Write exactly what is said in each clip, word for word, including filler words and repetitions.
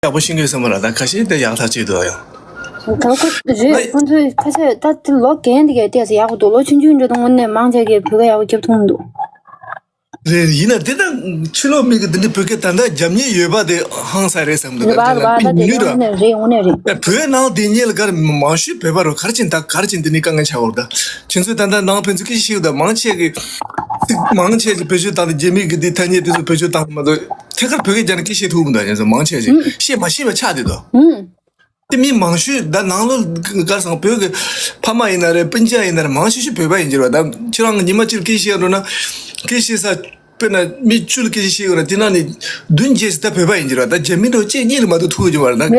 ཡག་པོ་ཤེས་ཀྱི་ཡོད་ས་མ་རེད། ད་ཁ་ཤས་དེ་ཡག་ཐག་ཆོད་འདུག་ཡང་། ག་ཁོ་རེད། ཁོང་ཚོས་ཁ་ཤས་ད་དེ་ལོ་རྒན་དེ་གས་བལྟས་ས་ཡག་པོ་འདུག་ལོ་ཆུང་ཆུང་འདྲ་དང་དངོས་གནས་མང་ཆེ་གས་བོད་སྐད་ཡག་པོ་རྒྱབ་ཐུབ་མི་འདུག་རེད། ཡིན་ན་དེ་ད་ཕྱི་ལོགས་མི་གི་དེ་འདྲའི་བོད་སྐད་ད་ལྟ་རྒྱབ་མཁན་ཡོད་པ་དེ་ཧང་སང་རེད་བསམ་འདུག་རེད་པ། རེད་པ། ད་དེ་དངོས་གནས་རེད། དངོས་གནས་རེད། ཡ། བོད་ནང་དེ་ཉིད་ལ་གར་མང་ཤོས་བོད་པ་རོ། གར་ཅིག་ད་གར་ཅིག་འདི་ནི་དཀའ་ངལ་ཆགས་ཡོད་རེད། ད་ཁྱེད་ཚོས་ད་ལྟ་ནང་ཕན་ཚུན་སྐད་ཆ་བཤད་ཡོད། ད་མང་ཆེ་གི་ཚིག་མང་ཆེ་ཅིག་བེད་སྤྱོད་བཏང་སྟེ། རྒྱ་མི་གི་དེ་ཐ་སྙད་དེ་ཚོ་བེད་སྤྱོད་བཏང་མ་གཏོགས་ཐད་ཀར་བོད་སྐད་རྒྱབ་ནས་སྐད་བཤད་ཐུབ་མི་འདུག་ཁྱེད་ཚོ་མང་ཆེ་ཅིག་ཨུམ། བཤད་མ་ཤེས་པ་ཆགས་བསྡད་འདུག་ཨུམ། དེ་མི་མང་ཤོས་ད་ནང་ལོགས་གར་སོང་བོད་ཀྱི་ཕ་མ་ཡིན་ན་རེད། སྤུན་ཀྱག་ཡིན་ན་རེད། མང་ཤོས་ཤོས་བོད་པ་ཡིན་གྱི་རེད་པ། ད་ཁྱེད་རང་ཉི་མ་གཅིག་སྐད་བཤད་འགྲོ་ན། སྐད་བཤད་ས་དཔེར་ན་མི་བཅུ་ལ་སྐད་ཆ་བཤད་ཡོད་ན་དེ་ནང་ནས་བདུན་བརྒྱད་ཅིག་ད་བོད་པ་ཡིན་གྱི་རེད་པ། ད་རྒྱ་མི་འདྲ་བོ་གཅིག་གཉིས་ལས་མ་གཏོགས་ཐུག་ཡོད་ཀྱི་མ་རེད་ད། རེད།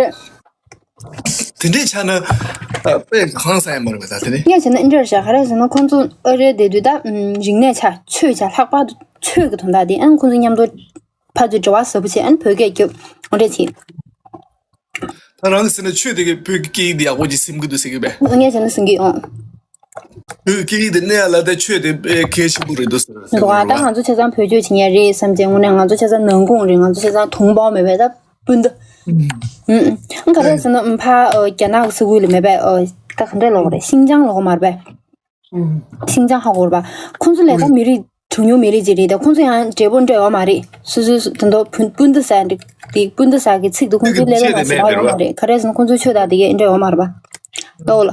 དེ་འདྲའི་ཆ་ན་ཨ་དཔེ་ཧང་སང་ཡ་མ་རེད་པ། ད་དེ་ནི་ངས་བྱས་ན་འདི་འདྲ་རེད་ཤག་ག་རེ་ཟེར་ན་ཁོང་ཚོ་ཨ་རིར་བསྡད་དུས་ད་རིག་གནས་ཆ། ཆོས་ཆ། ལྷག་པར་དུ་ཆོས་ཀྱི་དོན་དག་དེ། ཨ་ནི་ཁོང་ཚོ་མཉམ་དུ་ཕར་ཚུར་འབྲེལ་བ་ཟབ་པོ་བྱས། ཨ་ནི་བོད་སྐད་རྒྱབ། འོ་འདྲ་བྱས། ད་རང་གིས་ཟེར་ན་ཆོས་དེ་གིས་བོད་ཀྱི་སྐད་ཡིག་འདི་ཡག་པོ་ཅིག་སེམས་ཀྱི་འདུག་ཟེར་གྱི་པས། ངས་བྱས་ན་སེམས་ཀྱི་ཡོང་། བོད་ཀྱི་སྐད་ཡིག་འདི་གནས་ཡ་ལ་ད་ཆོས་དེ་དཔེ་གལ་ཆེན་པོ་རེད་འདུག་ཟེར་ཟེར་འདུག་ག་ལ། ད་ང་ཚོ་ཆ་ཚང་བེད་སྤྱོད་བྱེད་མཁན་རེད་བསམ་བྱས། དངོས་གནས་ང་ཚོ་ཆ་ཚང་ནང་ཁོངས་རེད། ང་ཚོ་ཆ་ཚང་同胞མེད་པས་ད་སྤུན་ཟླ། ཨུམ། ཨུམ། ག་རེ་ཟེར་ན་ཕར་ཨ་རྒྱ་ནག་གི་ས་ཁུལ་ལ་མེད་པས། ཨ་ད་ག་འདྲ་ལབ་དགོས་རེད། ཤིན་ཅང་ལབ་དགོས་མ་རེད་པས། ཤིན་ཅང་ཧ་གོ་རེད་པ། ཁོང་ཚོ་ལས་ཀ་མི་རིགས་གྲངས་ཉུང་མི་རིགས་ཅིག་རེད། ད་ཁོང་ཚོ་ཡང་འབྲས་བུ་འབྲས་ཡོད་མ་རེད། སོ་སོའི་དོན་དུ་སྤུན་སྤུན་ཟླ་ཟེར་འདི་སྤུན་ཟླ་ཟེར་གི་ཚིག་དེ་ཁོང་ཚོའི་ཀླད་པའི་ནང་ཟིན་པ་ཡོད་མ་རེད། ག་རེ་ཟེར་ན་ཁོང་ཚོའི་ཆོས་དང་དེ་གས་འབྲས་ཡོད་མ་རེད་པ། ལོ་ལ།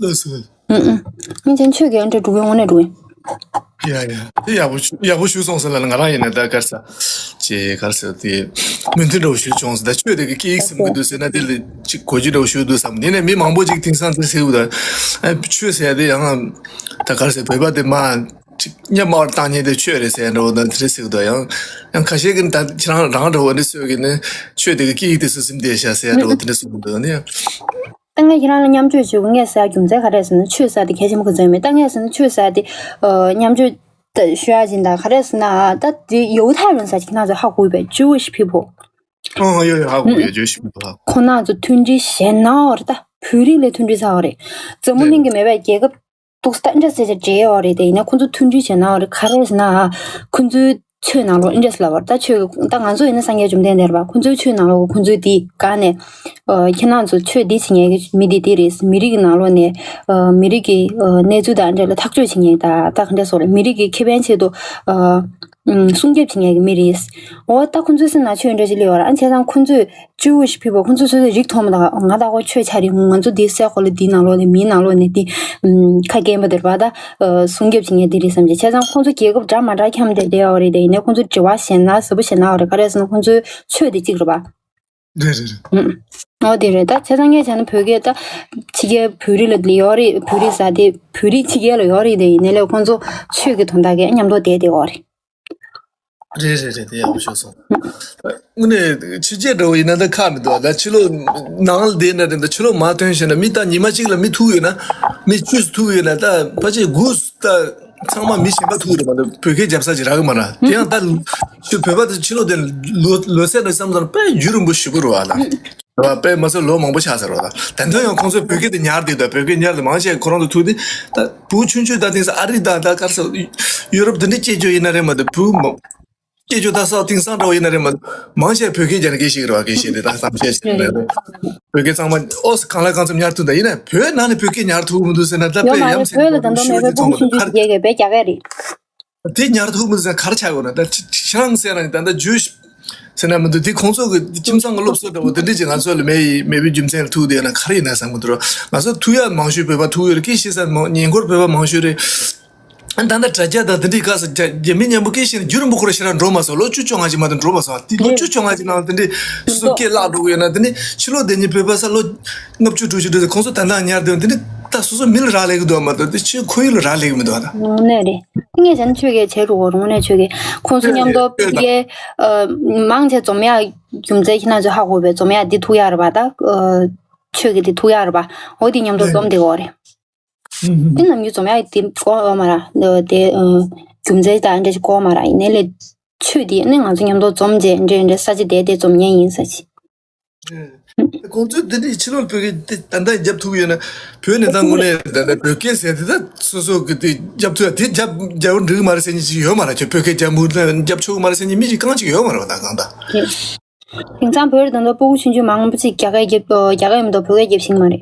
ལགས་སོ། ཨུ་ཨུ། ངས་ཀྱང་ཆོས་ཀྱི་འབྲས་འགྲོ་གི་དངོས་གནས་འགྲོ་གི། ཡ་ཡ། དེ་ཡག་པོ་ཞུ་ཡག་པོ་ཞུ་སོང་ཟེར་ལ། ང་རང་ཡིན་ན་ད་གར་ས་ཅེ་གར་ས་དེ་མོས་མཐུན་འདྲ་བོ་ཞུ་བྱུང་ཟེར། ད་ཆོས་དེ་གི་སྐད་ཡིག་སེམས་ཀྱི་འདུག་ཟེར་ན་དེ་ལ་ཅིག་གོ་རྒྱུ་འདྲ་བོ་ཞུ་འདུག་བསམ། དེ་ནས་མི་མང་པོ་ཅིག་དེང་སང་དེ་ཟེར་གི་འདུག་ཨ་ཆོས་ཟེར་ཡ་དེ་ཡང་ད་གར་ས་བོད་པ་དེ་མ་ཅིག་གཉའ་མར་བཏང་མཁན་དེ་ཆོས་རེད་ཟེར་འདྲ་བོ་དང་དེ་འདྲ་ཟེར་གི་འདུག་ཡང་ཡང་ཁ་ཤས་ཀྱིས་ད་ཁྱེད་རང་རང་འདྲ་བོ་འདི་ཟེར་གི་ནི་ཆོས་དེ་གི་སྐད་ཡིག་དེ་སུ་སེམས་བདེ་ཤག་ཟེར་འདྲ་བོ་དེ་འདྲ་གསུང་གི་འདུག་ནི། ད་ངས་ཁྱེད་རང་ལ་མཉམ་སྤྱོད་ཞུ་གི། ངས་ཟེར་རྒྱུ་མཚན་ག་རེ་ཟེར་ན་ཆོས་ཟེར་དེ་གལ་ཆེན་པོ་ག་ཚོད་མེད། ད་ངས་ཟེར་ན་ཆོས་ཟེར་དེ་ཨ་མཉམ་སྤྱོད་ད་ཞུ་ཡ་ཅིག་ད་ག་རེ་ཟེར་ན་ད་དེ་犹太人ཟེར་ཅིག་ཁྱེད་རང་ཚོ་ཧ་གོ་བས། Jewish people། ཨོ་ཡོད་ཡོད། ཧ་གོ་ཡོད། Jewish people། ཧ་གོ་ཁོ་རང་ཚོ་མཐུན་སྒྲིལ་ཞེ་ན་བ་རེད། ད་བོད་རིགས་ལས་མཐུན་སྒྲིལ་ཚ་བ་རེད། འཛམ་བུ་གླིང་གི་མེད་པའི་རྒྱལ་ཁབ་ཏོག་ཙམ་ད་འདྲ་ཟེར་བྱས་འབྲེལ་ཡོད་རེད། དེ་ཡིན་ན་ཁོང་ཚོ་མཐུན་སྒྲིལ་བྱས་ན་རེད། ག་རེ་ཟེར་ན་ཁོང་ཚོའི་ཆོས་ནང་ལོགས་འདྲ་ཟེར་ལབ་པ་རེད། ད་ཆོས་ཀྱི་ད་ང་ཚོ་ཡིན་ན་སངས་རྒྱས་བཅོམ་ལྡན་འདས་རེད་པ། ཁོང་ཚོའི་ཆོས་ནང་ལོགས་ཁོང་ཚོའི་དེ་ག་ནས་ཨ་ཁྱེད་རང་ཚོ་ཆོས་འདི་བྱེད་མཁན་གྱི་མི་འདི་འདི་རེད། མི་རིགས་ཀྱི་ནང་ལོགས་ནས་ཨ་མི་རིགས་ཀྱི་ཨ་གནས་ཚུལ་དང་འདྲ་ལ་ཐག་གཅོད་བྱེད་མཁན། ད་ད་ག་འདྲ་སོགས་རེད། མི་རིགས་ཀྱི་ཁེ་ཕན་ཆེད་དུ་ཨ་ཨུམ་སྲུང་སྐྱོབ་བྱེད་མཁན་གྱི་མི་རེད། འོ་ད་ཁོང་ཚོའི་སེམས་ནང་ཆོས་འདྲ་ཞིག་སླེབས་ཡོད་རེད། ཨ་བྱས་ཙང་ཁོང་ཚོས་Jewish people། ཁོང་ཚོ་སོ་སོའི་རིགས་མཐོང་མ་ཐག་ང་ད་ཁོ་ཆོས་ཆ་རེད། ང་ཚོ་འདི་སའི་གོ་ལ་འདིའི་ནང་ལོགས་ནས་མིའི་ནང་ལོགས་ནས་འདི་ཨུམ་ཁ་སྐྱེངས་པ་དེ་རེད་པ། ད་ཨ་སྲུང་སྐྱོབ་བྱེད་མཁན་འདི་རེད་བསམ་གྱི། བྱས་ཙང་ཁོང་ཚོ་རྒྱལ་ཁབ་འདྲ་མ་འདྲ་འཁྱམས་བསྡད་བསྡད་ཡོད་རེད། དེ་ཡིན་ནའི་ཁོང་ཚོ་འབྲེལ་བ་ཞན་ན་ཟབ་པོ་ཞན་ན་ཡོད་རེད། ག་རེ་ཟེར་ན་ཁོང་ཚོའི་ཆོས་དེ་གཅིག་རེད་པ། རེད་རེད་རེད། ཨུམ། འོ་དེ་རེད། ད་བྱས་ཙང་ངས་བྱས་ན་བོད་སྐད་ད་ཕྱི་རྒྱལ་བོད་རིགས་ལ་ཡོད་རེད། བོད་རིགས་ཟེར་དེ་བོད་རིགས་ཕྱི་རྒྱལ་ལ་ཡོད་རེད། དེ་ཡིན་ནའི་ལས་ཁོང་ཚོ་ཆོས་ཀྱི་དོན་དག་གི་མཉམ་དུ་བསྡད་བསྡད་ཡོད་རེད། རེད་རེད་རེད། དེ་ཡག་པོ་ཤོད་སོང་། དངོས་གནས་ཕྱི་རྒྱལ་འདྲ་བོ་ཡིན་ན་ད་ཁག་མི་འདུག་ད་ཕྱི་ལོགས་ནང་ལ་བསྡད་ན་རེད། ད་ཕྱི་ལོགས་མར་ཐོན་ཤེས་ན་མི་ད་ཉི་མ་གཅིག་ལ་མི་ཐུག་ཡོད་ན། མི་བཅུ་ཐུག་ཡོད་ན་ད་ཕལ་ཆེར་དགུ་ད་ཚང་མ་མི་གཞན་པ་ཐུག་རེད་མ་གཏོགས་བོད་སྐད་རྒྱབ་ས་ཅིག་རག་གི་མ་རེད། དེ་ཡང་ད་ཕྱི་བོད་པ་ད་ཕྱི་ལོགས་དེ་ལོ་ལོ་ཚད་ནས་བསམ་ཙང་དཔེ་རྒྱུན་རིང་པོ་ཞེ་པོ་རེད་པ། ད་རེད་པ། དཔེ་མ་ཚད་ལོ་མང་པོ་ཆགས་ཚར་བ། ད་དེ་ཚོ་ཡང་ཁོང་ཚོས་བོད་སྐད་དེ་ཉར་བསྡད་འདུག་བོད་སྐད་ཉར་ལ་མང་ཆེ་ཁོ་རང་ཚོ་ཐུག་དེ། ད་བུ་ཆུང་ཆུང་ད་དེང་སང་ཨ་རི་དང་ད་ག་རེ་ཟེར་ཡུ་རོབ་དེ་འདྲ་སྐྱེས་བཅུག་ཡིན་ན་རེད་མ་གཏོགས། བུ་མོ་སྐྱེས་བཅུག་ད་སོགས་དེང་སང་འདྲ་བོ་ཡིན་ན་རེད་མ་གཏོགས། མང་ཆེ་བོད་སྐད་རྒྱབ་ནས་སྐད་ཤེས་ཀྱི་རེད་པ། སྐད་ཤེས་དེ་ད་བསམ་ཤེས་ཤིག་རེད། བོད་སྐད་ཚང་མ་ཨོ་སི་གང་ལ་གང་འཚམ་ཉར་ཐུབ་ད། ཡིན་ན་བོད་ནང་ནས་བོད་སྐད་ཉར་ཐུབ་མི་འདུག་ཟེར་ན་ད་ཡོད་དཔེ་མ་ཡ་རེད། མཚན་བོད་ལ་ད་ལྟ་ཞུ་མེད་པའི་ཚང་མ་ཕུང་ཆུང་ཆུང་ག་རེ་ཞིག་རྒྱག་གི་བས་རྒྱག་གི་རེད། དེ་ཉར་ཐུབ་མི་འདུག་ཟེར་ག་རེ་ཆགས་ཡོད་ན། ད་ཁྱེད་རང་ཟེར་ན་ད་ལྟ་ཇུས་ཟེར་ན་མི་འདུག་དེ་ཁོང་ཚོ་གི་ཁྱིམ་ཚང་གི་སློབ་གསོ་འདྲ་བོ་དེ་འདྲ་ཅིག་ང་ཚོ་ལ་མེད་ཡི་མེད་པའི་རྒྱུ་མཚན་ལ་ཐུག་དེ་ཡོད་ན་ག་རེ་ཡིན་ན་བསམ་གི་འདུག་ང་ཚོ་ཐུག་ཡ་མང་ཤོས་བོད་པ་ཐུག་ཡོད་རེད། སྐད་ཤེས་ས་མང་ཉེ་འཁོར་བོད་པ་མང་ཤོས་རེད། ཨ་ད་ལྟ་དྲ་རྒྱ་དང་དེ་འདྲའི་སྐབས་སུ་རྒྱ་རྒྱ་མི་མཉམ་པོ་སྐད་བཤད་ན་རྒྱུན་རིང་པོ་ཁོ་རང་ཞེ་དྲག་འགྲོ་མ་སོང་། ལོ་བཅུ་བཅོ་ལྔ་ཅིག་མ་གཏོགས་འགྲོ་མ་སོང་། དེ་ལོ་བཅུ་བཅོ་ལྔ་ཅིག་ནང་དེ་འདྲའི་སོ་སོ་སྐད་བརླག་འགྲོ་གི་ཡོད་ན། དེ་ནི་ཕྱི་ལོགས་བསྡད་མཁན་བོད་པ་ས་ལོ་ལྔ་བཅུ་དྲུག་ཅུ་འགྲོ་ཚེ་ཁོང་ཚོ་ད་ལྟ་ཉར་བསྡད་ཡོད། དེ་ནི་ད་སོ་སོ་མི་ལ་རག་ལས་ཀྱི་འདུག་མ་གཏོགས་དེ་ཕྱི་ཁོར་ཡུག་ལ་རག་ལས་ཀྱི་མི་འདུག་ད། དངོས་གནས་རེད། དངོས་གནས་བྱས་ན་ཆོས་སྐད་བྱེད་རུང་བ་རུང་ནས་ཆོས་སྐད་ཁོང་ཚོ་མཉམ་དུ་ཕ་གིའི་མང་ཆེ་འཛོམས་ཡག་རྒྱུ་མཚན་ཁྱེད་རང་ཚོས་ཧ་གོ་བས། འཛོམས་ཡག་འདི་ཐུག་ཡག་རེད་པ། ད་ཆོས་སྐད་འདི་ཐུག་ཡག་རེད་པ། འོ་དེ་མཉམ་དུ་འཛོམས་བསྡད་ཡོད་རེད། དེ་ནམ་རྒྱུན་འཛོམས་ཡག་དེ་གོ་ཡོད་མ་རེད། དེ་རྒྱུ་མཚན་དང་འདྲ་ཞིག་གོ་མ་རེད། ཡིན་ནའི་ལས་ཆོས་དེ་ནི་ང་ཚོ་མཉམ་དུ་འཛོམས་བྱས་འདྲ་འདྲ་ས་ཆ་དེ་དེ་འཛོམས་མཁན་ཡིན་ས་ཆ། ཁོང་ཚོས་དེ་འདྲའི་ཕྱི་ལོགས་བོད་སྐད་དེ་ད་ལྟ་རྒྱབ་ཐུབ་ཡོད་ན། བོད་ནས་ད་དངོས་གནས་ད་ལྟ་བོད་སྐད་ཟེར་དེ་ད་སོ་སོ་གི་དེ་རྒྱབ་ཐུབ་ཡ་དེ་རྒྱབ་རྒྱབ་འགྲིག་གི་མ་རེད་ཟེར་མཁན་ཅིག་ཡོད་མ་རེད། ཁྱོད་བོད་སྐད་རྒྱབ་མུ་རྒྱབ་ཆོག་གི་མ་རེད་ཟེར་མཁན་མི་ཅིག་རྐང་གཅིག་ཡོད་མ་རེད་པ། ད་གང་ལྟར། དེང་སང་བོད་ལ་ད་ལྟ་སྤུ་གུ་ཆུང་ཆུང་མང་པོ་ཅིག་རྒྱ་སྐད་རྒྱབ། རྒྱ་སྐད་མི་འདུག་བོད་སྐད་རྒྱབ་ཤེས་ཀྱི་མ་རེད།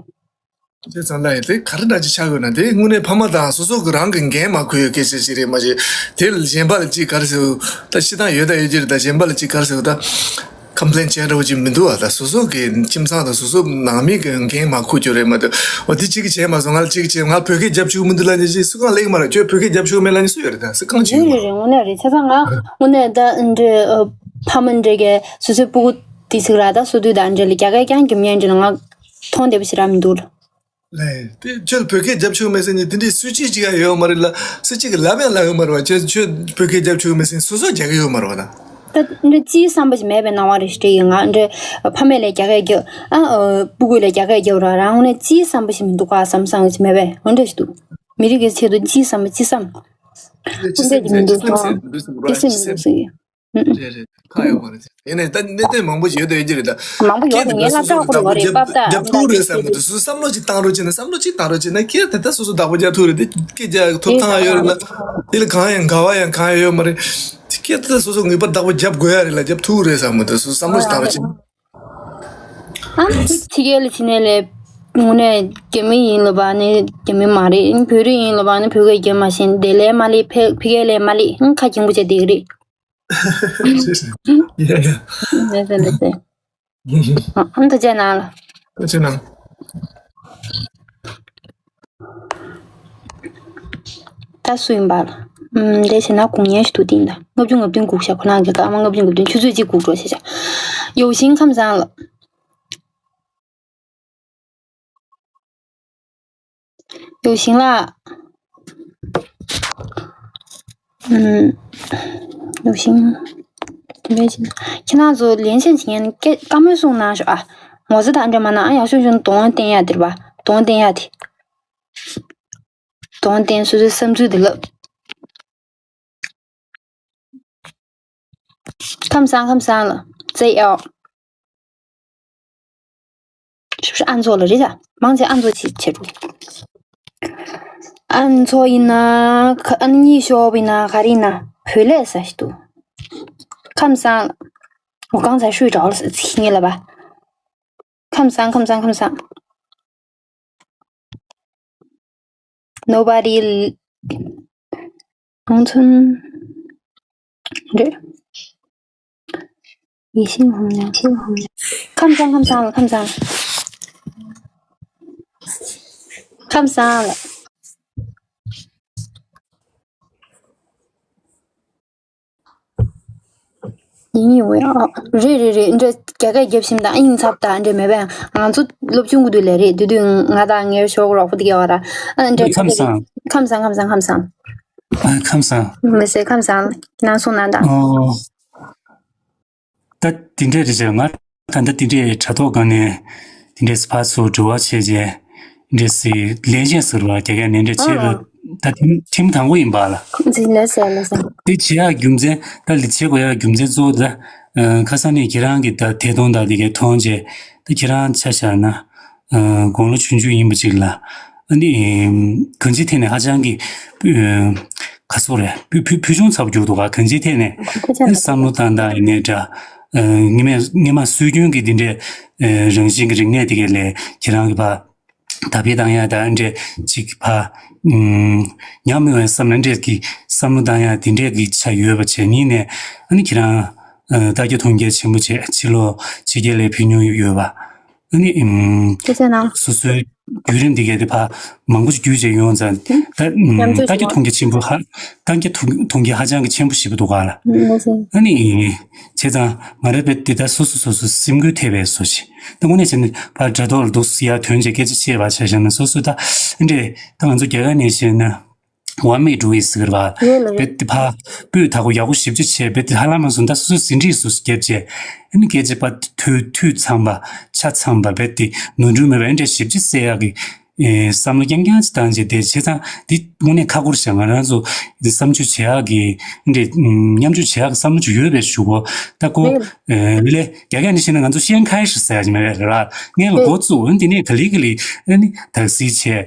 བྱས་ཙང་ལ་ཡིན་དེ་ག་རེ་འདྲ་ཅིག་ཆགས་ཡོད་ན། དེ་དངོས་གནས་ཕ་མ་དང་སོ་སོ་གི་རང་གི་འགན་མ་འཁུར་ཡོད་སྐད་ཆ་ཞིག་རེད་མ་གཞི། དེ་ལ་གཞན་པ་ལ་ཅིག་ག་རེ་ཟེར། ད་ཤི་སྟངས་ཡོད་ད་ཡོད་ཀྱི་རེད། ད་གཞན་པ་ལ་ཅིག་ག་རེ་ཟེར། ད་ཀམ་པི་ལེན་བྱས་འདྲ་བོ་ཅིག་མི་འདུག་བ། ད་སོ་སོ་གི་ཁྱིམ་ཚང་དང་སོ་སོ་ནང་མི་གི་འགན་མ་འཁུར་རྒྱུ་རེད་མ་གཏོགས། འོ་དེ་གཅིག་གིས་བྱས་མ་སོང་། ང་ལ་གཅིག་གིས་བྱས། ང་བོད་སྐད་རྒྱབ་ཆོག་མི་འདུག་ལབ་ནས་ཅིག་སུ་གང་ལེགས་མ་རེད། ཁྱོད་བོད་སྐད་རྒྱབ་ཆོག་མེད་ལབ་ནས་སུ་ཡོད་རེད། ད་སུ་གང་བྱེད་རེད་ཡོད་རེད་རེད། དངོས་གནས་རེད། བྱས་ཙང་ང་དངོས་གནས་ད་འདྲ་ཕ་མ་འདྲ་གི་སོ་སོའི་སྤུ་གུ་དེ་ཚིག་ར་ད་སོ་དུས་ད་འདྲ་ལ་རྒྱ་སྐད་རྐྱང་རྒྱབ་མཁན་འདྲ་ལ་ང་མཐོང་བདེ་པོ་ཞིག་རག་མི་འདུག་ལ། ལས་དེ་ཁྱོད་བོད་སྐད་རྒྱབ་ཆོག་མེད་ཟེར་ནས་དེ་འདྲའི་སུས་གཅིག་གཅིག་ཡང་ཡོད་མ་རེད་ལ། སུས་གཅིག་གིས་ལབ་ཡང་ལབ་ཡོད་མ་རེད་བ། ཁྱོད་ཁྱོད་བོད་སྐད་རྒྱབ་ཆོག་མེད་ཟེར་ནས་སོ་སོས་རྒྱག་གི་ཡོད་མ་རེད་བ་ད། ད་འདྲ་སྤྱིའི་བསམ་པ་ཞིག་མེད་པའི་སྣང་བ་རེ་ཞིག་སྤྲད་ཡོད། ང་འདྲ་ཕ་མས་ལས་རྒྱ་སྐད་རྒྱབ། ཨ་སྤུ་གུས་ལས་རྒྱ་སྐད་རྒྱབ་ར། རང་ངོས་ནས་སྤྱིའི་བསམ་པ་ཞིག་མི་འདུག་ག་བསམ་བསམ་ཞིག་མེད་པས། འོ་འདྲ་ཞིག་འདུག་མི་རིགས་ཀྱི་ཆེད་དུ་སྤྱིའི་བསམ་པ་སྤྱི་བསམ། འོ་འདྲ་ཞིག་མི་འདུག་ཨ་སྤྱི་སེམས་མི་འདུག་ཟེར་གི། ཨུ་ཨུ། རེད་རེད། ཁག་ཡོད་མ་རེད། ཡིན་ནའི་ད་གནད་དོན་མང་པོ་ཞིག་ཡོད་དོ་ཡོད་ཀྱི་རེད་ད། མང་པོ་ཡོད་དེ་ངས་སློབ་གྲྭ་ཁོ་ལ་བ་རེད་པ་ད། རྒྱབ་ཐུབ་རེད་བསམ་གི་འདུག་སུ་བསམ་བློ་ཅིག་བཏང་རོགས་བྱས་ན། བསམ་བློ་ཅིག་བཏང་རོགས་བྱས་ན། སྐད་དེ་ད་སོ་སོ་བདག་པོ་རྒྱག་ཐུབ་རེད་དེ། སྐད་རྒྱག་ཐུབ་ཐང་ཡོད་རེད་ལ། དེ་ལ་གང་ཡང་དགའ་བ་ཡང་གང་ཡང་ཡོད་མ་རེད། སྐད་དེ་ད་སོ་སོ་ངེས་པར་བདག་པོ་རྒྱབ་དགོས་ཡ་རེད་ལ། རྒྱབ་ཐུབ་རེད་བསམ་གི་འདུག་སུ་བསམ་བློ་ཅིག་བཏང་རོགས་བྱས་ན། ཨ་ཕྱི་རྒྱལ་ལ་ཕྱིན་ནས་ལས་དངོས་གནས་རྒྱ་མི་ཡིན་ལབ་པ་ནི་རྒྱ་མི་མ་རེད། བོད་རིགས་ཡིན་ལབ་པ་ནི་བོད་སྐད་རྒྱབ་མ་ཤེས། དེ་ལས་མ་ལས་ཕ་ཕ་གི་ལས་མ་ལས་ཁ་སྐྱེངས་པོ་བྱས་བསྡད་ཀྱི་རེད། ཡ་ཡ། ལགས་སོ་ལགས་སོ། ཨ་ཨ་ད་ཅག་ནང་ལ། ད་ཅག་ནང་། ད་སུ་ཡིན་པ་ལ། ཨུམ་རེད་བྱས་ན་དགོངས་ཉན་ཞིག་འདུག་སྟེང་ད་ལྔ་བཅུ་ང་བདུན་སྒུག་ཤག་ཁོ་རང་གི་སྐར་མ་ལྔ་བཅུ་ང་བདུན་ཆུ་ཚོད་གཅིག་སྒུག་རོགས་བྱས་ཤག་ཡོ་ཤིང་ཁམས་བཟང་ལགས། ཡོ་ཤིང་ལགས། ཨུམ། ཡོ་ཤིང་། ཁྱེད་རང་ཚོ་ལན་ཆེན་བྱེད་མཁན་སྐད་བཀའ་མོལ་གསུངས་གནང་ཤོག་ཨ། ངོ་ཚ་དང་འདྲ་མ་གནང་ཨ། ཡག་ཤོས་བྱུང་གདོང་བསྟན་ཡ་དེ་རེད་པ། གདོང་བསྟན་ཡ་དེ། གདོང་བསྟན་སོ་སོའི་བསམ་ཚུལ་དེ་ལབ། ཁམས་བཟང་ཁམས་བཟང་ལགས། ཙེ་ཨོ། ཨ་མཚོ་ལགས་རེད་ད། མང་ཆེ་ཨ་མཚོ་ཆེ་ཆེ་འགྲོ། ཨ་མཚོ་ཡིན་ན་ཁ་ཨ་ནི་གཉིད་ཤོར་བ་ཡིན་ན་ག་རེ་ཡིན་ན་བོད་ལས་ས་ཞིག་འདུག་ཁམས་བཟང་ལགས། འོ་གང་ཚ་ཤུས་འདྲ་བ་ལ་ཚིག་ངེས་ལ་བ། ཁམས་བཟང་ཁམས་བཟང་ཁམས་བཟང་། Nobody ཁོང་ཚོ་རེད། ཡེ་ཤེས་ཧོམ་ཉམས་ཤེས་ཧོམ་ཉམས། ཁམས་བཟང་ཁམས་བཟང་ལགས། ཁམས་བཟང་། ཁམས་བཟང་ལགས། ཡིན་ཡིན་འོ་ཡ། རེད་རེད་རེད། འདྲ་རྒྱ་སྐད་རྒྱབ་ཞིམ་དང་ཨིན་ཚབ་དང་འདྲ་མེད་པས། ང་ཚོ་སློབ་ཆུང་གི་དུས་ལས་རེད། དེ་དུས་ང་དང་ངའི་ཞོགས་རོགས་པ་དེ་ག་བ་ར། ཨ་འདྲ་ཁམས་བཟང་། ཁམས་བཟང་ཁམས་བཟང་ཁམས་བཟང་། ཨ་ཁམས་བཟང་། མི་ཟེར་ཁམས་བཟང་ལགས། ནང་སོང་ནང་དང་། ཨོ། ད་དེ་འདྲས་རེད་ཟེར། ང་ད་ལྟ་དེ་འདྲས་དྲ་ཐོག་སྒང་ནས་དེ་འདྲས་ཕར་ཚུར་འབྲེལ་བ་བྱས་རྗེས་འདྲས་སི་ལས་བྱེད་ཟེར་བ་རྒྱ་སྐད་ནས་འདྲས་བྱས་པ་ད་ཐེངས་ཐེངས་དང་པོ་ཡིན་པ་ལ། ལགས་སོ་ལགས་སོ། དེ་བྱེད་ཡག་རྒྱུ་མཚན་ད་ལས་བྱེད་དགོས་ཡག་རྒྱུ་མཚན་གཙོ་བོ་ད་ཁ་སང་ནས་ཁྱེད་རང་གི་ད་དེ་གཏོང་ད་དེ་གའི་མཐོང་རྗེས་ད་ཁྱེད་རང་ཆ་བཞག་ན། དགུང་ལོ་ཆུང་ཆུང་ཡིན་པ་ཅིག་ལ། ཨ་ནི། གང་ཅིའི་ཐད་ནས་ཧ་ཅང་གི་ག་སོག་རེད། ཕུ་ཕུ་ཕུལ་བྱུང་ཚབ་གྱུར་འདུག་ག་གང་ཅིའི་ཐད་ནས། ཨ་བསམ་བློ་བཏང་སྟངས་ཡིན་ནའི་འདྲ། སྔོན་མ་སྔོན་མ་སྲོལ་རྒྱུན་གྱི་འདི་འདྲའི་རང་བཞིན་གྱི་རིག་གནས་དེ་གའི་ལས་ཁྱེད་རང་གི་ཕ། དར་སྤེལ་བཏང་ཡ་དང་འདྲས་ཅིག་ཕ། ཉམས་མེད་པའི་བསམ་ན་འདྲས་ཀྱི་བསམ་བློ་བཏང་ཡ་དེ་འདྲས་ཀྱི་ཆ་ཡོད་པ་བྱས་ནི་ནས་ཨ་ནི་ཁྱེད་རང་། ལྟ་རྒྱ་མཐོང་རྒྱ་ཆེན་པོ་བྱས་ཕྱི་ལོགས་ཕྱི་རྒྱལ་ལ་ཕེབས་མྱོང་ཡོད་པ། ཨ་ནི། ཨུམ། སྐད་ཆ་ནང་། སོ་སོའི་བརྒྱུད་རིམ་འདི་གས་དེ་ཕར་མང་པོ་ཞིག་བརྒྱུད་བྱས་ཡོང་ཙང་ད་ཨུམ་ཉམས་ཚོད་ལྟ་རྒྱ་ཆེ་མཐོང་རྒྱ་ཆེན་པོ་ཧ། ལྟ་རྒྱ་མཐོང་མཐོང་རྒྱ་ཧ་ཅང་གི་ཆེན་པོ་ཞེ་པོ་འདུག་ག་ལ། ཨུམ་ལགས་སོ། ཨ་ནི། བྱས་ཙང་ང་རང་དཔེ་འདི་ལྟར་སོ་སོ་སོ་སོ་སེམས་འགུལ་ཐེབས་པའི་བཟོ་ཞིག་ད་དངོས་གནས་བྱས་ན་ཕར་དྲ་ཐོག་ལ་འདུག་སེ་ཡར་ཐོན་བྱས་སྐད་ཆ་བཤད་པ་ཆ་བཞག་ན་སོ་སོ་ད་འདྲས་ད་ང་ཚོ་རྒྱ་གར་ནས་བཤད་ན། ཝ་མེ་འགྲོ་ཡི་ཟེར་བ། ཡོད་ལ་ཡོད། རྦད་དེ་ཕ་སྤུས་དག་པོ་ཡག་པོ་ཞེ་པོ་ཅིག་བྱས་རྦད་དེ་ཧ་ལམ་མ་སོང་ད་སོ་སོ་ཟིན་བྲིས་སུ་བརྒྱབ་བྱས། ཨ་ནི་སྐད་ཆ་པ་ཐོས་ཐོས་ཚང་པ་ཆ་ཚང་པ་རྦད་དེ་ནོར་འཁྲུལ་མེད་པ་ཨེ་འདྲས་ཞེ་པོ་ཅིག་གསལ་ཡག་གི་ ཨེ་བསམ་བློ་རྐྱང་རྐྱང་ཅིག་བཏང་བྱས་དེ་བྱས་ཙང་འདི་དངོས་གནས་ཁག་པོ་རེད་ཤག་ང་རང་ཚོ་འདི་བསམ་ཚུལ་བྱེད་ཡག་གི་འདི་མཉམ་སྤྱོད་བྱེད་ཡག་གི་བསམ་བློ་ཅིག་ཡོད་པའི་གཞུག་གུ་ད་ཁོ་རེད། ཨེ་ལས་རྒྱ་སྐད་ནས་བཤད་ན་ང་ཚོ་ཤེན་ཁའི་ཧྲི་ཟེར་ཡག་ཅིག་མེད་པས་རེད་བ། ངས་ལ་འགོ་བཙུགས་འོན་དེ་ནས་ག་ལེ་ག་ལེ་ཨ་ནི་དག་སེལ་བྱས་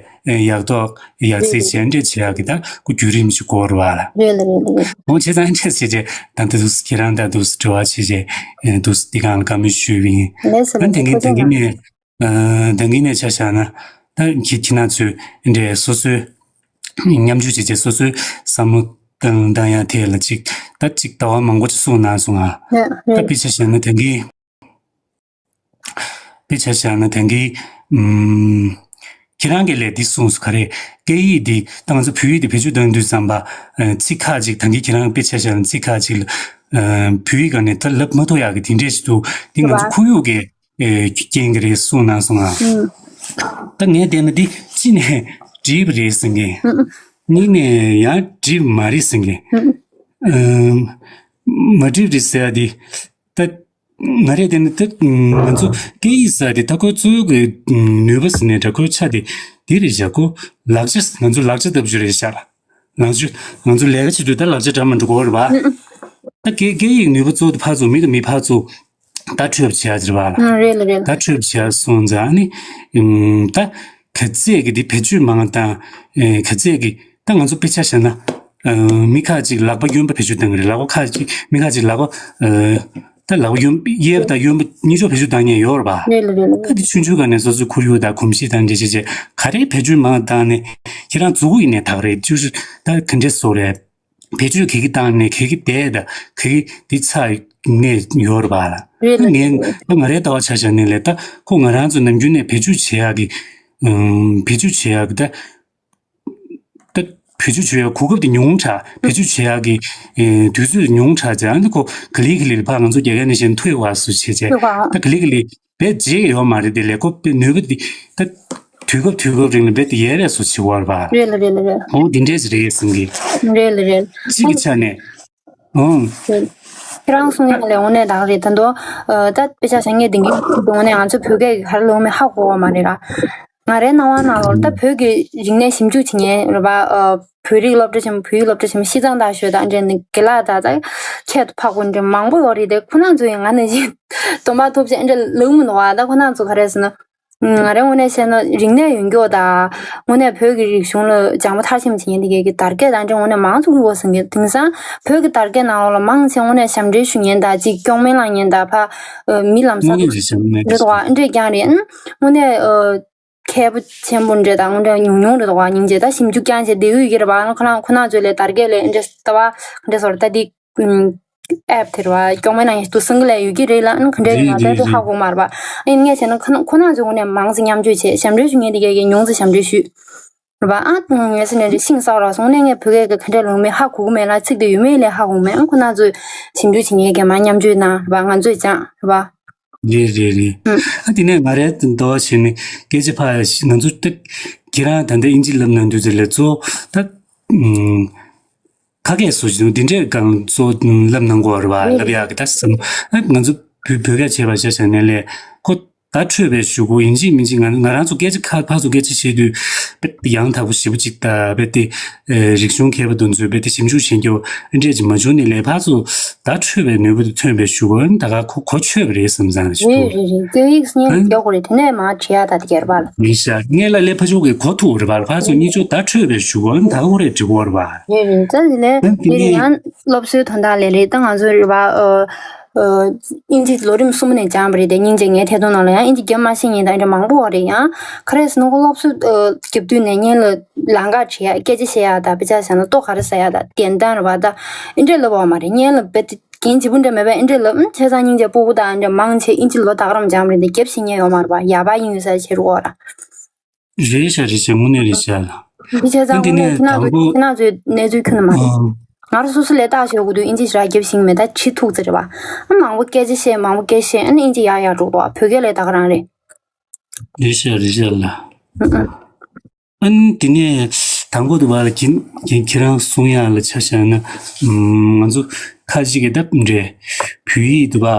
ཨེ་ཡག་ཐོག་ཡག་སེལ་བྱས་འདྲ་བྱེད་ཡག་གི་ད་ཁོ་བརྒྱུད་རིམ་ཅིག་དགོས་རེད་བ་ལ། རེད་ལ་རེད་ལ་རེད། འོ་བྱས་ཙང་འདྲ་བྱས་བྱས་ད་འདི་འདུག་ཁྱེད་རང་ད་འདུག་འབྲེལ་བ་བྱས་བྱས་ཨེ་འདུག་འདི་གང་ལ་བཀའ་མོལ་ཞུས་པ་ཡིན། ལགས་སོ་ཨ་ལགས་སོ། དེང་གི་ཐུགས་རྗེ་དེང་གི་གནས། གནང་། ཨ་ད་གིན་ནས་ཆ་བཞག་ན་ད་ཁྱེད་ཁྱེད་རང་ཚོས་འདྲ་སོ་སོའི་མཉམ་སྤྱོད་བྱེད་བྱེད་སོ་སོའི་བསམ་བློ་བཏང་བཏང་ཡ་དེ་ལ་ཅིག་ད་ཅིག་ལྟ་བ་མང་པོ་ཅིག་གསུངས་གནང་སོང་ང་། ད་དཔེ་ཆ་བཞག་ན་ད་གིན་དཔེ་ཆ་བཞག་ན་ད་གིན་ཨུམ་ཁྱེད་རང་གིས་ལས་འདི་གསུངས་སོང་ག་རེ། སྐད་ཡིག་འདི་ད་ང་ཚོ་བོད་ཡིག་འདི་བེད་སྤྱོད་གཏོང་དུས་ཙམ་པ་ཨ་ཚིག་ཁག་ཅིག་ད་གིན་ཁྱེད་རང་དཔེ་ཆ་བཞག་ན་ཚིག་ཁག་ཅིག་ལ་ཨ་བོད་ཡིག་སྒང་ནས་ད་ལབ་མ་ཐུབ་ཡག་གི་དེ་འདྲས་ཞིག་འདུག་འདི་ང་ཚོ་ཁོར་ཡུག་གི་ཨེ་རྐྱེན་གྱིས་རེད་གསུངས་གནང་སོང་ང་། ཨུམ། ད་ངས་བལྟས་ན་འདི་གཅིག་ནས་འགྲིག་པ་རེད་ཟེར་མཁན། ཨུམ། གཉིས་ནས་ཡང་འགྲིག་པ་མ་རེད་ཟེར་མཁན། ཨུམ། ཨམ། མ་འགྲིག་པ་རེད་ཟེར་ཡ་འདི་ད་ང་རས་བལྟས་ན་ད་ང་ཚོ་སྐད་ཡིག་ཟེར་ཡ་འདི་ད་ཁོའི་གཙོ་བོ་གི་ནུས་པ་ཟེར་ནའི་འདྲ་ཁོའི་ཆ་དེ་འདི་རེད་བཞག་ཁོ་ལག་ཆ་ང་ཚོ་ལག་ཆ་ལྟ་བུ་ཞིག་རེད་བཞག་ལག་ཆ་ང་ཚོ་ལས་ཀ་བྱེད་དུས་ད་ལག་ཆ་འདྲ་མི་འདྲ་དགོས་རེད་པ། ཨུམ། ད་སྐད་སྐད་ཡིག་ནུས་པ་གཙོ་བོ་དེ་ཕར་ཚུར་མི་དང་མི་ཕར་ཚུར་བརྡ་འཕྲོད་པ་བྱེད་ཡ་ཟེར་བ་ལ། ཨ་རེད་ལ་རེད། བརྡ་འཕྲོད་པ་བྱེད་ཡ་སོང་ཙང་ནི་ཨུམ་ད་ག་ཚད་ཀྱི་དེ་བེད་སྤྱོད་མང་བ་དང་ཨེ་ག་ཚད་ཀྱི་ད་ང་ཚོ་དཔེ་ཆ་བཞག་ན་ཨ་མི་ཁ་ཅིག་ལག་པ་གཡོན་པ་བེད་སྤྱོད་གཏོང་གི་རེད། ལག་པ་ཁ་ཅིག་མི་ཁ་ཅིག་ལག་པ་ཨ་ད་ལག་པ་གཡོན་གཡས་པ་དང་གཡོན་པ་གཉིས་ཆ་བེད་སྤྱོད་གཏོང་མཁན་ཡོད་རེད་པ། རེད་ལ་རེད་ལ། ད་དེ་ཆུང་ཆུང་སྒང་ནས་སོ་སོའི་ཁོར་ཡུག་དང་གོམས་གཤིས་དང་འདྲ་བྱས་བྱས་ག་རེ་བེད་སྤྱོད་མང་བ་བཏང་ནས་ཁྱེད་རང་མཛུ་གུ་ཡིན་ནའི་དག་རེད། ཅུ་ཅུ་ད་ག་འདྲས་བཟོ་རེད། བེད་སྤྱོད་ག་གི་བཏང་ནས་ག་གི་བསྡད་ད་ག་གི་འདི་ཚ་ནས་ཡོད་རེད་པ་ལ། རེད་ལ། ངས་ད་ང་རའི་ལྟ་བ་ཆ་བཞག་ནས་ལས་ད་ཁོ་ང་རང་ཚོ་ནམ་རྒྱུན་ནས་བེད་སྤྱོད་བྱེད་ཡག་གི་ཨམ་བེད་སྤྱོད་བྱེད་ཡག་གི་ད་ད་བེད་སྤྱོད་བྱེད་ཡག་གོ་སྐབས་དེ་ཉུང་དྲགས། བེད་སྤྱོད་བྱེད་ཡག་གི་ཨེ་དུས་ཚོད་ཉུང་དྲགས་ཙང་ཨ་ནི་ཁོ་ག་ལེ་ག་ལེ་ལ་ཕར་ང་ཚོ་རྒྱ་སྐད་ནས་བཤད་ན་ཐོས་བ་སུ་བྱེད་བྱས་ཐོས་པ། ད་ག་ལེ་ག་ལེ། བས་བརྗེད་ཡོད་མ་རེད་དེ་ལས་ཁོ་པའི་ནུས་པ་འདི་ད་དུས་སྐབས་དུས་སྐབས་རིང་ལ་རྦད་དེ་ཡལ་རེས་སུ་བྱེད་བར་བ། རེད་ལ་རེད་ལ་རེད། ཨོ་འདི་འདྲས་རེད་ཟེར་གི། རེད་ལ་རེད། གཅིག་གི་ཆ་ནས། ཨོ། རེད། ཁྱེད་རང་གསུང་ཡག་ལས་དངོས་གནས་དག་རེད་ད་དོ། ད་དཔེ་ཆ་བྱ་ངས་འདི་གི་དངོས་གནས་ང་ཚོ་བོད་སྐད་ཀྱི་ག་རེ་ལོང་མེད་ཧ་གོ་བ་མ་རེད་ར། ང་རའི་སྣང་བ་ནང་ལོགས་ད་བོད་ཀྱི་རིག་གནས་ཞིབ་འཇུག་བྱེད་མཁན་རེད་པ། བོད་རིགས་སློབ་གྲྭ་ཆེན་མོ་བོད་ཡིག་སློབ་གྲྭ་ཆེན་མོ་ཤིས་ཙང་ད་ཞོལ་དང་འདྲ་ནི་དགེ་ལགས་ད་ད་ཁྱད་དུ་འཕགས་པོ་འདྲ་མང་པོ་ཡོད་རེད་དེ་ཁོ་ན་ཚོ་ཡིན་ང་ནི་ཡིན་སྡོམ་པ་ཐོབ་ཆེན་འདྲ་ལུགས་མི་འདུག་བ། ད་ཁོ་ན་ཚོ་ག་རེ་ཟེར་ན་ང་རའི་དངོས་གནས་བཤད་ན་རིག་གནས་ཡོད་མཁན་ད་དངོས་གནས་བོད་ཀྱི་རིག་གཞུང་ལ་སྦྱང་པ་མཐར་ཕྱིན་བྱེད་མཁན་དེ་གའི་གི་དར་རྒྱས་དང་འདྲ་དངོས་གནས་མང་ཚོགས་ཀྱི་འོ་ཟེར་མཁན་དེང་སང་བོད་ཀྱི་དར་རྒྱས་ནང་ལོགས་ལ་མང་ཆེ་དངོས་གནས་ཞབས་འདྲེན་ཞུ་མཁན་ད་ཅིག་སྐྱོག་མེ་ལངས་མཁན་ད་ཕ་མི་ལམ་སང་དངོས་གནས་ཞབས་འདྲེན་འདྲ་འདུག་བ་འདྲ་རྐྱང་རེད། དངོས་གནས། མཁས་པོ་ཆེན་པོ་འདྲ་དང་འདྲ་ཉུང་ཉུང་རེད་དོ་ཉིན་བྱེད་ད་ཞིབ་འཇུག་ཀྱང་བྱེད་བསྡད་ཡོད་ཀྱི་རེད་བ། ཁོ་རང་ཁོ་ན་ཚོས་ལས་དར་རྒྱས་ལས་འདྲ་ལྟ་བ་འདྲ་སོར་ད་འདི་ཨེབ་དེ་རེད་བ་སྐྱོག་མེ་ནང་ཡང་དུ་སང་གི་ལས་ཡོད་ཀྱི་རེད་ལ་ཨ་ག་འདྲ་རེད་ང་ད་དེ་ཧ་གོ་མ་རེད་བ། ཨ་ཡིན་ངས་བྱས་ན་ཁོ་ན་ཚོས་དངོས་གནས་མང་ཙམ་མཉམ་སྤྱོད་བྱས་ཞབས་འདྲེན་ཞུ་མཁན་དེ་གས་ཀྱི་ཉུང་ཙམ་ཞབས་འདྲེན་ཞུས་རེད་བ། ཨ་ངས་ཟེར་ནས་རེ་ཤིང་བསགས་རོགས་སོང་ནས་ངས་བོད་སྐད་ཀྱི་ག་འདྲ་ལུང་མེད་ཧ་གོ་གི་མེད་ལ་ཚིག་དེ་ཡོད་མེད་ལས་ཧ་གོ་མེད། ཨ་ཁོ་ན་ཚོས་ཞིབ་འཇུག་བྱེད་མཁན་གས་མ་མཉམ་སྤྱོད་གནང་རེད་བ་ང་ཚོས་ཀྱང་རེད་བ། རེད་རེད་རེད། ཨ་དེ་ནས་ང་རའི་འདོད་བྱས་ནས་སྐད་ཆ་ཕར་ང་ཚོ་ཏིག་ཁྱེད་རང་ད་ལྟ་དབྱིན་ཇི་ལབ་གནང་དུས་དེ་ལས་གཙོ་ད་ཁ་སྐད་སོ་ཞིག་འདི་འདྲས་གང་གཙོ་ལབ་གནང་དགོས་རེད་བ། ལབ་ཡག་གི་ད་བསམ་ཨ་ང་ཚོ་བོད་བོད་སྐད་བྱས་པ་ཤ་ཤ་ནས་ལས་ཁོ་བརྡ་འཕྲོད་པའི་གཞུག་གུ་ཡིན་གཅིག་མིན་གཅིག་ང་ང་རང་ཚོ་སྐད་ཆ་ཁ་ཕར་ཚུར་སྐད་ཆ་བཤད་དུས་དཔེ་ཡང་དག་པོ་ཞེ་པོ་ཅིག་ད་དཔེ་དེ་རིག་གཞུང་མཁས་པ་དེ་ཚོས་དཔེ་དེ་ཞིབ་འཇུག་བྱེད་རྒྱུ་འདྲས་ཅིག་མ་བྱུང་ནས་ལས་ཕར་ཚུར་བརྡ་འཕྲོད་པའི་ནུས་པ་དེ་ཐོན་པའི་གཞུག་གུ་ད་ག་ཁོ་གོ་ཆོད་པ་རེད་བསམ་ཙང་ཞུ། རེད་རེད་རེད། སྐད་ཡིག་སྙན་ཨ་མགྱོགས་པོ་རེད་དེ་ནས་མ་བྲིས་ཡ་ད་དེ་གར་པ་ལ། མི་ཤ་ངས་ལ་ལས་ཕ་ཕྱོགས་ཀྱི་གོ་ཐུག་རེད་པ། ཕར་ཚུར་གཉིས་ཆོག་བརྡ་འཕྲོད་པའི་གཞུག་གུ་ད་ག་ཁོ་རེད་འབྲི་གོ་རེད་པ། རེད་རེད། ད་དེ་ལས་ཨ་དེ་དེ་ནས་ཡང་སློབ་གསོའི་དོན་དག་ལས་རེད་ད་ང་ཚོ་རེད་པ། ཨ་ཨ་དབྱིན་ཇི་ལོ་རིམ་གསུམ་ནས་སྦྱངས་པ་རེད་དེ་སྙིང་རྗེ་ངའི་ཐད་གཏོང་ནང་ལ་ཡང་དབྱིན་ཇི་རྒྱབ་མ་ཤེས་མཁན་དང་འདྲ་མང་པོ་བ་རེད། ཡང་ག་རེ་ཟེར་ན་ཁོ་སློབ་གསོ་ཨ་རྒྱབ་དུས་ནས་སྔོན་ལ་ལམ་ཁ་བྲིས་ཡ་སྐད་ཆ་བཤད་ཡ་ད་དཔེ་ཆ་བཞག་ན་ལྟོ་ག་རེ་ཟ་ཡ་ད་བདེན་གཏམ་རེད་པ། ད་ཨེ་འདྲས་ལབ་པ་མ་རེད་སྔོན་ལ་རྦད་དེ་རྒན་བྱིས་པོ་འདྲ་མེད་པས་ཨེ་འདྲས་ལབ་ཨང་བྱས་ཙང་སྙིང་རྗེ་སྤུ་གུ་དང་འདྲ་མང་ཆེ་ཨིན་ཇི་ལོ་ད་ག་རང་སྦྱངས་རེད་འདི་རྒྱབ་ཤེས་མཁན་ཡོད་མ་རེད་པ། ཡ་པ་ཡིན་ཡོད་ས་བྱེད་རུ་འོ་ར། རེད་ཤག་རེད་ཤག་དངོས་གནས་རེད་ཤག་ལ། འདི་བྱས་ཙང་ཨ་འདི་དངོས་གནས་ནས་དང་པོ་ཁྱེད་རང་ཚོའི་གནས་ཚུལ་ཁྱོན་ནས་མ་རེད། ཨ། ང་རང་སོ་སོ་ལས་བརྟག་ཞིབ་དགོས་དུས་ཨིན་ཇི་ཞེ་དྲག་རྒྱབ་ཤེས་མེད་ད་བྲིས་ཐུག་ཙམ་རེད་པ། ཨ་མང་པོ་སྐད་ཆ་བཤད་མང་པོ་སྐད་ཆ་བཤད་ཨ་ནི་ཨིན་ཇི་ཡག་ཡག་འགྲོ་འདུག་བ་བོད་སྐད་ལས་ད་ག་རང་རེད། རེད་ཤག་རེད་ཤག་ལ། ཨ་ཨ། ཨ་ནི་དེ་ནས་དང་པོ་དུ་བ་ལ་ཁྱེད་ཁྱེད་ཁྱེད་རང་གསུང་ཡག་ལ་ཆ་བཞག་ན་ཨམ་ང་ཚོ་ཁ་ཅིག་གི་ད་འདྲེ་བོད་ཡིག་དུ་བ་ཨ་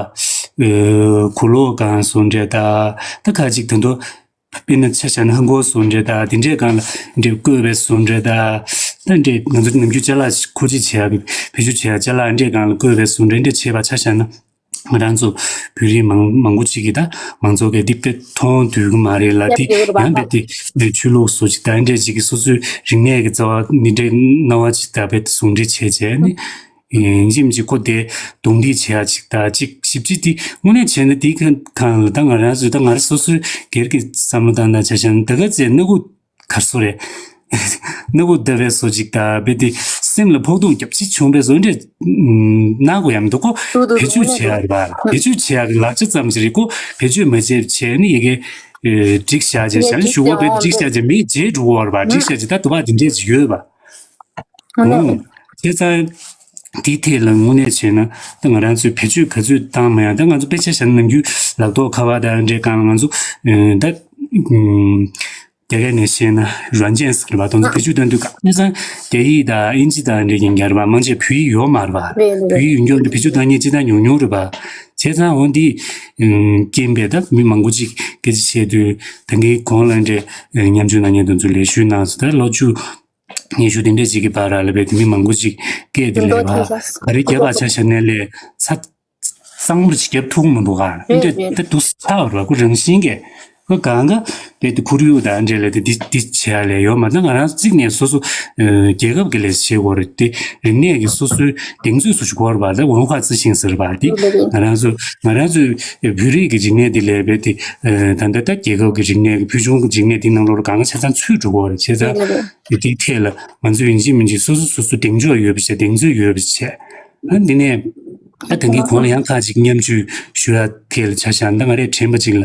གུ་ལོ་གང་སོང་འདྲེ་ད་ད་ཁ་ཅིག་ད་དུང་ དཔེར་ན་ཆ་བཞག་ན་ཧང་གོ་བཟོ་འདྲ་དང་དེ་འདྲའི་སྒང་ལ་འདྲ་བཀོད་པའི་བཟོ་འདྲ་དང་། ད་འདྲ་ང་ཚོ་ནམ་རྒྱུན་ཅ་ལག་མཁོ་སྤྱོད་བྱེད་ཡག་གི་བེད་སྤྱོད་བྱེད་ཡག་ཅ་ལག་འདྲའི་སྒང་ལ་བཀོད་པའི་བཟོ་འདྲ་འདྲ་བྱས་པ་ཆ་བཞག་ན། ང་རང་ཚོ་བོད་རིགས་མང་མང་པོ་ཅིག་གིས་ད་མང་ཚོགས་ཀྱིས་འདི་དཔེ་མཐོང་འདོད་ཀྱི་མ་རེད་ལ། འདི་ཡང་འབད་དེ་ཆོས་ལུགས་སོགས་ཅིག་ད་འདྲས་ཅིག་གིས་སོ་སོའི་རིག་གནས་ཀྱི་རྩ་བ་འདི་འདྲའི་སྣང་བ་ཅིག་ད་དཔེ་ཟུང་འབྲེལ་བྱས་བྱས་ནས། ཡིན་གཅིག་མིན་གཅིག་ཁོ་དེ་རྡུང་རྡེག་བྱེད་ཡ་ཅིག་ད་ཅིག་ཞིབ་ཅིག་དེ་དངོས་གནས་བྱས་ན་དེ་གང་ལ་ད་ང་རང་ཚོས་ད་ང་རང་སོ་སོའི་སྒེར་གྱི་བསམ་བློ་བཏང་ན་ཆ་བཞག་ན་ད་ག་ཚད་སྣ་ཁུག་གར་སོ་རེད། སྣ་ཁུག་བརྡབ་པའི་བཟོ་ཅིག་ད་རྦད་དེ་སེམས་ལ་ཕོག་ཐུག་རྒྱབ་ཅིག་བྱུང་བའི་བཟོ་འདྲས་གནང་དགོས་ཡ་མི་འདུག་གོ། བེད་སྤྱོད་བྱེད་ཡ་རེད་པ། བེད་སྤྱོད་བྱེད་ཡ་གི་ལག་ཆ་ཙམ་ཞིག་རེད་གོ། བེད་སྤྱོད་མ་བྱས་བྱས་ནི་ཡ་གི་སྒྲིག་བཞག་བྱས་བཞག་ནི་གཞུག་གུ་རྦད་དེ་སྒྲིག་བཞག་བྱས་མི་བརྗེད་འགྲོ་གི་ཡོད་རེད་པ། སྒྲིག་བཞག་བྱས་ད་དུ་བ་དེ་འདྲས་ཅིག་ཡོད་པ། ཨོ། བྱས་ཙང་དེའི་ཐད་ལ་དངོས་གནས་བྱས་ན་ད་ང་རང་ཚོས་བེད་སྤྱོད་ག་ཚོད་བཏང་མ་ཡང་ད་ང་ཚོ་དཔེ་ཆ་བཞག་ན་ནམ་རྒྱུན་ལག་ཐོག་ཁ་པར་དང་འདྲའི་སྒང་ལ་ང་ཚོ་ད་རྒྱ་སྐད་ནས་བཤད་ན་软件ཟེར་བ་དེ་ཚོ་བེད་སྤྱོད་གཏོང་དུས་ག་ནས་ཚང་རྒྱ་ཡིག་དང་དབྱིན་ཇི་དང་འདྲའི་ཡིན་རྒྱུ་རེད་པ། མང་ཆེ་བོད་ཡིག་ཡོད་མ་རེད་པ། རེད་རེད་བོད་རེད། ཡིག་ཡོད་མཁན་དེ་བེད་སྤྱོད་གཏོང་མཁན་སྤྱིར་བཏང་ཉུང་ཉུང་རེད་པ། བྱས་ཙང་འོ་འདི་རྐྱེན་པས་ད་མི་མང་པོ་ཅིག་སྐད་ཆ་བཤད་དུས་ད་གིན་གོང་ལ་འདྲའི་མཉམ་ཞུགས་གནང་མཁན་དེ་ཚོ་ལས་ཞུས་གནང་སོང་། ད་ལོ་བཅུ། ཉི་ཤུ་དེ་འདྲས་ཅིག་གི་བར་ལ་བས་དེ་མི་མང་པོ་ཅིག་སྐད་དེ་ལས་པ་ག་རེ་བརྒྱབ་པ་ཆ་བཞག་ནས་ལས་ཚ་གཙང་མོར་ཅིག་བརྒྱབ་ཐུབ་མི་འདུག་ག། འདི་འདྲས་ད་འདུག་ཐག་རེད་པ། ཁོ་རང་བཞིན་གྱིས་ཁོ་གང་ག་བས་དེ་ཁོར་ཡུག་དང་འདྲས་ལས་དེ་འདི་འདི་བྱེད་ཡ་ལས་ཡོད་མ་ད་ང་རང་གཅིག་ནས་སོ་སོ་རྒྱལ་ཁབ་ཀྱི་ལས་བྱེད་དགོས་རེད་དེ། རིག་གནས་ཀྱི་སོ་སོའི་གདེང་ཚོད་སུ་ཞིག་དགོས་རེད་པ། ད་文化自信ཟེར་བ་དེ་ང་རང་ཚོ་ང་རང་ཚོའི་བོད་རིགས་ཀྱི་རིག་གནས་དེ་ལས་བས་དེ་ད་ལྟ་ད་རྒྱལ་ཁབ་ཀྱི་རིག་གནས་ཀྱི་ཕུལ་བྱུང་གི་རིག་གནས་དེ་ནང་ལོགས་ལ་གང་ག་ཆ་ཚང་ཚུད་འགྲོ་དགོས་རེད། བྱས་ཙང་། དེ་དེའི་ཐད་ལ་ང་ཚོས་ཡིན་གཅིག་མིན་གཅིག་སོ་སོ་སོ་སོ་གདེང་འཇོག་ཡོད་པ་བྱས། གདེང་ཚོད་ཡོད་པ་བྱས། ཨ་འདི་ནས་ད་ད་གིན་གོང་ལ་ཡང་ཁ་ཅིག་མཉམ་ཞུགས་ཞུ་ཡ་ཐད་ལ་ཆ་བཞག་ན་ད་ང་རས་དྲན་པ་ཅིག་ལ་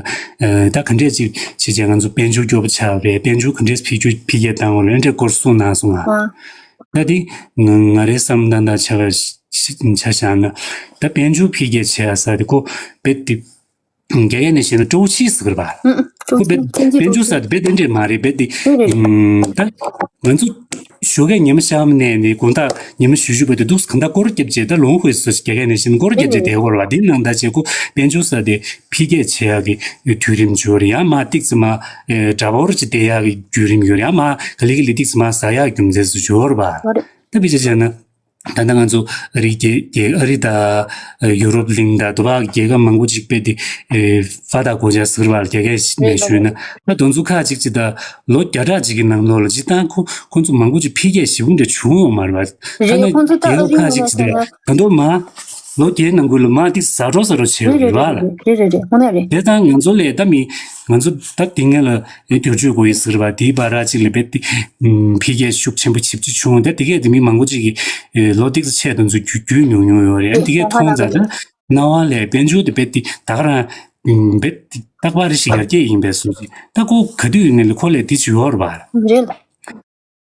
ད་ག་འདྲས་ཅིག་བྱས་བྱས་ང་ཚོ་དཔལ་འབྱོར་སྐྱོ་པོ་ཆགས་པ་རེད། དཔལ་འབྱོར་ག་འདྲས་འཕེལ་རྒྱས་འཕེལ་རྒྱས་བཏང་བ་རེད། འདྲས་སྐོར་གསུངས་གནང་སོང་ང་། ད་དེ་ང་ང་རའི་བསམ་བློ་ད་ད་ཆ་བ་ཆ་བཞག་ན་ད་དཔལ་འབྱོར་འཕེལ་རྒྱས་བྱས་ཡ་ས་དེ་ཁོ་རྦད་དེ། རྒྱ་སྐད་ནས་བཤད་ན་ཀྲོའུ་ཆི་ཟེར་བ། ཨུ་ཀྲོའུ་ཆི། ཁོ་བེད་ཐེན་ཅིན་དཔལ་འབྱོར་ཀྲོའུ་ཆི། ས་དེ་བེད་དེ་འདྲས་མ་རེད། བེད་དེ་རེད་རེད། ད་ང་ཚོ་ཞོགས་ཀས་ཉི་མ་ཤར་མ་ནས་ནི་དགོང་དག་ཉི་མ་ཞུ་ཞུ་བ་དེ་འདུག་གང་ལྟར་སྐོར་རྒྱབ་བྱས་ད་ལོང་ཧོས་སུ་རྒྱ་སྐད་ནས་བཤད་ན་སྐོར་རྒྱབ་བྱས་རེད་རེད། དེ་སྐོར་བ་དེ་ནང་ད་བྱས་ཁོ་དཔལ་འབྱོར་ས་དེ་འཕེལ་རྒྱས་བྱེད་ཡག་གི་དུས་རིམ་འབྱོར་ཡང་མ་ཏིག་ཙི་མ་དྲ་བོར་གྱི་བསྡད་ཡག་གི་བརྒྱུད་རིམ་ཡོད་ཡང་མ་ག་ལེ་ག་ལེ་ཏིག་ཙི་མ་ཟ་ཡག་རྒྱུ་མཚན་སུ་འབྱོར་བ། ད་བེད་ཆ་བྱས་ན། ད་ལྟ་ང་ཚོ་ཨ་རི་རྒྱལ་རྒྱལ་ཨ་རི་དང་ཡུ་རོབ་གླིང་དང་དུ་བ་རྒྱལ་ཁབ་མང་པོ་ཅིག་དཔེ་དེ་ཧྥ་ད་གོ་ཇ་ཟེར་བ་རྒྱ་སྐད་ནས་ཞུས་ན་ད་དུང་ཚོ་ཁག་ཅིག་ཅིག་དང་ལོ་བརྒྱ་ཕྲག་ཅིག་གི་ནང་ལོགས་ལ་སྤྱིར་བཏང་ཁོ་ཁོ་ཚོ་མང་པོ་ཅིག་འཕེལ་རྒྱས་ཞེ་པོ་འདྲ་བྱུང་ཡོད་མ་རེད་པ། ཐ་ན་རྒྱལ་ཁབ་ཁག་ཅིག་ཅིག་དང་ད་དུང་མ་ལོ་བརྒྱའི་ནང་ཁུལ་ལ་མ་ཏིག་ཟ་འགྲོ་ཟ་འགྲོ་བྱས་ཡོད་རེད་པ། རེད་རེད་རེད། དངོས་གནས་རེད། དེ་ད་ང་ཚོ་ལས་ད་མི་ང་ཚོ་ད་དེ་སྔོན་ལ་ཨེ་བསྒྱུར་བཅོས་དགོས་ཡོད་ཟེར་བ་དེའི་བར་ར་ཅིག་ལ་རྦད་དེ་འཕེལ་རྒྱས་ཤུགས་ཆེན་པོ་ཞེ་པོ་ཅིག་བྱུང་། ད་དེ་གས་དེ་མི་མང་པོ་ཅིག་གིས་ལོ་ཏིག་ཙམ་ཆད་དུ་ཚོ་རྒྱུས་རྒྱུས་ཉུང་ཉུང་ཡོད་རེད། ཨ་དེ་གས་མཐོང་ཙང་ད་སྣང་བ་ལས་དཔལ་འབྱོར་དེ་རྦད་དེ་ད་ག་རང་རྦད་དེ་རྟག་པར་ཞིག་ཡར་རྒྱས་ཡིན་པའི་བཟོ་ཅིག་ད་ཁོ་ག་དུས་ཡིན་ནའི་ལ་ཁོ་ལས་དེ་ཅིག་ཡོད་རེད་པ། རེད།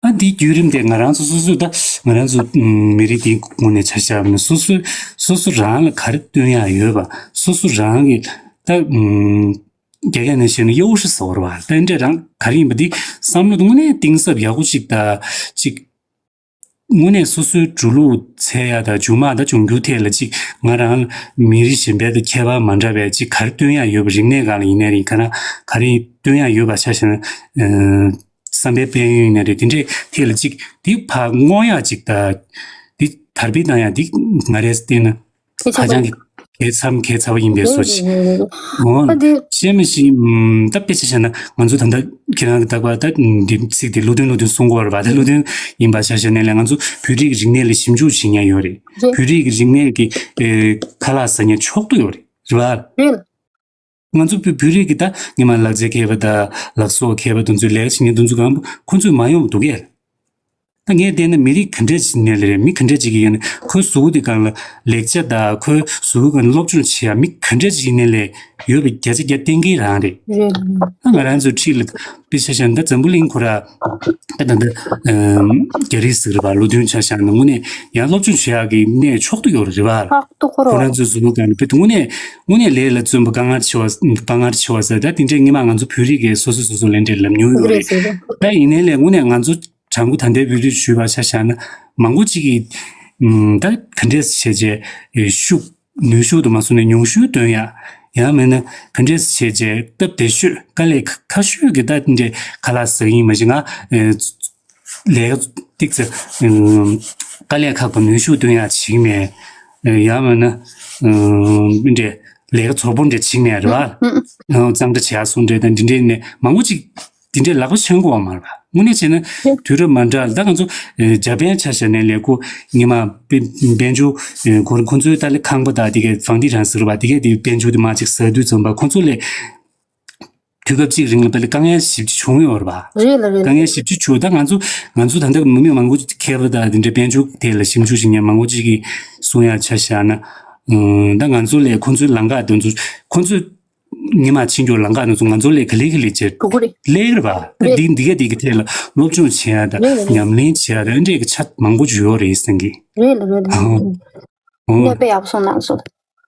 ཨ་འདིའི་བརྒྱུད་རིམ་དེ་ང་རང་ཚོ་སོ་སོས་ད་ང་རང་ཚོ་མི་རིགས་དེའི་ངོས་ནས་ཆ་བཞག་ན་སོ་སོས་སོ་སོ་རང་ལ་ག་རེ་སྟོན་ཡག་ཡོད་པ། སོ་སོ་རང་གི་ད་རྒྱ་སྐད་ནས་བཤད་ན་优势ཟེར་བ་རེད་པ། ད་འདྲས་རང་ག་རེ་ཡིན་པ་འདི་བསམ་བློ་དངོས་གནས་གཏིང་ཟབ་ཡག་པོ་ཅིག་ད་ཅིག་དངོས་གནས་སོ་སོའི་འགྲོ་ལུགས་འཚོལ་ཡག་དང་མཇུག་མ་ད་འབྱུང་འགྱུར་ཐད་ལ་ཅིག་ང་རང་མི་རིགས་གཞན་པའི་དང་ཁྱད་པར་མ་འདྲ་བའི་ཅིག་ག་རེ་སྟོན་ཡག་ཡོད་པ། རིག་གནས་སྒང་ལ་ཡིན་ནའི་རེད། ག་རེ་ག་རེ་སྟོན་ཡག་ཡོད་པ་ཆ་བཞག་ན། བསམ་པའི་དཔལ་ཡོན་ཡིན་ན་རེད། དེ་འདྲའི་ཐད་ལ་ཅིག་དེ་ཕར་མངོན་ཡག་ཅིག་དང་། དེ་དར་སྤེལ་བཏང་ཡག་དེ་ང་རས་བལྟས་ན་ཧ་ཅང་གི་གལ་འཚམ་གལ་ཚ་བ་ཡིན་པའི་བཟོ་ཅིག་འོ་ད་དེ་བཤད་མི་ཤེས། ད་དཔེ་ཆ་བཞག་ན་ང་ཚོ་ད་ལྟ་ཁྱེད་རང་གི་རྟག་པར་ད་འདི་ཚིག་དེ་ཀླུ་སྒྲུབ་ཀླུ་སྒྲུབ་གསུང་གི་ཡོད་རེད་པ། ད་ཀླུ་སྒྲུབ་ཡིན་པ་ཆ་བཞག་ནའི་ལས་ང་ཚོ་བོད་རིགས་ཀྱི་རིག་གནས་ལ་ཞིབ་འཇུག་བྱེད་མཁན་ཡོད་རེད། བོད་རིགས་ཀྱི་རིག་གནས་ཀྱི་ཁ་ལག་ཟ་མཁན་ཕྱོགས་བསྡུས་ཡོད་རེད། རེད་པ། རེད། ང་ཚོ་བོད་བོད་རིགས་ཀྱི་ད་ཉི་མ་ལག་རྩལ་མཁས་པ་དང་ལག་བཟོ་མཁས་པ་དེ་ཚོའི་ལས་ཀ་བྱེད་མཁན་དེ་ཚོ་གང་པོ་ཁོ་ཚོས་མ་ཡོང་བ་འདུག་གས། ད་ངས་བལྟས་ན་མི་རིགས་ག་འདྲས་ཅིག་ནས་ལས་རེད། མི་ག་འདྲས་ཅིག་གིས་ཡིན་ན་ཁོའི་གཟུགས་པོ་དེ་སྒང་ལ་ལེགས་ཆ་དང་ཁོའི་གཟུགས་པོའི་སྒང་ལ་སློབ་སྦྱོང་བྱེད་ཡ་མི་ག་འདྲས་ཅིག་ནས་ལས་ཡོད་པའི་བརྒྱ་ཆ་བརྒྱ་གཏན་འཁེལ་རང་རེད། རེད་རེད། ད་ང་རང་ཚོའི་འཁྲིས་ལ་དཔེ་ཆ་བཞག་ན་ད་འཛམ་བུ་གླིང་ཁོ་ར་ད་ད་ད་རྒྱ་རིགས་ཟེར་བ་ལོ་ཐོན་ཆ་བཞག་ན་དངོས་གནས་ཡང་སློབ་སྦྱོང་བྱེད་ཡག་གི་གནས་མཆོག་ཏུ་ཡོད་རེད་པ། ཁོ་རང་ཚོའི་གཟུགས་པོ་གང་ནས་བུད་དུ་དངོས་གནས་དངོས་གནས་ལས་ལ་བརྩོན་པ་དཀའ་ངལ་ཆེ་བ་དཀའ་ངལ་ཆེ་བ་ཟེར། ད་དེ་འདྲའི་སྔོན་མ་ང་ཚོ་བོད་རིགས་ཀྱིས་སོ་སོ་སོ་སོ་ལས་འབྲས་ལབ་མྱོང་ཡོད་རེད། ད་ཡིན་ནའི་ལས་དངོས་གནས་ང་ཚོ་བྱང་ཁུ་ད་ལྟའི་བོད་རིགས་ཞུས་པ་ཆ་བཞག་ན་མང་པོ་ཅིག་གིས་ད་ག་འདྲས་བྱས་རྗེས་ཤུགས་ནུས་ཤུགས་དུ་མ་སོང་ནས་ཉུང་ཤུགས་འདོན་ཡ། ཡང་མིན་ན་ག་འདྲས་བྱས་རྗེས་སྟབས་བདེ་ཤོས། དཀའ་ལས་ཁ་ཁ་ཤོས་ཀྱི་ད་འདྲས་ཁ་ལག་ཟ་གི་ཡིན། མ་གཞི་ང་ལས་ཀ་ཏིག་ཙི་དཀའ་ལས་ཁག་པོ་ནུས་ཤུགས་བཏོན་ཡག་བྱེད་མེད། ཡང་མིན་ན་འདྲས་ལས་ཀ་ཚོགས་པོ་འདྲས་བྱེད་མེད་རེད་བ། གཙང་སྦྲ་བྱེད་ཡག་སོང་འདྲས་དང་འདི་འདྲས་ནས་མང་པོ་ཅིག་འདི་འདྲའི་ལག་པ་འཆང་དགོས་པ་མ་རེད་པ། དངོས་གནས་བྱས་ན་དུས་རབས་མ་འདྲ་ལ་ད་ང་ཚོ་ཨེ་འཇར་པན་ཆ་བཞག་ནས་ལས་ཁུངས་ཉི་མ་དཔལ་དཔལ་འབྱོར་ཨེ་ཁོ་ཁོ་ཚོའི་ད་ལས་ཁང་པ་དང་དེ་གའི་ཝང་ཏི་རང་ཟེར་བ་དེ་གའི་དེ་དཔལ་འབྱོར་དེ་མ་ཅིག་ཟ་དུས་ཙམ་པ་ཁོ་ཚོ་ལས་དུས་སྐབས་གཅིག་རིང་ལ་ད་ལས་དཀའ་ངལ་ཞེ་པོ་ཅིག་བྱུང་ཡོད་རེད་པ། རེད་ལ་རེད་དཀའ་ངལ་ཞེ་པོ་ཅིག་བྱུང་། ད་ང་ཚོ་ང་ཚོ་ད་ལྟ་མི་མང་མང་པོ་ཅིག་མཁས་པ་དང་དེ་འདྲའི་དཔལ་འབྱོར་དེ་ལ་ཞིབ་འཇུག་བྱེད་མཁན་མང་པོ་ཅིག་གིས་གསུང་ཡག་ཆ་བཞག་ན། ཨུམ། ད་ང་ཚོ་ལས་ཁོ་ཚོའི་ལམ་ཁ་དེ་ཚོ་ཁོ་ཚོས་ཉི་མ་ཕྱིན་རྒྱུ་ལམ་ཁ་ནང་ཚོ་ང་ཚོ་ལས་ག་ལེ་ག་ལེ་བྱེད་གོ་གི་རེད། ལས་རེད་པ། ད་རེད། འདི་འདི་ག་འདི་ག་ཐད་ལ་སློབ་སྦྱོང་བྱེད་ཡ་དང་རེད་ལ་རེད། ཉམས་ལེན་བྱེད་ཡ་དང་འདྲས་ཀྱི་ཆ་མང་པོ་ཅིག་ཡོད་རེད་བསམ་གི། རེད་ལ་རེད་ལ། ཨོ། ཨོ། གནས་དཔེ་ཡག་པོ་གསུངས་གནང་སོང་།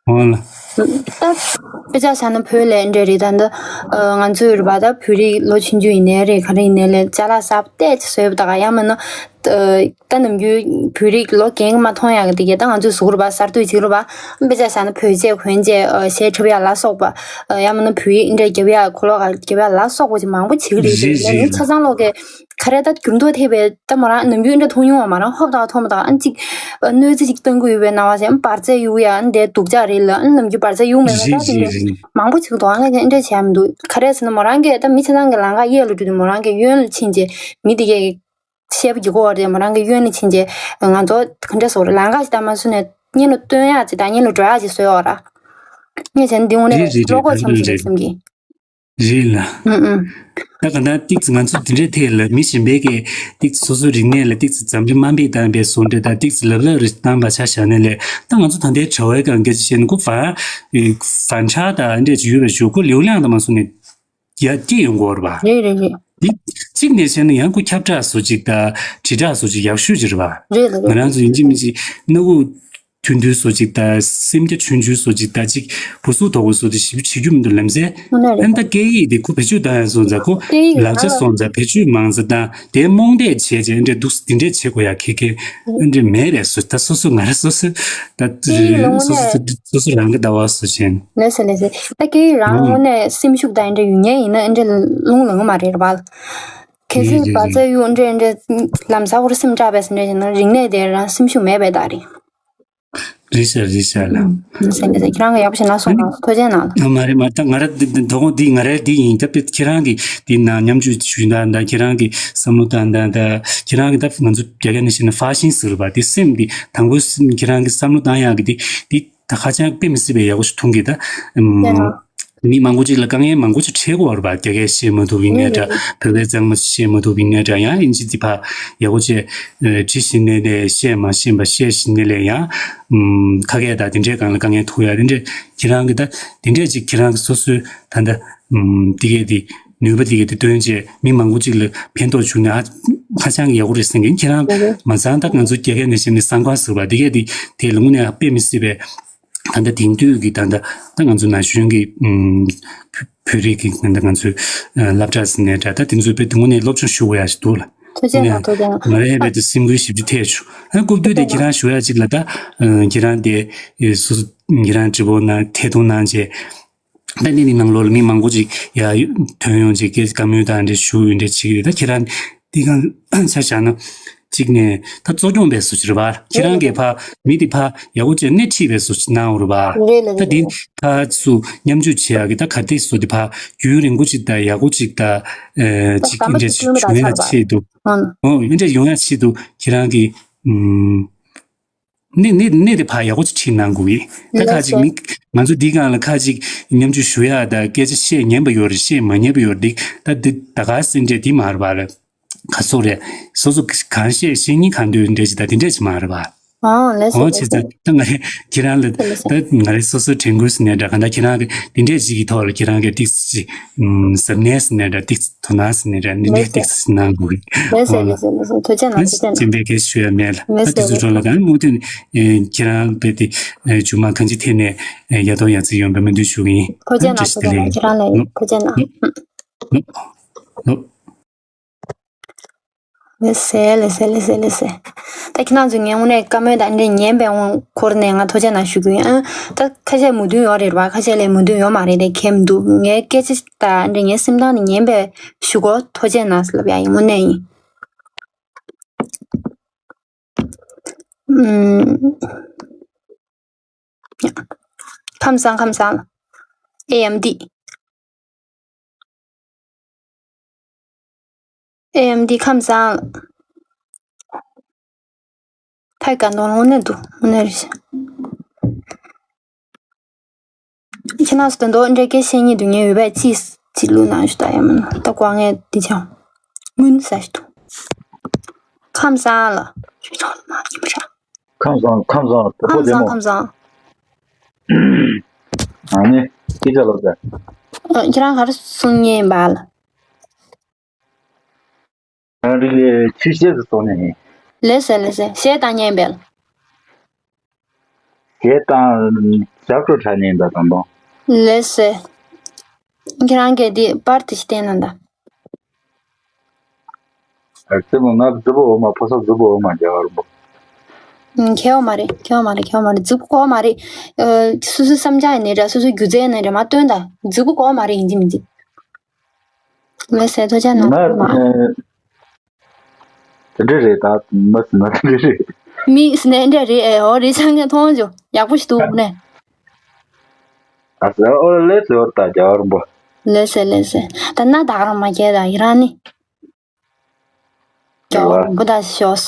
ཨོ་ལ། ད་དཔེ་ཆ་བཞག་ན་བོད་ལས་འདྲས་རེད། ད་འདི་ང་ཚོའི་རེད་པ། ད་བོད་རིགས་ལོ་ཆུང་ཆུང་ཡིན་ནའི་རེད། ག་རེ་ཡིན་ནའི་ལས་ཅ་ལག་གསར་པ་ཏོག་ཙམ་བཟོས་པ་དང་ཡང་མིན་ན། ད་ནམ་རྒྱུན་བོད་རིགས་ལོ་རྒན་མ་མཐོང་ཡག་གི་དེ་གས་ད་ང་ཚོས་བཟོ་གི་རེད་པ། གསར་གཏོད་བྱེད་ཀྱི་རེད་པ། དཔེ་ཆ་བཞག་ན་བོད་ཆས་གོན་ཆས་གཞས་འཁྲབ་ཡག་ལ་སོགས་པ། ཡང་མིན་ན་བོད་ཡིག་འདྲ་རྒྱབ་ཡག་གོ་ལོག་ག་རྒྱབ་ཡག་ལ་སོགས་པ་ཅིག་མང་པོ་བྱེད་ཀྱི་རེད། རེད་རེད་ལས་རེད། ངའི་ཆ་ཚང་ལོག་གི་ག་རེ་ད་འགྱུར་ལྡོག་ཐེབས་པའི་ད་མོ་རང་ནམ་རྒྱུན་འདྲ་མཐོང་མྱོང་བ་མ་རང་ཧོབ་ཏག་མཐོང་མ་ཐག་ཨ་ཅིག་གནོད་འཚེ་ཅིག་གཏང་གི་ཡོད་པའི་སྣང་བ་ཟེར། འབར་རྫས་གཡུག་ཡག་འདི་སྡུག་ཅག་རེད་ལ། ཨ་ནམ་རྒྱུན་འབར་རྫས་གཡུག་མེད་པ་རེད་ད། རེད་རེད་རེད། མང་པོ་བྱེད་ཀྱི་འདུག་ཨ་ང་གིས་འདྲ་བྱས་མི་འདུག་ག་རེ་ཟེར་ན་མོ་རང་གིས་ད་མི་ཆ་ཚང་གི་ལམ་ཁ་གཡས་ལ་འགྲོ་དུས་མོ་རང་གིས་གཡོན་ལ་ཕྱིན་རྗེས་མི་དེ་གས་བཤད་པ་རྒྱག་གི་ཡོད་རེད། མོ་རང་གིས་གཡོན་ལ་ཕྱིན་རྗེས་ང་ཚོ་ག་འདྲ་བཟོ་རེད། ལམ་ཁ་ཞིག་ད་མ་བཟོས་ནས་སྔོན་ལ་སྟོན་ཡག་ཅིག་དང་སྔོན་ལ་འགྲོ་ཡག་ཅིག་བཟོས་ཡོད་ར། ངས་བྱས་ན་འདི་དངོས་གནས་རེད་རེད་བློ་རེད། ཁོག་ཆེན་པོ་ཞིག་རེད་བསམ་གི། རེད་ལ། ཨུ་ཨུ། ད་ག་ད་ཏིག་ཙི་ང་ཚོ་འདི་འདྲའི་ཐད་ལ་མི་གཞན་པའི་གི་ཏིག་ཙི་སོ་སོའི་རིག་གནས་ལ་ཏིག་ཙི་འཛམ་གླིང་དམའ་འབེབས་བཏང་བའི་བཟོ་འདྲ་དང་ཏིག་ཙི་ལབ་ལབ་རེ་བཏང་བ་ཆ་བཞག་ན་ལས། ད་ང་ཚོ་ད་ལྟའི་དྲ་བའི་སྒང་སྐད་ཆ་བཤད་ན་ཁོ་ཝན་ཝན་ཆ་དང་འདྲས་ཅིག་ཡོད་པའི་ཞོར་ཁོ་ལེའུ་ལེའང་དང་མ་སོང་ནས་ཡར་སྐྱེད་ཡོང་གི་ཡོད་རེད་པ། རེད་རེད་རེད། འདི་གཅིག་ནས་བཤད་ན་ཡང་ཁོ་ཁྱབ་བསྒྲགས་བཟོ་ཅིག་དང་དྲིལ་བསྒྲགས་བཟོ་ཅིག་ཡག་ཤོས་ཅིག་རེད་པ། རེད་ལ་རེད། ང་རང་ཚོ་ཡིན་གཅིག་མིན་གཅིག་སྣ་ཁུག་ཐུང་ཐུང་བཟོ་ཅིག་དང་སེམས་རྒྱ་ཆུང་ཆུང་བཟོ་ཅིག་དང་ཅིག་བུ་སུ་དོ་བུ་སུ་དེ་ཞིབ་བྱེད་རྒྱུ་མི་འདུག་ལམ་སེང་། དངོས་གནས་རེད། ཨན་ད་སྐད་ཡིག་དེ་ཁོ་བེད་སྤྱོད་བཏང་ཡ་སོང་ཙང་ཁོ་སྐད་ཡིག་ལག་ཆ་རང་ལ་སོང་ཙང་བེད་སྤྱོད་མང་ཙང་དང་དེ་རྨོངས་དད་བྱས་བྱས་འདྲ་འདུག་འདི་འདྲས་བྱེད་དགོས་ཡ་ཁེ་ཁེ་འདྲ་མེད་རེད། སོ་ད་སོ་སོ་ང་རང་སོ་སོ་ད་སྐད་ཡིག་ལ་དངོས་སོ་སོ་གནས་སོ་སོ་རང་གི་ལྟ་བ་བཟོ་བྱས། ལགས་སོ་ལགས་སོ། ད་སྐད་ཡིག་རང་ཨང་དངོས་གནས་སེམས་ཤུགས་དང་འདྲ་ཡོད་མཁན་ཡིན་ན་འདྲ་རླུང་ལངས་མ་རེད་པ། གལ་སྲིད་རེད་རེད་བར་རེད། ཆད་ཡོད་འདྲ་འདྲ་ལམ་སང་ཁོ་རང་སེམས་སྐྲག་པས་འདྲ་བྱས་ན་རིག་གནས་དེ་རང་སེམས་ཤུགས་མེད་པའི་རྟགས་རེད། རེད་ཤག་རེད་ཤག་ལགས། ཨུམ། ལགས་སོ་ལགས་སོ། ཁྱེད་རང་གིས་ཡག་པོ་ཞིག་གནང་སོང་། ཨ་ནི། ཐུགས་རྗེ་གནང་། ཨ་མ་རེད་མ་རེད། ད་ང་རང་འདི་འདི་དོ་དགོང་འདི་ང་རང་འདི་ཡིན། ད་དཔེ་ཁྱེད་རང་གིས་འདི་ནང་མཉམ་ཞུགས་ཞུས་སྟངས་དང་ཁྱེད་རང་གིས་བསམ་བློ་བཏང་སྟངས་དང་ཁྱེད་རང་གིས་ད་ང་ཚོ་རྒྱ་སྐད་ནང་བཤད་ན་ཧྥ་ཤིང་ཟེར་བ་འདི་སེམས་འདི་དང་པོ་སེམས་ཁྱེད་རང་གིས་བསམ་བློ་བཏང་ཡག་གི་འདི་འདི་ད་ཧ་ཅང་དཔེ་མི་སྲིད་པའི་ཡག་པོ་ཞིག་མཐོང་གི་ད། ཨུམ། མི་མང་པོ་ཅིག་ལ་དཀའ་ངལ་མང་པོ་ཅིག་འཕྲད་ཀྱི་ཡོད་རེད་པ། རྒྱ་སྐད་བཤད་མ་ཐུབ་ཡིན་ནའི་འདྲ། བོད་སྐད་གཙང་མ་བཤད་མ་ཐུབ་ཡིན་ནའི་འདྲ། ཡང་ཨིན་ཇི་འདི་ཕར་ཡག་པོ་བྱས་ཨ་བྲིས་ཤེས་ནའི་ནས་བཤད་མ་ཤེས་པ་བཤད་ཤེས་ནའི་ལས་ཡང་ཨུམ་ཁ་སྐད་དང་དེ་འདྲའི་སྒང་ལ་དཀའ་ངལ་ཐུག་ཡ་དེ་འདྲས་ཁྱེད་རང་གི་ད་དེ་འདྲས་ཅིག་ཁྱེད་རང་གི་སོ་སོའི་ད་ལྟ་ཨུམ་དེ་གས་དེ་ནུས་པ་དེ་གས་དེ་བཏོན་བྱས་མི་མང་པོ་ཅིག་ལ་ཕན་ཐོགས་བྱུང་ན་ཧ་ཧ་ཅང་གི་ཡག་པོ་རེད་བསམ་གི། ཁྱེད་རང་མ་ཚང་ད་ང་ཚོ་རྒྱ་སྐད་ནས་བཤད་ན་གསང་བ་ཟེར་བ་དེ་གས་དེ་དེ་ལ་དངོས་གནས་དཔེ་མི་སྲིད་པའི། ད་ལྟ་དེང་དུས་ཀྱི་ད་ལྟ་ད་ང་ཚོ་ན་གཞོན་གྱི་ཨུམ་བོད་བོད་རིགས་ཀྱི་ད་ལྟ་ང་ཚོའི་ཨ་སློབ་གྲྭ་ཟེར་ནའི་འདྲ། ད་དེ་ཚོའི་དཔེ་དེ་དངོས་གནས་སློབ་སྦྱོང་ཞུ་དགོས་ཡ་ཞིག་འདུག་ལ། ཐུགས་རྗེ་གནང་། ཐུགས་རྗེ་གནང་། ང་རའི་དཔེ་དེ་སེམས་འགུལ་ཞེ་པོ་ཅིག་ཐེབས་བྱུང་། ཨ་སྐུ་མདུན་དེ་ཁྱེད་རང་ཞུ་ཡ་ཅིག་ལ་ད་ཨ་ཁྱེད་རང་དེ་ཨེ་སོ་སོ་ཁྱེད་རང་ཊི་ཝི་ནང་ཐད་གཏོང་གནང་བྱས། ད་འདི་ནི་ནང་ལོགས་ལ་མི་མང་པོ་ཅིག་ཡ་ཐོན་ཡོང་ཅིག་སྐད་བཀའ་མོལ་དང་འདྲ་ཞུ་ཡོང་འདྲ་བྱེད་ཀྱི་རེད། ད་ཁྱེད་རང་འདི་གང་ཆ་བཞག་ན་གཅིག་ནས་ད་གཙོ་སྐྱོང་པའི་བཟོ་ཅིག་རེད་པ། ཁྱེད་རང་གིས་ཕ་མི་འདི་ཕ་ཡག་པོ་བྱས་སྣེ་ཁྲིད་པའི་བཟོ་ཅིག་གནང་ཡོད་རེད་པ། རེད་ལ་ད་རེད་འདི་ལ། ཕ་ཚུར་མཉམ་ཞུགས་བྱེད་ཡག་གི་ད་ག་དེ་བཟོ་འདི་ཕ་རྒྱུན་རིང་པོ་ཅིག་དང་ཡག་པོ་ཅིག་དང་ཨེ་ད་ཅིག་ད་མ་འདྲ་ཅིག་ཅིག་བྱུང་ཡོང་ཡ་ཆེད་དུ། ཨང་། ཨོ་འདྲ་ཡོང་ཡ་ཆེད་དུ་ཁྱེད་རང་གིས་ཨུམ། གནས་གནས་གནས་དེ་ཕར་ཡག་པོ་ཅིག་ཁྲིད་གནང་དགོས་ཀྱི། ད་ཁ་ཅིག་མི་ང་ཚོ་འདི་སྒང་ལ་ཁ་ཅིག་མཉམ་ཞུགས་ཞུ་ཡག་དང་སྐད་ཆ་བཤད་ཉན་པ་ཡོད་རེད། བཤད་མ་ཉན་པ་ཡོད་རེད། ད་འདི་ད་ག་སེ་འདྲས་འདི་མ་རེད་པ། ག་སོག་རེད། སོ་སོ་གང་བཤད་བཤད་ཉིན་གང་འདོད་འདྲས་ཅིག་ད་འདི་འདྲས་ཅིག་མ་རེད་པ། ཨོ་ལགས་སོ། ཨོ་ལགས་བྱས་ཙང་ད་ང་རེ་ཁྱེད་རང་ལ་ད་ང་རེ་སོ་སོ་དྲན་སྐུལ་ཟེར་ནའི་འདྲ། གང་ལྟར་ཁྱེད་རང་གི་འདི་འདྲས་ཅིག་གི་ཐོག་ལ་ཁྱེད་རང་གི་ཏིག་ཙི་ཅིག་ཨུམ་གཟབ་ནན་ཟེར་ནའི་འདྲ། ཏིག་ཙི་དོ་སྣང་ཟེར་ནའི་འདྲ། འདི་འདྲས་ཏིག་ཙི་གནང་དགོས་ཀྱི། ལགས་སོ་ཨོ་ལགས་སོ་ལགས་སོ། ཐུགས་རྗེ་གནང་། ཐུགས་རྗེ་གནང་། སྤྱན་པས་སྐད་ཞུ་ཡ་མེད་ལ། ད་ལགས་སོ་དེ་ཚོ་ལགས་སོ། འགྲོ་ལ་ད་མུ་མཐུད་ནས་ཨེ་ཁྱེད་རང་དཔེ་དེ་ཨེ་མཇུག་མ་གང་ཅི་ཐད་ནས་ཨེ་ཡ་ཏོ་ཡ་ཙི་ཡོང་བའི་སྨོན་འདུན་ཞུ་གི་ཡིན། ཐུགས་རྗེ་གནང་། ཐུགས་རྗེ་གནང་། ཁྱེད་རང་ལ་ཐུགས་རྗེ་གནང་། ལོ། ལོ། ལོ། ལགས་སེ་ལགས་སེ་ལགས་སེ་ལགས་སེ། ད་ཁྱེད་རང་ཚོས་ངའི་དངོས་གནས་བཀའ་མོལ་དང་འདྲ་ཉན་པའི་དབང་འཁོར་ནས་ང་ཐུགས་རྗེ་གནང་ཞུ་གི་ཡིན། ཨ་ད་ཁ་ཤས་མོས་མཐུན་ཡོད་རེད་པ། ཁ་ཤས་ལ་མོས་མཐུན་ཡོད་མ་རེད་དེ་ཁྱད་མི་འདུག་ངའི་སྐད་ཆ་དང་འདྲ་ངའི་སེམས་གཏམ་དེ་ཉན་པའི་ཞུ་སྒོ་ཐུགས་རྗེ་གནང་ཟེར་ལབ་ཡ་ཡིན། དངོས་གནས་ཡིན། ཨུམ། ཁམས་བཟང་ཁམས་བཟང་། ཨེ་ཨེམ་ཌི། ཨེ་ཨེམ་ཌི་ཁམས་བཟང་། ཕ་གི་ག་འདོང་དངོས་གནས་འདུག་དངོས་གནས་རེད། ཁྱེད་རང་ཚོ་དོན་དུ་འདྲ་སྐད་བཤད་སྙིང་འདོད་མཁན་ཡོད་པས་ཅིས་ཅིག་ལུས་གནང་ཞུ་ད་ཡ་མིན་ད་དགོས་ངས་འདི་ཆང་སྔོན་ཟ་ཞུ་འདུག་ཁམས་བཟང་ལ། ཁམས་བཟང་ཁམས་བཟང་དོ་པོ་ཁམས་བདེ་བཟང་མོ། ཁམས་བཟང་། ཨ་ནི་སྐད་ཆ་ལོ་ཟེར། ཨ་ཁྱེད་རང་ག་རེ་གསུང་མཁན་ཡིན་པ་ལ། ང་རིག་ཆུ་ཤེལ་དུ་གཏོང་ནས་ཡིན། ལགས་སེ་ལགས་སེ་གཞས་བཏང་མཁན་ཡིན་པས། གཞས་བཏང་ཞབས་བྲོ་འཁྲབ་མཁན་ཡིན་ད་དང་པོ། ལགས་སེ། ཁྱེད་རང་གིས་འདི་པར་དེ་ཞིག་བསྟན་གནང་ད། རྩེ་མོ་ང་རྫི་པོ་འོ་མ་ཕོ་གསར་རྫི་པོ་འོ་མ་རྒྱ་གར་པོ། ཨུམ་ཁྱེད་འོ་མ་རེད་ཁྱེད་འོ་མ་རེད་ཁྱེད་འོ་མ་རེད། རྫི་པོ་གོ་མ་རེད། ཨ་སོ་སོའི་བསམ་འཆར་ཡིན་ནའི་འདྲ་སོ་སོའི་སྒྱུ་རྩལ་ཡིན་ནའི་འདྲ་མ་སྟོན་ད། རྫི་པོ་གོ་མ་རེད་ཡིན་གཅིག་མིན་གཅིག་ལགས་སེ་ཐུགས་རྗེ་གནང་། ང་མ། ཨ་དེ་འདྲ་རེད་ད་མ་ཟིན་ན་དེ་འདྲ་རེད། མི་ཟིན་ནའི་འདྲ་རེད་ཨེ་འོ་རེད་ཆང་ངས་མཐོང་བྱུང་ཡག་པོ་ཞིག་འདུག་ནས། ཨ་ཟེར་ཨོ་ལེ་ཟེར་བ་ད་རྒྱ་གར་པོ། ལགས་སེ་ལགས་སེ། ད་ན་ད་ག་རང་མ་སྐྱེལ་ད་ཡི་རང་ནི། རྒྱ་གར་པོ་ད་ཤོག་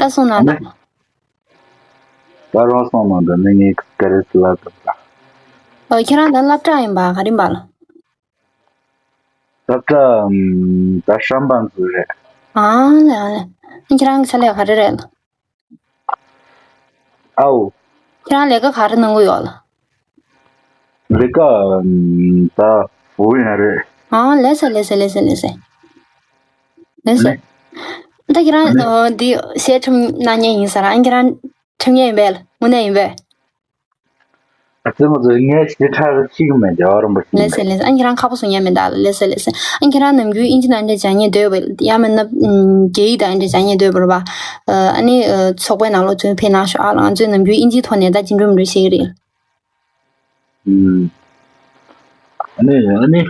ད་སོང་ན་ད། ད་རང་སོང་ན་ད་ནི་ངའི་ཀ་རེ་སི་ལ་ད་ད། ཨོ་ཁྱེད་རང་ད་སློབ་གྲྭ་ཡིན་པ་ག་རེ་ཡིན་པ་ལ། སློབ་གྲྭ་ད་ཧྲམ་པན་ཚུ་རེད། ཨང་ལེ་ཨང་ལེ། ཁྱེད་རང་གི་ཆ་ལས་ག་རེ་རེད། ཨའོ། ཁྱེད་རང་ལས་ཀ་ག་རེ་གནང་གི་ཡོད་ལ། ལས་ཀ་ད་བུ་ཡིན་རེད། ཨང་ལེ་སེ་ལེ་སེ་ལེ་སེ་ལེ་སེ། ལེ་སེ། ད་ཁྱེད་རང་འདི་གཞས་འཁྲབ་གནང་མཁན་ཡིན་ས་ར་ཨང་ཁྱེད་རང་འཁྲབ་མཁན་ཡིན་པས་ལ་དངོས་གནས་ཡིན་པས། ཨ་ཙི་མ་ཙི་ངས་ཞེ་དྲག་ཤེས་ཀྱི་མེད་རྒྱ་གར་རིན་པོ་ཆེ་ལགས་སེ་ལགས་སེ། ཨ་ཁྱེད་རང་ཁག་པོ་བཟོ་མཁན་མེད་ད་ལགས་སེ་ལགས་སེ། ཨ་ཁྱེད་རང་ནམ་རྒྱུན་དབྱིན་ཇི་ནང་འདྲ་སྦྱང་སྙིང་འདོད་པ་ཡང་མིན་ན་རྒྱ་ཡིག་དང་འདྲ་སྦྱང་སྙིང་འདོད་པ་རེད་པ། ཨ་ནི་ཚོགས་པའི་ནང་ལོགས་ཚུར་ཕེབས་གནང་ཤོག་ཨ་ལ་ང་ཚོས་ནམ་རྒྱུན་དབྱིན་ཇིའི་ཐོག་ནས་ད་ཅི་འགྲུབ་མི་འགྲུབ་བཤད་ཀྱི་རེད། ཨ་ནི་ཨ་ནི་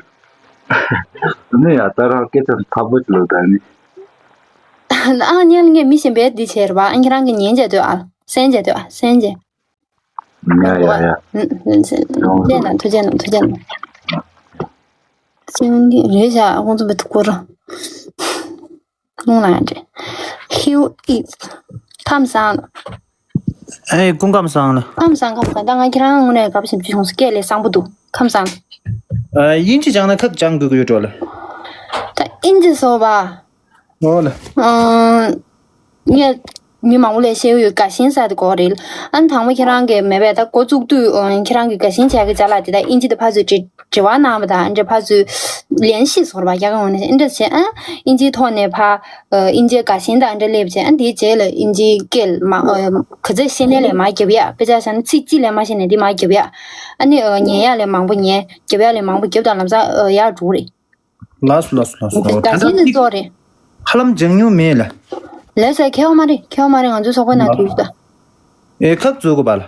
ཨ་ནི་ཡ་ད་རང་སྐད་ཆ་ཚ་པོ་ཅིག་ལབ་ད་ཨ་ནི། ཨ་ཉན་ངས་མི་གཞན་པས་འདི་བྱས་རེད་པ་ཨ་ཁྱེད་རང་གིས་ཉན་བྱས་སྡོད་ཨ་གསན་བྱས་སྡོད་ཨ་གསན་བྱས། ཡ་ཡ་ཡ། ཐུགས་རྗེ་གནང་ཐུགས་རྗེ་གནང་ཐུགས་རྗེ་གནང་། སེང་གེ་རེད་བཞག་ཁོང་ཚོ་བེད་སྐོར། རླུང་ལ་ཡང་འདྲེ། ཧིའུ་ཨིད། ཁམས་བཟང་། ཨེ་སྐུ་ཁམས་བཟང་ལ། ཁམས་བཟང་ཁམས་བཟང་ད་ང་ཁྱེད་རང་དངོས་གནས་དགའ་པོ་ཞེ་པོ་ཅིག་བྱུང་སོང་སྐད་ལས་བཟང་པོ་འདུག་ཁམས་བཟང་། ཨ་དབྱིན་ཇི་སྦྱང་ན་ཁག་སྦྱང་དགོས་ཀྱི་ཡོད་འགྲོ་ལ། ད་དབྱིན་ཇི་སོ་པ། ཨོ་ལ། ཨང་། ངས་མི་མང་པོ་ལས་བཤད་ཡོད་དགའ་ཞེན་ཟེར་དེ་གོ་རེད། ཨ་ནི་དང་པོ་ཁྱེད་རང་གིས་མེད་པས་ད་འགོ་བཙུགས་དུས་ཨང་ཁྱེད་རང་གིས་དགའ་ཞེན་བྱ་གི་བྱ་ལ་དེ་ད་དབྱིན་ཇི་དེ་ཕར་ཚུར་དྲི་དྲི་བ་གནང་བ་དང་འདྲ་ཕར་ཚུར་ལན་ཤེས་སོར་བ་རྒྱ་གར་ངོས་ནས་འདྲ་བྱས་ཨ་དབྱིན་ཇིའི་ཐོག་ནས་ཕར་དབྱིན་ཇིའི་དགའ་ཞེན་དང་འདྲ་སླེབས་བྱས་ཨ་དེའི་རྗེས་ལ་དབྱིན་ཇིའི་སྐད་ལ་མ་ག་ཚོད་ཤེས་ནས་ལས་མ་རྒྱབ་ཡ་དཔེ་ཆ་བཞག་ན་ཚིག་གཅིག་ལས་མ་ཤེས་ནས་དེ་མ་རྒྱབ་ཡ་ཨ་ནི་ཉན་ཡ་ལས་མང་པོ་ཉན་རྒྱབ་ཡ་ལས་མང་པོ་རྒྱབ་དང་ལམ་སང་ཡར་འགྲོ་རེད། ལགས་སོ་ལགས་སོ་ལགས་སོ། དགའ་ཞེན་ནི་གཙོ་རེད། ཧ་ལམ་སྦྱང་མྱོང་མེད་ལ། ལགས་སོ་ཁྱད་པར་མ་རེད་ཁྱད་པར་མ་རེད་ང་ཚོའི་ཚོགས་པའི་ནང་དུ་ཡོད་ད། ཨེ་ཁག་བཙུགས་དགོས་པ་ལ།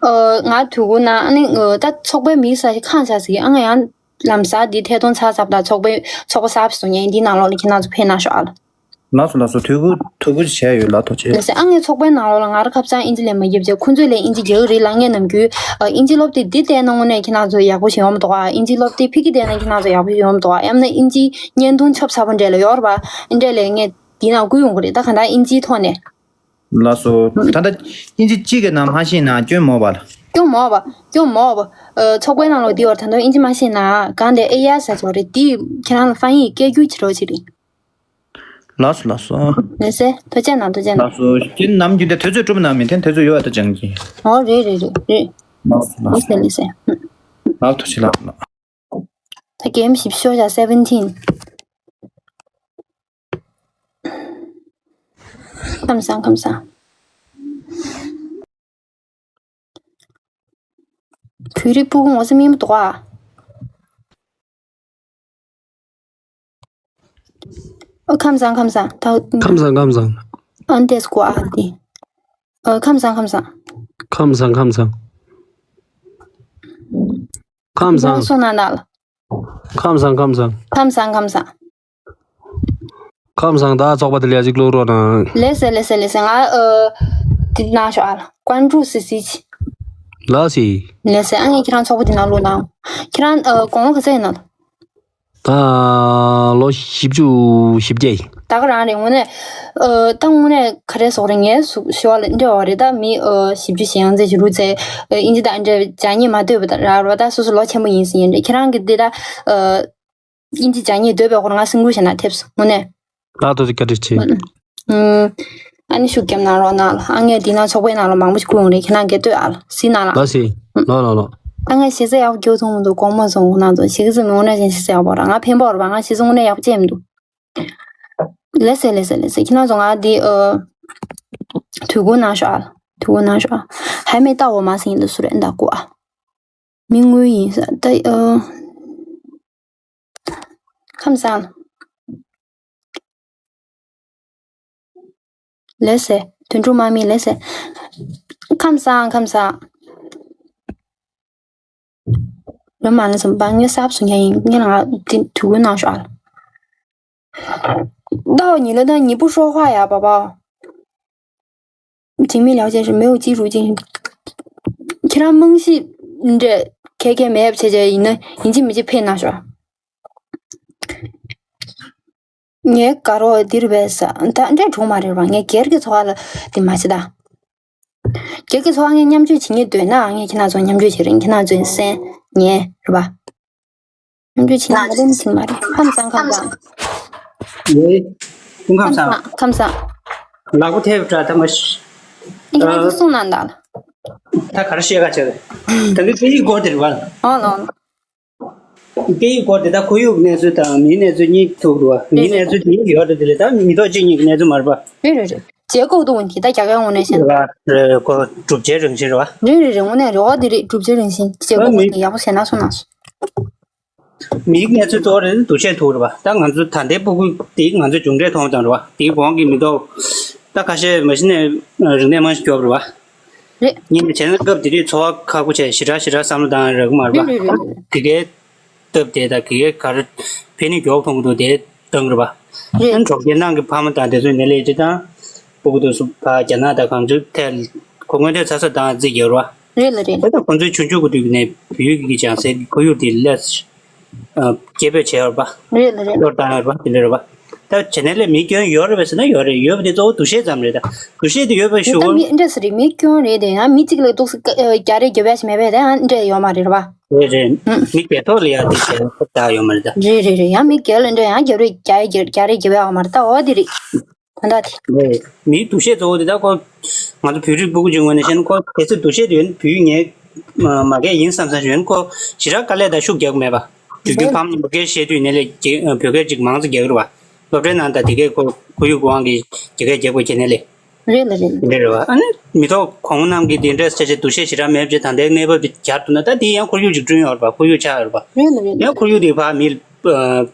ཨ་ང་དུས་གུ་ན་ཨ་ནི་ད་ཚོགས་པའི་མི་ས་ཞིག་ཁང་ཆ་ཟིག་ཨ་ང་ཡང་ལམ་སང་འདི་ཐད་གཏོང་ཚར་ཚར་ད་ཚོགས་པའི་ཚོགས་པ་གསར་པ་བཟོ་མཁན་འདིའི་ནང་ལོགས་ལ་ཁྱེད་རང་ཚོ་ཕེབས་གནང་ཤོག་ཨ་ལ། ལགས་སོ་ལགས་སོ་དུས་གུ་དུས་གུ་བྱས་ཡོད་ལ་ཐུགས་རྗེ་ཆེ། ལགས་སེ་ཨ་ངའི་ཚོགས་པའི་ནང་ལོགས་ལ་ང་རང་ཁ་སང་ཨིན་ཇི་ལས་མ་རྒྱབ་བྱས་ཁོང་ཚོས་ལས་ཨིན་ཇི་རྒྱག་གི་རེད་ལ་ངས་ནམ་རྒྱུན་ཨ་ཨིན་ཇི་སློབ་དེབ་འདི་བལྟས་ན་དངོས་གནས་ཁྱེད་རང་ཚོ་ཡག་པོ་ཞིག་ཡོང་མི་འདུག་ཨ་ཨིན་ཇི་སློབ་དེབ་ཕ་གི་བལྟས་ན་ཁྱེད་རང་ཚོ་ཡག་པོ་ཞིག་ཡོང་མི་འདུག་ཨ་ཡང་ན་ཨིན་ཇི་བརྙན་ཐུང་ཆབ་ཚ་པོ་འདྲ་ལ་ཡོད་རེད་པ་ཨ་འདྲ་ལས་ངས་འདི་ནང་བསྐུར་ཡོང་གི་རེད་ད་ག་ད་ཨིན་ཇིའི་ཐོག་ནས། ལགས་སོ། ད་ལྟ་ཨིན་ཇི་གཅིག་གི་ནང་མ་ཤེས་ན་སྐྱོན་མོ་བ་ལ། སྐྱོན་མོ་བ། སྐྱོན་མོ་བ། ཨ་ཚོགས་པའི་ནང་ལོགས་འདི་བར་ད་དུང་ཨིན་ཇི་མ་ཤེས་ན་གང་དེ་ཨེ་ཡ་ཟ་ཆོག་རེད་འདི་ཁྱེད་རང་ལ་ཧྥ་ཡིན་སྐད་སྒྱུར་བྱེད་རོགས་བྱེད་རེད། ལགས་སོ་ལགས་སོ། ལགས་སེ་ཐུགས་རྗེ་གནང་ཐུགས་རྗེ་གནང་། ལགས་སོ་ཁྱེད་ནམ་རྒྱུན་དེ་དུས་ཚོད་གྲུབ་ན་མི་འཐེན་དུས་ཚོད་ཡོད་བ་ད་ཅང་གི། ཨོ་རེད་རེད་རེད་རེད། ལགས་སོ་ལགས་སོ། ལགས་སེ་ལགས་སེ། ལགས་ཐུགས་རྗེ་ལགས་ལགས། ད་གེམ་བཞི་ཤོ་བྱ་seventeen། ཁམས་བཟང་ཁམས་བཟང་། བོད་རིགས་ཕྲུ་གུ་ངོ་ཚ་མིན་མི་འདུག་ཨ། ཨོ་ཁམས་བཟང་ཁམས་བཟང་། ད་ཁམས་བཟང་ཁམས་བཟང་། ཨན་ཏེས་ཀོ་ཨ་ཏི། ཨོ་ཁམས་བཟང་ཁམས་བཟང་། ཁམས་བཟང་ཁམས་བཟང་། ཁམས་བཟང་། སོང་ན་ན་ལ། ཁམས་བཟང་ཁམས་བཟང་། ཁམས་བཟང་ཁམས་བཟང་། ཁམས་བཟང་། ད་ཚོགས་པ་དེ་ལ་ཡ་གཅིག་ཀློག་རོགས་གནང་། ལེ་སེ་ལེ་སེ་ལེ་སེ། ང་ཨ་དེ་ནང་ཤོག་ཨ་ལ། ཀོན་ཀྲུ་སི་སི་ཅི། ལ་སི། ལེ་སེ། ཨ་ངས་ཁྱེད་རང་ཚོགས་པ་དེ་ནང་ལོག་ནང་། ཁྱེད་རང་ཨ་དགུང་ལོ་ག་ཚོད་ཡིན་ན། ད་ལོ་བཞི་བཅུ་ཞེ་བརྒྱད་ཡིན། ད་ག་རང་རེད་དངོས་གནས། ཨ་ད་དངོས་གནས་ག་རེ་ཟེར་དགོས་རེད། ངའི་གཟུགས་ཞི་བ་ལ་འདྲ་བ་རེད། ད་མི་ཨ་བཞི་བཅུ་ཞེ་ཡང་ཙམ་ཞིག་རུ་ཚེ་ཨ་ཨིན་ཇི་དང་འདྲ་བའི་སྦྱང་ཉེས་མ་ལྟོས་པ་ད་ར་རོ། ད་སོ་སོ་ལོ་ཆེན་པོ་ཡིན་ཟིན་ཡིན་རེད། ཁྱེད་རང་གི་འདི་ད་ཨ་ཨིན་ཇི་སྦྱང་ཉེས་འདོད་པའི་སྐོར་ང་སེམས་ཁུར་བྱས་ན་ཐེབས་སོང་དངོས་གནས། ད་དོ་དེ་བཀའ་དྲིན་ཆེ། ཨུམ། ཨ་ནི་ཤུགས་རྒྱབ་གནང་རོགས་གནང་ལ། ཨ་ངས་འདི་ན་ཚོགས་པའི་ནང་ལ་མང་པོ་ཞིག་བསྐུར་ཡོང་རེད། ཁྱེད་རང་གིས་ལྟོས་ཨ་ལ་གཟིགས་གནང་ལ། ལགས་སེ། ལགས་ལགས་ལགས། ཨ་ངས་ཤེས་ཚད་ཡག་པོ་སྐྱོ་ཐུང་མི་འདུག་དགོང་མོ་སོང་ཁོ་ན་ཚོ་ཞིག་ཙམ་མི་འོང་ན་ཞེས་ཤེས་ཚད་ཡག་པོ་ར། ང་ཕན་པ་ར་བ། ང་ཤེས་ཚད་དངོས་གནས་ཡག་པོ་བྱས་མི་འདུག་ལེ་སེ་ལེ་སེ་ལེ་སེ། ཁྱེད་རང་ཚོ་ང་འདི་ཨ་དུས་འཁོར་ནང་ཤོག་ཨ། དུས་འཁོར་ནང་ཤོག་ཨ། ཧའི་མེ་ཏ་འོ་མ་ཟིན་ལ་སུ་རེད་འདའ་ཀོ་ཨ། མི་དངོས་ཡིན་ས་ད་ཨ། ཁམས་བཟང་། ལེ་སེ། དོན་གྲུབ་དམག་མི་ལེ་སེ། ཁམས་བཟང་ཁམས་བཟང་། རོ་མ་ལ་སམ་པ་ངས་གསར་བཟོ་མཁན་ཡིན། ངས་ལ་ང་དུས་འཁོར་ནང་ཤོག་ཨ། ད་འོ་ཉི་ལོ་ད་ཉི་པུ་ཧྲོ་ཧྭ་ཡ་པ་པ། 情面了解是没有基础进行། ཁྱེད་རང་རྨང་གཞི་འདྲ་ཁྱད་ཁྱད་མེད་པ་བྱས་བྱས་ཡིན་ན་ཡིན་གཅིག་མིན་གཅིག་ཕེབས་གནང་ཤོག་ངའི་དགའ་རོགས་འདིར་བས་ས་ད་འདྲ་གྲུང་མ་རེད་པ། ངས་སྒེར་གྱི་འཚོ་བ་ལ་འདི་མ་བྱེད་ད། སྒེར་གྱི་འཚོ་བ་ངས་མཉམ་སྤྱོད་བྱེད་སྙིང་འདོད་ན་ངས་ཁྱེད་རང་ཚོ་མཉམ་སྤྱོད་བྱེད་རིང་ཁྱེད་རང་ཚོའི་སེམས་ཉལ་རེད་པ། ཡོང་རྒྱུ་བྱེད་ན་ལ་ལེན་ཟིན་མ་རེད། ཁམས་བཟང་ཁམས་བཟང་། ཡེ། ཀུན་ཁམས་ཁམས་བཟང་། བཟང་ཁམས་བཟང་། ལག་པ་ཐེབས་འདྲ་ཐ་མ་ཤི། ཨ་ཁྱེད་རང་ཚོ་གསུང་གནང་དང་། ད་ག་རེ་བཤད་ག་བྱ་རེད། ད་གི་སྐད་ཡིག་སྐོར་དེ་རེད་བ། ཨོ་ལོ་ལོ། སྐད་ཡིག་སྐོར་དེ་ད་ཁོར་ཡུག་གནས་ཚུལ་དང་མིའི་གནས་ཚུལ་གཉིས་ཐུག་རེད་བ། མིའི་གནས་ཚུལ་དེ་ཡོད་རེད། དེ་ལས་ད་མི་ཐོག་གཅིག་གཉིས་ཀྱི་གནས་ཚུལ་མ་རེད་བ། རེད་རེད་རེད། བྱེད་སྒོ་དུ་འོན་གྱི་ད་རྒྱ་སྐད་དངོས་གནས་བཤད་ན། རེད་ཁོ་གྲུབ་ཆའི་རང་བཞིན་རེད་བ། རེད་རེད་རེད། དངོས་གནས་རེད་བ། འདི་རེད་གྲུབ་ཆའི་རང་བཞིན། བྱེད་སྒོ་དངོས་གནས་ཡག་པོ་བྱས་ན་སོང་ན་སོང་། མིའི་གནས་ཚུལ་གཙོ་བོ་རེད་འདུ་ཤེས་ཐུག་རེད་བ། ད་ང་ཚོ་ད་ལྟའི་སྤུ་གུ་དེ་ང་ཚོ་མཇུག་འབྲས་མཐོང་ཙམ་རེད་བ། དེའི་གོང་གི་མི་ཐོག་ད་ཁ་ཤས་མ་གཞི་ནས་རིག་གནས་མང་ཞིག་སྐྱོབ་རེད་བ། རེད། ཉིན་བྱས་ན་སྐབས་དེ་དུས་འཚོ་བ་ཁག་པོ་བྱས་ཞེ་དྲག་ཞེ་དྲག་བསམ་བློ་བཏང་རག་གི་མ་རེད་རེད་བ། རེད་རེད། དེ་གའི་སྟབས་བདེ་དང་དེ་གའི་ག་རེ་ཕན་ནུས་མགྱོགས་མཐོང་གི་འདུག་དེ་བཏང་གི་རེད་བ། རེད། ཨ་ནི་གྲོང་ཁྱེར་ནང་གི་ཕ་མ་དང་དེ་ཚོས་ནད་ལས་ཅི་དང་སྤུ་གུ་དེ་ཚོ་ཕར་རྒྱ་ནག་དང་གང་ཅིའི་ཐད་ཁོ་སྔོན་ཐོན་ཚ་ཚ་དང་རྩིས་རྒྱག་རེད་བ། རེད་ལ་རེད། ད་ལྟ་ཁོང་ཚོའི་ཆུང་ཆུང་གི་དུས་ནས་བོད་ཡིག་གི་སྦྱང་སའི་ཁོར་ཡུག་དེ་ལས་སྐྱེ་འཕེལ་བྱས་ཡོད་རེད་པ། རེད་ལ་རེད། གློ་བཏང་ཡོད་རེད་པ། དེ་འདྲ་རེད་པ། ད་བྱས་ནས་ལས་མི་སྐྱོན་ཡོད་རེད་པས་ཟེར་ན་ཡོད་རེད། ཡོད་པ་དེ་གཙོ་བོ་འདུ་ཤེས་ཙམ་རེད། ད་འདུ་ཤེས་དེ་ཡོད་པའི་ཞུ་ད་གོ། མི་འདྲ་ས་རེད། མི་སྐྱོན་རེད་དེ་ཡང་མི་གཅིག་ལ་ཏོག་ཙམ་རྒྱག་རེས་རྒྱབ་ཡ་ཞིག་མེད་པས་དེ་ཡང་འདྲ་ཡོད་མ་རེད་རེད་པ། རེད་རེད། མི་སྒེར་ཐོག་ལ་ཡ་དེ་བྱས་ན་ཁོ་ད་ཡོད་མ་རེད་ད། རེད་རེད་རེད། ཡང་མི་སྒེར་ལ་འདྲ་ཡང་རྒྱབ་རེས་རྒྱག་ཡ་རྒྱག་རེས་རྒྱབ་ཡ་ཡོད་མ་རེད་ད། འོ་དེ་རེད། ད་ལྟ་དེ། རེད། མིའི་འདུ་ཤེས་གཙོ་བོ་དེ་ད་ཁོ་ང་ཚོ་བོད་རིགས་སྤུ་གུ་ཅིག་ངོས་ནས་བཤད་ན་ཁོ་གལ་སྲིད་འདུ་ཤེས་དེ་ཡོད་ན་བོད་ཡིག་ངས་མ་མ་སྐད་ཡིན་བསམ་བསམ་ཞིག་ཡོད་ན་ཁོ་ཞེ་དྲག་དཀའ་ལས་དང་ཤུགས་རྒྱག་གི་མེད་པ། དུས་རྒྱུན་རེད། ཕ་མ་མ་སྐད་བཤད་དུས་ནས་ལས་བོད་སྐད་ཅིག་མང་ཙམ་རྒྱག་གི་རེད་པ། སློབ་གྲྭའི་ནང་དང་དེ་གས་ཁོ་ཁོར་ཡུག་དབང་གིས་རྒྱ་སྐད་རྒྱག་དགོས་བྱས་ནས་ལས། རེད་ལ་རེད། འདི་རེད་བ། ཨ་ནི་མི་ཐོག་གོང་མ་རྣམས་ཀྱིས་དེ་འདྲས་བྱས་བྱས་འདུ་ཤེས་ཞེ་དྲག་མེད་བྱས་ད་ལྟའི་གནས་བབ་དེ་གྱར་ཐུབ་ན་ད་དེ་ཡང་ཁོར་ཡུག་ཅིག་བསྐྲུན་ཡོད་རེད་པ། ཁོར་ཡུག་ཆགས་ཡོད་རེད་པ། རེད་ལ་རེད། ཡང་ཁོར་ཡུག་དེ་ཕར་མི་ཨ་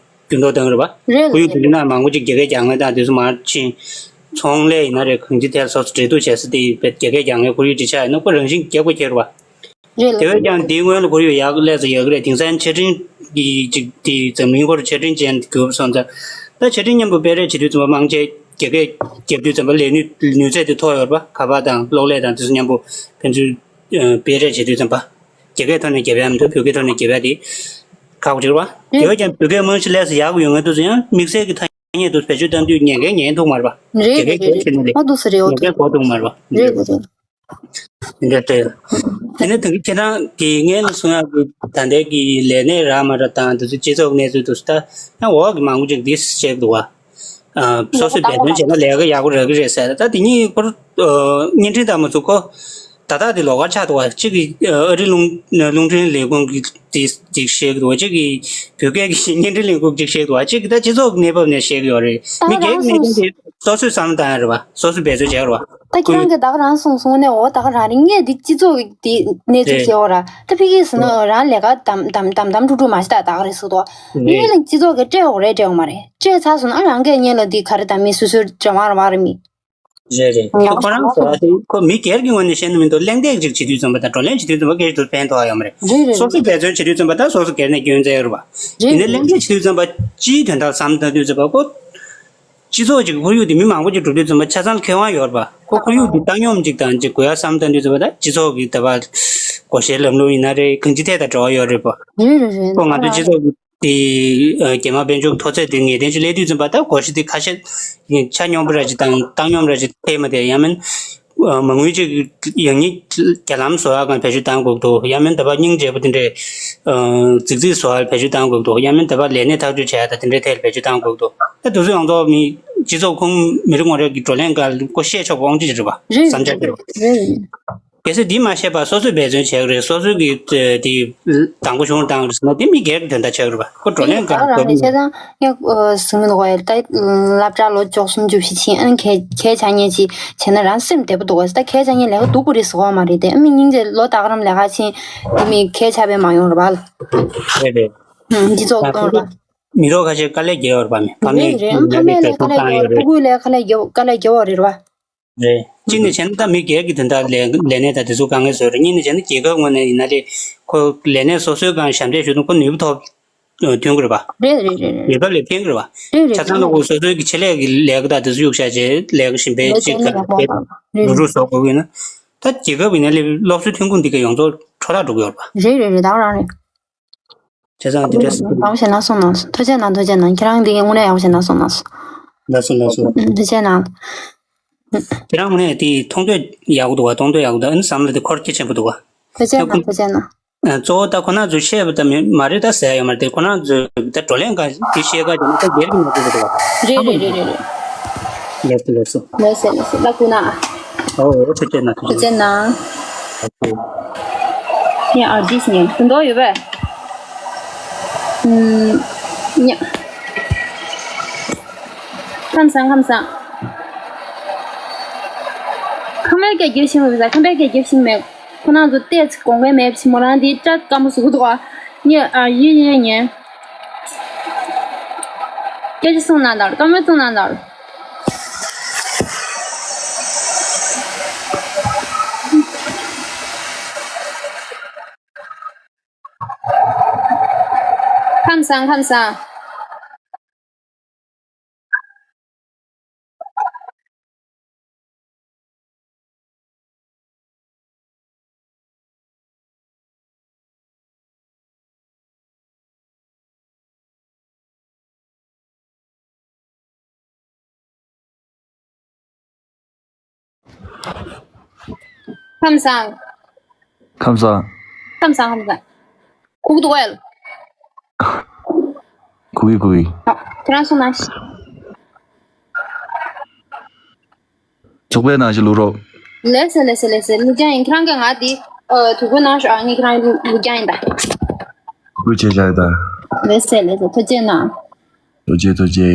འགྱུར་ལྡོག་བཏང་གི་རེད་པ། རེད་ལ་ཁོར་ཡུག་རེད། དེ་ན་མང་པོ་ཅིག་རྒྱ་སྐད་རྒྱག་མཁན་དང་དེ་ཚོ་མར་ཕྱིན། ཚོང་ལས་ཡིན་ན་རེད། གང་ཅི་ཐད་སོ་སོ་འབྲེལ་གཏུག་བྱས་ས་དེ་བས་རྒྱ་སྐད་རྒྱག་མཁན་ཁོར་ཡུག་ཅིག་ཆགས་ཡོད་ན་ཁོ་རང་བཞིན་རྒྱག་དགོས་ཁེལ་རེད་པ། རེད་ལ། དེ་བས་ཀྱང་དེའི་སྔོན་ལ་ཁོར་ཡུག་ཡག་ལས་སུ་ཡག་གི་རེད། དེང་སང་ཆ་འཕྲིན་གྱི་ཅིག་དེ་འཛམ་གླིང་སྐོར་ཆ་འཕྲིན་ཅན་གྱུར་སོང་ཙང་། ད་ཆ་འཕྲིན་མཉམ་པོ་སྤེལ་རེས་བྱེད་དུས་ཙམ་པ་མང་ཆེ་རྒྱ་སྐད་རྒྱབ་དུས་ཙམ་པ་ལས་ནུས་ནུས་ཚད་དེ་མཐོ་ཡོད་རེད་པ། ཁ་པར་དང་གློག་ཀླད་དང་དེ་ཚོ་མཉམ་པོ་ཕན་ཚུན་ཨ་སྤེལ་རེས་བྱེད་དུས་ཙམ་པ། རྒྱ་སྐད་ཐོག་ནས་རྒྱབ་ཡ་མི་འདུག་བོད་སྐད་ཐོག་ནས་རྒྱབ་ཡ་དེ་ཁག་པོ་ཅིག་རེད་པ། དེ་བས་ཀྱང་བོད་སྐད་རྨང་གཞི་ལས་སུ་ཡག་པོ་ཡོད་མཁན་དེ་ཚོ་ཡང་དམིགས་བསལ་གྱི་ཐ་སྙད་དུ་བེད་སྤྱོད་གཏང་དུས་ཉན་མཁན་ཉན་ཐུབ་མ་རེད་པ། རེད་རྒྱ་སྐད་རེད་རྒྱབ་རེད། བྱེད་ནས་ལས་ཨ་འདུག་ས་རེད། ཨོ་ཉན་མཁན་འདུག་གོ་ཐུབ་མ་རེད་པ། རེད་རེད་རེད། འདི་འདྲ་སྤྲད། དེ་ནས་ད་གིན་ཁྱེད་རང་གིས་སྔོན་ལ་གསུང་ཡག་གི་ད་ལྟའི་གི་ལས་གནས་རག་མ་རག་དང་དེ་ཚོ་སྤྱི་ཚོགས་གནས་ཚུལ་དེ་ཚོ་ད་ཡང་འོག་གི་མང་པོ་ཅིག་འདི་བཤད་འདུག་བ། ཨ་སོ་སོས་འབད་བརྩོན་བྱས་ན་ལས་ཀ་ཡག་པོ་རག་གི་རེད་ཟེར། ད་དེ་གཉིས་སྐོར་ཨ་བརྙན་འཕྲིན་དང་མ་ཚུགས་ཁོ་ད་ལྟ་དེ་ལོགས་ཀ་ཆགས་འདུག་བ། གཅིག་གི་ཨ་རི་རླུང་རླུང་འཕྲིན་ལས་ཁུངས་ཀྱི་ དེ་ཅིག་བཤད་ཀྱི་འདུག་གཅིག་གིས་བོད་སྐད་ཀྱི་བརྙན་འཕྲིན་ལས་ཁུངས་ཅིག་བཤད་ཀྱི་འདུག་གཅིག་གིས་ད་སྤྱི་ཚོགས་ཀྱི་གནས་བབ་ནས་བཤད་ཀྱི་ཡོད་རེད། ད་མི་སྒེར་རང་གི་གནད་དོན་དེ་སོ་སོས་བསམ་བློ་བཏང་ཡ་རེད་བ། སོ་སོས་འབད་བརྩོན་བྱས་ཡོད་རེད་བ། ད་ཁྱེད་རང་གིས་ད་ག་རང་གསུངས་སོང་ནས། འོ་ད་ག་རང་རེད། ངས་འདི་སྤྱི་ཚོགས་ཀྱི་འདི་གནས་ཚུལ་རེད། བཤད་ཡོད་ར། ད་ཕ་གིར་ཟེར་ན་རང་ལས་ཀ་དམ་དམ་དམ་དམ་ཕྲུག་ཕྲུག་མ་ཤི་ད་ད་ག་རེད་ཟེར་དོ། ངས་ལ་སྤྱི་ཚོགས་ཀྱི་སྤྲད་ཡོད་རེད། སྤྲད་ཡོད་མ་རེད། སྤྲད་ཚར་སོང་ན་ཨ་རང་གིས་ངས་ལ་འདི་ག་རེ་ད་མི་སོ་སོའི་རེ་བ་རེ་བ་རེད་མི། རེད་རེད། ཡང་ཁོ་རང་ཟེར་བ་དེ་ཁོ་མི་སྒེར་གྱི་ངོས་ནས་བཤད་ན་མི་འདུག་གླེང་སྟེགས་ཅིག་བྱེད་དུས་ཙམ་པ་དང་བགྲོ་གླེང་བྱེད་དུས་ཙམ་པ་སྐད་ཆ་དེ་ཕན་ཐོགས་ཡོད་མ་རེད། རེད་རེད། སོ་སོས་འབད་བརྩོན་བྱེད་དུས་ཙམ་པ་དང་སོ་སོ་སྒེར་ནས་སྐྱོན་བཙལ་ཡོད་རེད་བ། རེད་ཡིན་ནའི་རེད། གླེང་སྟེགས་བྱེད་དུས་ཙམ་པ་སྤྱིའི་དོན་དག་བསམ་བཏང་དུས་ཙམ་པ་ཁོ་སྤྱི་ཚོགས་ཅིག་ཁོར་ཡུག་དེ་མི་མང་པོ་ཅིག་འགྲོ་དུས་ཙམ་པ་ཆ་ཚང་ལ་ཁེ་དབང་ཡོད་རེད་བ། ཁོ་ཁོར་ཡུག་དེ་བཏང་སྙོམས་ཅིག་དང་ཅིག་དགོས་ཡ་བསམ་བཏང་དུས་ཙམ་པ་ད་སྤྱི་ཚོགས་ཀྱི་ད་བ་བགོ་བཤའི་ལམ་ལུགས་ཡིན་ན་རེད། གང་ཅི་ཐད་དང་འབྲེལ་བ་ཡོད་རེད་བ། རེད་རེད་རེད། ཁོ་ང་ཚོའི་སྤྱི་ཚོགས་ཀྱི་དེ་ཨ་རྒྱ་དམར་དཔལ་འབྱོར་མཐོ་ཚད་དེ་ངེས་གཏན་ཅིག་སླེབས་དུས་ཙམ་པ་ད་བགོ་བཤའ་དེ་ཁ་ཤས་ཆ་སྙོམས་པོ་ར་ཅིག་དང་བཏང་སྙོམས་ར་ཅིག་ཐེབས་མ་དེ་ཡང་མིན་མ་དངུལ་ཅིག་ཡང་སྙིང་རྒྱ་ལམ་བཟོ་ཡག་གང་བེད་སྤྱོད་བཏང་དགོས་འདུག་ཡང་མིན་ད་བར་སྙིང་རྗེ་པོ་དེ་འདྲའི་རྫིག་རྫིག་བཟོ་ཡག་བེད་སྤྱོད་བཏང་དགོས་འདུག་ཡང་མིན་ད་བར་ལས་གནས་ཐག་གཅོད་བྱེད་ཡག་ད་དེ་འདྲའི་ཐད་ལ་བེད་སྤྱོད་བཏང་དགོས་འདུག་ད་དེ་ཚོ་ཡོངས་རྫོགས་མི་སྤྱི་ཚོགས་ཁོངས་མི་རེ་ངོ་རེ་གི་བགྲོ་གླེང་སྒང་ལ་ཁོ་བཤད་ཆོག་པ་དབང་ཆ་ཅིག་རེད་པ། རེད་བསམ་འཆར་རེད་པ། རེད་རེད། གལ་སྲིད་འདི་མ་བཤད་པར་སོ་སོས་འབད་བརྩོན་བྱས་ཀྱི་རེད། སོ་སོའི་གི་དེ་དང་པོ་གཞུང་བཏང་རེད་ཟེར་ན་དེ་མི་སྒེར་གྱི་དོན་དག་ཆགས་ཀྱི་རེད་པ། ཁོ་བགྲོ་གླེང་སྒང་ད་ག་རང་རེད། བྱས་ཙང་ངས་ཨ་གསུང་གི་འདུག་ག་ད་སློབ་གྲྭ་ལོ་བཅུ་གསུམ་བཅུ་བཞི་ཕྱིན་ཨ་ནི་གད་གད་ཆགས་མཁན་ཅིག་བྱས་ན་རང་སེམས་བདེ་པོ་འདུག་ག་ད་གད་ཆགས་མཁན་ལས་ཀ་སྡུག་པོ་རེད་ཟེར་བ་མ་རེད་དེ། ཨ་མི་སྙིང་རྗེ་ལོ་ད་ག་རང་ལས་ཀ་ཕྱིན་དེ་མི་གད་ཆགས་པའི་མ་ཡོང་རེད་པ་ལ། རེད་རེད། ཨ་སྤྱི་ཚོགས་གཏོང་རེད་པ། མི་རོགས་ཁ་ཤས་དཀའ་ལས་རྒྱག་ཡོད་རེད་པ། ནི་ཕ་མས་རེད་རེད། ཨ་ཕ་མས་ལས་དཀའ་ལས་རྒྱག་ཡོད་རེད། ཕྲུ་གུས་ལས་དཀའ་ལས་རྒྱག་དཀའ་ལས་རྒྱག་ཡོད་རེད་པ། རེད། གཅིག་ནས་བྱས་ན་ད་མི་སྒེར་གྱི་དོན་དག་ལས་ལས་གནས་དང་དེ་ཚོ་དཀའ་ངལ་བཟོས་རེད། གཉིས་ནས་བྱས་ན་རྒྱལ་ཁབ་ངོས་ནས་ཡིན་ན་ལས་ཁོ་ལས་གནས་སོ་སོའི་སྒང་ཞབས་འདེགས་ཞུ་དུས་ཁོ་ནུས་པ་ཐོབ་ཐོན་གྱི་རེད་པ། རེད་རེད་རེད་རེད། རྒྱལ་ཁབ་ལ་ཕན་གྱི་རེད་པ། རེད་རེད་ཆ་ཚང་ལ་རེད། ཁོ་སོ་སོའི་གི་ཆེད་ལས་ཀྱི་ལས་ཀ་དང་དེ་ཚོ་གཡུག་བཞག་བྱས་ལས་ཀ་བཞིན་པའི་ལས་ཅིག་ལས་ག་ལས་ལས་རེད་རུ་རུ་བཟོ་དགོས་ཀྱི་ཡིན་ན། ད་རྒྱལ་ཁབ་ཡིན་ན་ལས་སློབ་གསོའི་ཐོན་ཁུངས་འདི་ག་ཡོངས་རྫོགས་འཕྲོ་བརླག་འགྲོ་གི་ཡོད་རེད་པ། རེད་རེད་རེད། ད་ག་རང་རེད། བྱས་ཙང་འདི་འདྲ་ཡག་པོ་ཞེ་ན་གསུངས་གནང་སོང་། ཐུགས་རྗེ་གནང་། ཐུགས་རྗེ་གནང་། ཁྱེད་རང་འདི་དངོས་གནས་ཡག་པོ་ཞེ་ན་གསུངས་གནང་སོང་། ལགས་སོ་ལགས་སོ། ཐུགས་རྗེ་གནང་། ཁྱེད་རང་དངོས་གནས་དེ་མཐོང་ཐོས་ཡག་པོ་འདུག་བ། མཐོང་ཐོས་ཡག་པོ་འདུག་ཨ་ནི་བསམ་བློ་དེ་འཁོར་སྐྱེ་ཆེན་པོ་འདུག་བ། ཐུགས་རྗེ་གནང་། ཐུགས་རྗེ་གནང་། གཙོ་བོ་ད་ཁོ་ན་ཚོས་བཤད་པ་ད་མི་མ་རེད་ད་ཟེར་ཡ་ཡོད་མ་རེད་དེ། ཁོ་ན་ཚོས་ད་བགྲོ་གླེང་སྒང་དེ་བཤད་ག་དེ་ནི་ད་སྒེར་གྱི་ནང་དུ་འདུག་བ། རེད་རེད་རེད་རེད་རེད། ལགས་སོ་ལགས་སོ། ལགས་སོ་ལགས་སོ། ལགས་སྐུ་ན། ཨོ་ཨོ་ཐུགས་རྗེ་གནང་། ཐུགས་རྗེ་གནང་། ངས་ཨར་ཇིས་ཉན་དུ་འདོགས་ཡོད་པས། ཉ། ཁམས་བཟང་ཁམས་བཟང་། ཁམས་པའི་སྐད་རྒྱབ་ཤེས་མེད་པས། ཁམས་པའི་སྐད་རྒྱབ་ཤེས་མེད། ཁོ་རང་ཚོ་བལྟས་ཚེ་དགོངས་མཁན་མེད་པ་ཞིག་མོ་རང་འདི་སྐྲ་སྐམ་པོ་བཟོ་གི་འདུག་ཨ། ངས་ཨ་ཡེ་ཡེ་ཉན། སྐད་ཆ་གསུང་གནང་དང་། བཀའ་མོལ་གསུང་གནང་དང་། ཁམས་བཟང་ཁམས་བཟང་། ཁམས་བཟང་། ཁམས་བཟང་། ཁམས་བཟང་ཁམས་བཟང་། གུག་འདུག་གས། གུག་གི་གུག་གི། ཨ། ཁྱེད་རང་གསུང་གནང་ཞིག་ཚོགས་པའི་ནང་ཞིག་བླུག་རོགས། ལགས་སེ་ལགས་སེ་ལགས་སེ། བླུག་རྒྱུ་ཡིན། ཁྱེད་རང་གིས་ང་འདི་ཨ་དུས་འཁོར་ནང་ཞོག་ཨ། ངས་ཁྱེད་རང་བླུག་རྒྱུ་ཡིན་ད། བླུག་བྱས་བཞག་ཡོད་ད། ལགས་སེ་ལགས་སེ། ཐུགས་རྗེ་གནང་། ཐུགས་རྗེ་ཐུགས་རྗེ།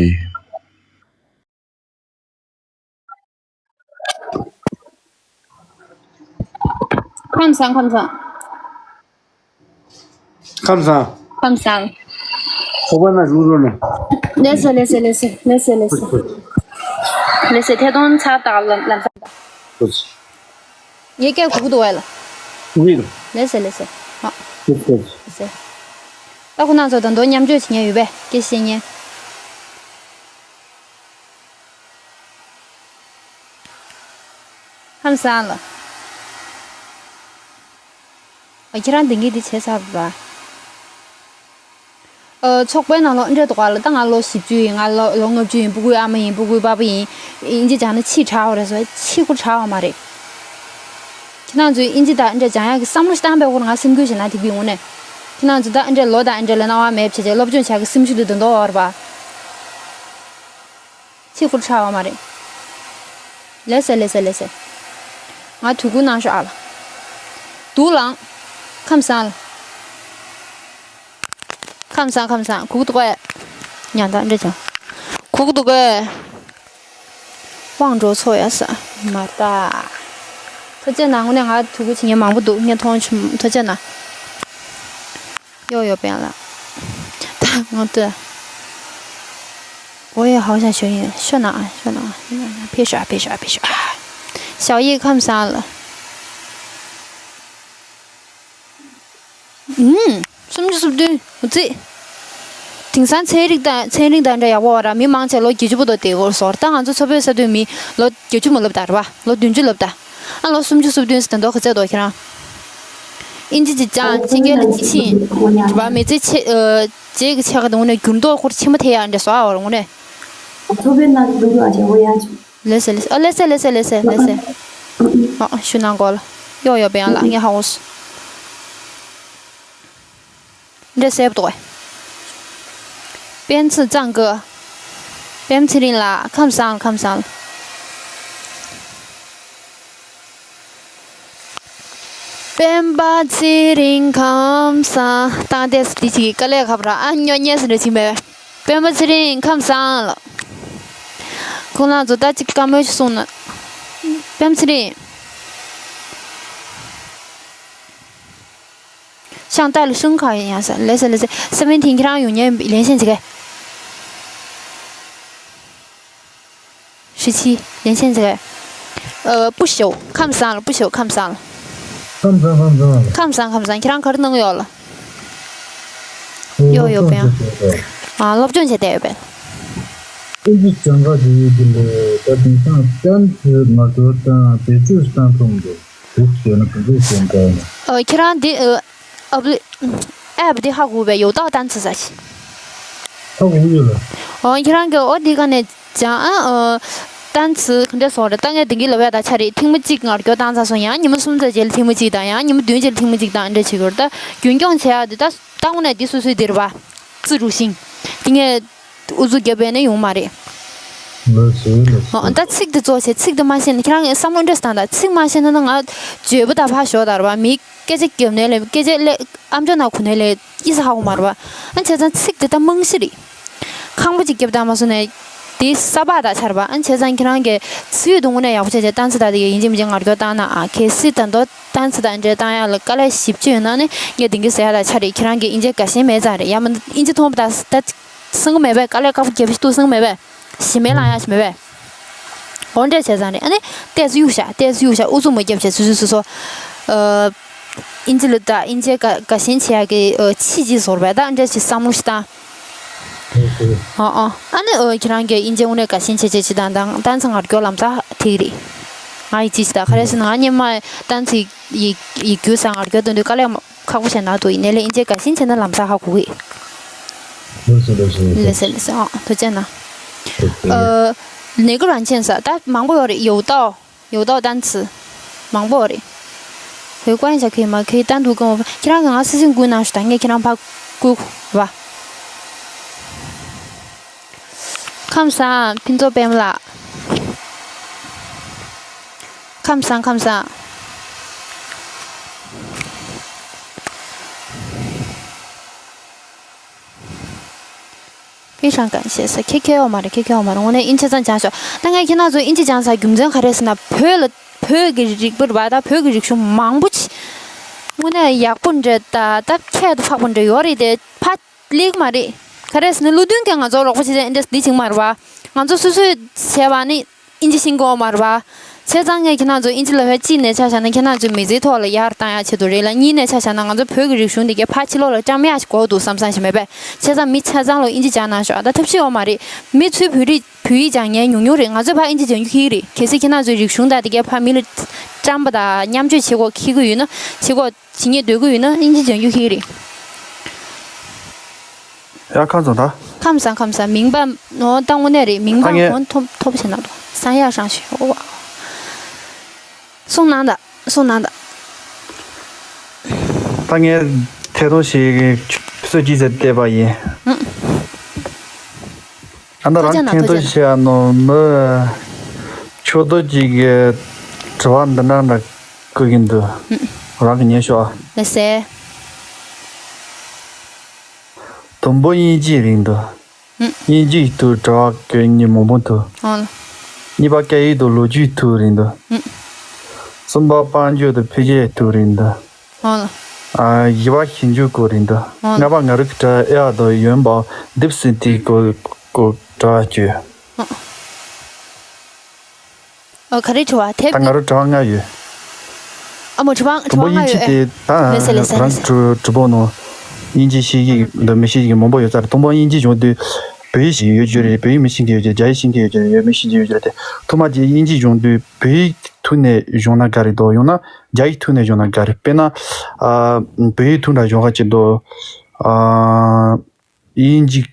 ཁམས་བཟང་ཁམས་བཟང་། ཁམས་བཟང་། ཁམས་བཟང་། ཚོགས་པ་ནང་བཞུགས་རོགས་གནང་། ལགས་སེ་ལགས་སེ་ལགས་སེ་ལགས་སེ་ལགས་སེ། ལགས་སེ། ཐད་གཏོང་ཚར་དང་ལམ་ལམ་སང་། ཐུགས་རྗེ། ངའི་སྐད་གུག་འདུག་གས་ལ། གུག་གི་འདུག་ལགས་སེ་ལགས་སེ། ཨ། ཐུགས་རྗེ། ལགས་སེ། ད་ཁོ་རང་ཚོ་དང་དོ་མཉམ་སྤྱོད་བྱེད་མཁན་ཡོད་པས། སྐད་བཤད་མཁན། ཁམས་བཟང་ལགས། ཨ། ཁྱེད་རང་དེང་གི་འདི་བྱས་ཚར་ར། ཨ། ཚོགས་པའི་ནང་ལོགས་འདྲེ་འདུག་ག་ལ། ད་ང་ལོ་བཞི་བཅུ་ཡིན། ང་ལོ་ལོ་ལྔ་བཅུ་ཡིན། སྤུ་གུའི་ཨ་མ་ཡིན། སྤུ་གུའི་པ་ཕ་ཡིན། ཨིན་ཇི་སྦྱངས་ན་ཕྱི་དྲགས་པ་རེད་ཟེར། ཕྱི་ཁོ་དྲགས་པ་མ་རེད། ཁྱེད་རང་ཚོས་ཨིན་ཇི་དང་འདྲེ་སྦྱང་ཡག་གི་བསམ་བློ་ཞིག་བཏང་པའི་སྐོར་ང་སེམས་འགུལ་ཞིག་ན་དེ་གི་ངོ་ནས། ཁྱེད་རང་ཚོ་ད་འདྲེ་ལོ་དང་འདྲེ་ལ་སྣང་བ་མེད་བྱས་བྱས་སློབ་སྦྱོང་བྱ་གི་སེམས་ཤུགས་དེ་དོན་དོ་བར་པ། ཕྱི་ཁུར་ཆགས་པ་མ་རེད། ལེ་སེ་ལེ་སེ་ལེ་སེ། ང་དུས་ཁུར་གནང་ཤོག་ཨ་ལ། དུག་ལངས། ཁམས་བཟང་ལ། ཁམས་བཟང་ཁམས་བཟང་། གུག་འདུག་གས། ཉང་ད་འདྲ་ཅང་། གུག་འདུག་གས། དབང་འགྲོ་ཚོ་ཡ་ས། མ་ད། ཐུགས་རྗེ་གནང་། དངོས་གནས་ང་ཐུག་གུ་ཆེ་ངས་མང་པོ་འདུག་ངས་མཐོང་ཆུང་ཐུགས་རྗེ་གནང་། ཡོ་ཡོ་པན་ལ། ད་ང་ལྟོས། 我也好想学英语。 ཤོད་ན་ཨ། ཤོད་ན་ཨ། ཕེབས་ཤོག་ཨ། ཕེབས་ཤོག་ཨ། ཕེབས་ཤོག་ཨ། ཞའོ་ཡི་ཁམས་བཟང་ལ། ཨུམ། སུམ་ཅུ་སོ་བདུན། འོ་ཙི། དེང་སང་ཚན་རིག་དང་ཚན་རིག་དང་འདྲ་ཡག་པོ་བ་ར། མི་མང་ཆེ་ལོ་བརྒྱད་ཅུ་བར་དུ་བསྡད་ཡོད་ཟེར། ད་ང་ཚོ་མཚོ་བོད་ས་མཐོའི་མི་ལོ་བརྒྱད་ཅུ་མ་སླེབས་ད་རེད་པ། ལོ་བདུན་ཅུ་སླེབས་ད། ཨ་ལོ་སུམ་ཅུ་སོ་བདུན་ཟེར་དེ་འདོག་ག་ཚད་འདོག་ཁྱེད་རང་། ཨིན་ཇི་ཅིག་སྦྱང་། ཕྱི་རྒྱལ་ལ་ཕྱིན་རེད་པ། མི་ཚེ་ཆེ་ཨ། རྗེས་ཀྱི་ཆེ་ཁ་དང་དངོས་གནས་འགྱུར་ལྡོག་ཁོར་ཆེན་པོ་ཐེབས་ཡག་འདྲ་བཟོ་ཨ། འོ་ར་དངོས་གནས། ལེ་སེ་ལེ་སེ། ཨ་ལེ་སེ་ལེ་སེ་ལེ་སེ་ལེ་སེ། ཨ་ཞུ་ན་གོ་ལ། ཡོ་ཡོ་པན་ལ་ངས་ཧ་གོ་སོང་། འདྲ་སེབ་ཏོ། པན་ཚི་ཙང་གི། པན་ཚི་རིང་ལ་ཁམས་བཟང་ཁམས་བཟང་། སྤེན་པ་ཚེ་རིང་ཁམས་བཟང་། ཏང་ཏེས་འདི་ཅིག་དཀའ་ལས་ཁག་པོ་ར། ཨ་སྨྱོ་ཉེས་སུ་འདྲ་ཅིག་མེད། སྤེན་པ་ཚེ་རིང་ཁམས་བཟང་ལ། ཁོང་རྣམ་ཚོ་ད་ཅིག་བཀའ་མོལ་ཞིག་གསུངས་ན། སྤེན་པ་ཚེ་རིང་། ཤང་ཏཱ་ལི་ཤུང་ཁ་ཡིན་ཡང་ས། ལེ་སེ་ལེ་སེ། སེ་བེན་ཊིན་ཁྱེད་རང་ཡོང་ཉན་ལེན་ཤན་ཅིག་གས། 十七། 连线这个。呃，不朽，ཁམས་བཟང་ལ། 不朽། ཁམས་བཟང་ལ། ཁམས་བཟང་། ཁམས་བཟང་ལ། ཁམས་བཟང་། ཁམས་བཟང་། ཁྱེད་རང་ག་རེ་གནང་ཡོད་ལ། ཡོད་ཡོད་པས། ཨ། སློབ་སྦྱོང་བྱས་བསྡད་ཡོད་པས། ཨིན་ཇི་སྦྱང་ག་དེ་ཡོད་དེ་ལས་ད་དེང་སང་ཏན་ཚི་ང་ཚོ་དང་བེད་སྤྱོད་བཏང་ཐུབ་འདུག་འདུག་ཟེར་ན་ག་འདུག་ཟེར་འདྲ་ན། ཨ། ཁྱེད་རང་འདི་ཨ། ཨབ་ལི། ཨེབ་འདི་ཧ་གོ་བས། 有道单词 ཟེར་ཞིག་ཧ་གོ་ཡོད་ལ། ཨོ་ཁྱེད་རང་གི་ཨོ་འདི་ག་ནས་སྦྱང་ཨ། ཨོ་ཏན་ཚི་ག་འདྲ་སོང་རེད། ད་ངས་དེང་གི་ལབ་ཡ་ད་ཆ་རེད། ཐེངས་མ་གཅིག་ངར་སྐྱོར་བཏང་ཚར་སོང་། ཡང་ཉི་མ་གསུམ་ཙམ་རྗེས་ལ་ཐེངས་མ་གཅིག་དང་། ཡང་ཉི་མ་བདུན་རྗེས་ལ་ཐེངས་མ་གཅིག་དང་འདྲ་བྱེད་དགོས་རེད། ད་རྒྱུན་སྐྱོང་བྱེད་ཡ་འདི་ད་ད་དངོས་གནས་འདི་སོ་སོའི་འདི་རེད་པ། ཙི་རུ་ཤིང་འདི་ངས་ཨུ་ཚུགས་རྒྱབ་པས་ནས་ཡོང་མ་རེད། ལགས་སོ། ལགས་སོ། ཨོ་ད་ཚིག་འདི་གཙོ་ཆེ། ཚིག་འདི་མ་ཤེས་ན་ཁྱེད་རང་གི་བསམ་བློ་འདྲ་སྟངས་དང་། ཚིག་མ་ཤེས་ན་ན་ང་བརྗོད་པ་ད་ཕར་ཞོག་ད་རེད་པ། མི་སྐད་ཆ་རྒྱབ་ནས་ལས། སྐད་ཆ་ལས་ཨམ་ཅོག་ནང་གོ་ནས་ལས་ཨི་ས་ཧ་གོ་མ་རེད་པ། ཨ་བྱས་ཙང་ཚིག་དེ་ད་རྨང་གཞི་རེད། ཁང་པ་ཅིག་རྒྱབ་བཏང་མ་སོང་ནས་དེ་ས་ཕག་ད་ཆར་པ། ཨ་བྱས་ཙང་ཁྱེད་རང་གི་ཚིག་དུ་དངོས་གནས་ཡག་པོ་བྱས་བྱས་ཏན་ཚི་ད་དེ་ཡིན་གཅིག་མིན་གཅིག་ངར་སྐྱོར་བཏང་ན། ཨ་གལ་སྲིད་ད་མདོ་ཏན་ཚི་ད་འདྲས་བཏང་ཡག་ལ་དཀའ་ལས་ཞིབ་ཅིག་ཡོད་ན་ནི་ངས་དེང་གི་ཟེར་ཡ་ད་ཆ་རེད། ཁྱེད་རང་གི་ཨིན་ཇི་དགའ་ཞེན་མེད་ཙང་རེད། ཡང་མིན་ཨིན་ཇི་མཐོང་པ་ད་ད་སེང་གི་མེད་པས། དཀའ་ལས་ཁག་པོ་རྒྱབ་ཤི་ཏུ་སེང་གི་མེད་པས། ཞི་མེད་ལང་ཡག་ཞི་མེད་པས། འོ་འདྲས་བྱས་ཙང་རེད། ཨ་ནི་ཏོག་ཙམ་གཡུག་བཞག་ཏོག་ཙམ་གཡུག་བཞག་ཨུ་ཚུགས་མ་རྒྱབ་བྱས་སོ་སོ་སོ་སོ། ཨ་ཨིན་ཇི་ལ་ད་ཨིན་ཇི་དགའ་དགའ་ཞེན་བྱེད་ཡག་གི་ཨ་ཕྱི་ཅིག་བཟོ་རེད་པས། ད་འདྲས་ཅིག་བསམ་བློ་ཞིག་བཏང་། ཨ་ཨ། ཨ་ནི་ཨོ་ཁྱེད་རང་གིས་ཨིན་ཇི་དངོས་གནས་དགའ་ཞེན་བྱེད་བྱེད་ཅིག་དང་དང་ཏན་ཚི་ངར་སྐྱོར་ལམ་སང་ཐིག་རེད། ང་ཡི་ཅིག་ཅིག་ད་ག་རེ་ཟེར་ན་ང་སྔོན་མ་ཏན་ཚི་ཡིག་ཡིག་སྒྱུར་སང་ངར་སྐྱོར་དོན་དུ་དཀའ་ལས་མ་ཁག་པོ་བྱས་ན་འདུག་ཡིན་ནའི་ལས་ཨིན་ཇི་དགའ་ཞེན་བྱས་ན་ལམ་སང་ཧ་གོ་གི། ལགས་སོ། ལགས་སོ། ལགས་སོ། ལགས་སོ། ཨ་ཐུགས་རྗེ་གནང་། ཨ་ནི་གུ་རང་ཆེན་ས་ད་མང་པོ་ཡོད་རེད། 有道། 有道单词། མང་པོ་ཡོད་རེད། 回观一下可以吗？可以单独跟我分། ཁྱེད་རང་གིས་ང་སི་སིང་བསྐུར་གནང་ཞུ་དང་། ངས་ཁྱེད་རང་ཕར་བསྐུར་བ། ཁམས་བཟང་ཕུན་ཚོགས་པད་མ་ལགས། ཁམས་བཟང་། ཁམས་བཟང་།非常感谢ཟེར། ཁྱེད་ཁྱེད་ཡོད་མ་རེད། ཁྱེད་ཁྱེད་ཡོད་མ་རེད། དངོས་གནས་ཨིན་ཇི་ཙམ་སྦྱངས་ཤོག་ད་ངས་ཁྱེད་རང་ཚོ་ཨིན་ཇི་སྦྱངས་ས་རྒྱུ་མཚན་ག་རེ་ཟེར་ན། བོད་ལ་བོད་ཀྱི་རིག་པ་རེད་པ། ད་བོད་ཀྱི་རིག་གཞུང་མང་པོ་ཅིག་དངོས་གནས་ཡག་པོ་འདྲ་ད་ད་ཁྱད་དུ་འཕགས་པོ་འདྲ་ཡོད་རེད་དེ། ཕ་ལེགས་མ་རེད། ག་རེ་ཟེར་ན་བློ་མཐུན་གྱིས་ང་ཚོ་རོགས་པ་བྱེད་ས་ཨེ་འདྲ་འདི་ཅིག་མ་རེད་པ། ང་ཚོ་སོ་སོས་བྱས་པ་ནི་ཨིན་ཇི་ཤེས་ཀྱི་ཡོད་མ་རེད་པ། བྱས་ཙང་ངས་ཁྱེད་རང་ཚོ་ཨིན་ཇི་ལབ་ཡ་གཅིག་ནས་ཆ་བཞག་ན་ཁྱེད་རང་ཚོའི་མི་ཚེའི་ཐོག་ལ་ཡར་བཏང་ཡ་ཆེད་དུ་རེད་ལ། གཉིས་ནས་ཆ་བཞག་ན་ང་ཚོ་བོད་ཀྱི་རིག་གཞུང་འདི་གའི་ཕར་ཕྱི་ལོགས་ལ་བཀྲམ་ཡ་ཞིག་དགོས་འདུག་བསམ་བསམ་ཞིག་མེད་པས། བྱས་ཙང་མི་ཆ་ཚང་ལོ་ཨིན་ཇི་སྦྱང་གནང་ཤོག་ད་ཐབས་ཤེས་ཡོད་མ་རེད། མི་ཚོས་བོད་རིགས་བོད་ཡིག་སྦྱང་མཁན་ཉུང་ཉུང་རེད། ང་ཚོས་ཕར་ཨིན་ཇི་སྦྱང་རྒྱུ་ཁྱི་རེད། གལ་སྲིད་ཁྱེད་རང་ཚོའི་རིག་གཞུང་དང་འདི་གའི་ཕར་མི་ལ་བཀྲམ་པ་དང་མཉམ་སྤྱོད་བྱེད་དགོས་ཁྱི་གི་ཡོད་ན། བྱེད་དགོས་བྱེད་སྙིང་འདོད་ཀྱི་ཡོད་ན་ཨིན་ཇི་སྦྱང་རྒྱུ་ཁྱི་རེད། ཡ་ཁམས་བཟང་ད། ཁམས་བཟང་། ཁམས་བཟང་། མིང་པ་ནོ་ད་དངོས་གནས་རེད། མིང་པ་ད་ངས་གོང་མཐོ་མཐོ་པོ་བྱས་ན་འདུག་བཟང་ཡག་ཧྲང་ཞིག་འོ་བ། གསུང་གནང་ད། གསུང་གནང་ད། ད་ངས་ཐད་གཏོང་ཞིག་སྲོལ་གྱིས་ཟེར་བལྟས་པ་ཡིན། ཨང་། ཨ་ད་རང་ཐོས་རྒྱ་ན་ཐད་གཏོང་ཐོས་རྒྱ་ན། བྱས་ནོ་མི་ཆོས་རྡོ་གཅིག་གི་དྲི་བ་འདི་འདྲ་འདྲ་བཀོད་ཀྱིན་འདུག་ཨང་། རང་གི་ཉན་ཤོག་ཨ། ལགས་སེ། ད་ དང་པོ་དབྱིན་ཇིའི་རིགས་འདུག་ཨུ། དབྱིན་ཇིའི་ཐོག་དྲི་བ་བཀོད་མཁན་མང་པོ་འདུག་ཨང་། གཉིས་པ་སྐད་ཡིག་དང་ལོ་རྒྱུས་ཐོག་རིགས་འདུག་ཨུ། གསུམ་པ་དཔལ་འབྱོར་དང་འཕེལ་རྒྱས་ཐོག་རིགས་འདུག་ཨང་། ཨ། བཞི་པ་ཞིབ་འཇུག་སྐོར་རིགས་འདུག་ཨང་། ལྔ་པ་ང་རང་གི་དྲི་བ་ཨེ་ཨའི་དང་ཡོན་པའོ་ཌིབ་སི་ཊི་སྐོར་སྐོར་དྲི་བ་བཅོས། ཨང་། ཨ། ག་རེ་དྲི་བ་དེ། ད་ང་རང་དྲི་བ་ལྔ་ཡོད། ཨ་མོ། དྲི་བ་དྲི་དང་པོ་བ་ལྔ་དབྱིན་ཇི་ཡོད། དེ་ད་ལེ་སེ་ལེ་སེ་ལེ་རང་སེ། གྲུ་གྲུ་པོ་ནང་དབྱིན་ཇི་ཤེས་ཀྱི་འདུག་མི་ཤེས་ཀྱི་མང་པོ་ཡོད་ས་རེད། དང་པོ་དབྱིན་ཇི་སྦྱོང་དུས་བོད་ཡིག་ཤེས་ཀྱི་ཡོད་རྒྱུ་རེད། བོད་ཡིག་མི་ཤེས་ཀྱི་ཡོད་རྒྱུ་རེད། རྒྱ་ཡིག་ཤེས་ཀྱི་ཡོད་རྒྱུ་རེད། ཡོད་མི་ཤེས་ཀྱི་ཡོད་རྒྱུ་རེད་དེ། ཐོག་མ་དེ་དབྱིན་ཇི་སྦྱོང་དུས་བོད་ཡིག་ཐོག་ནས་སྦྱོང་ན་དགའ་རེད་འདུག་ཡང་ན་རྒྱ་ཡིག་ཐོག་ནས་སྦྱོང་ན་དགའ་རེད། དཔེར་ན། ཨ། བོད་ཡིག་ཐོག་འདྲ་སྦྱོང་ག་བྱེད་དུས། ཨ། དབྱིན་ཇི།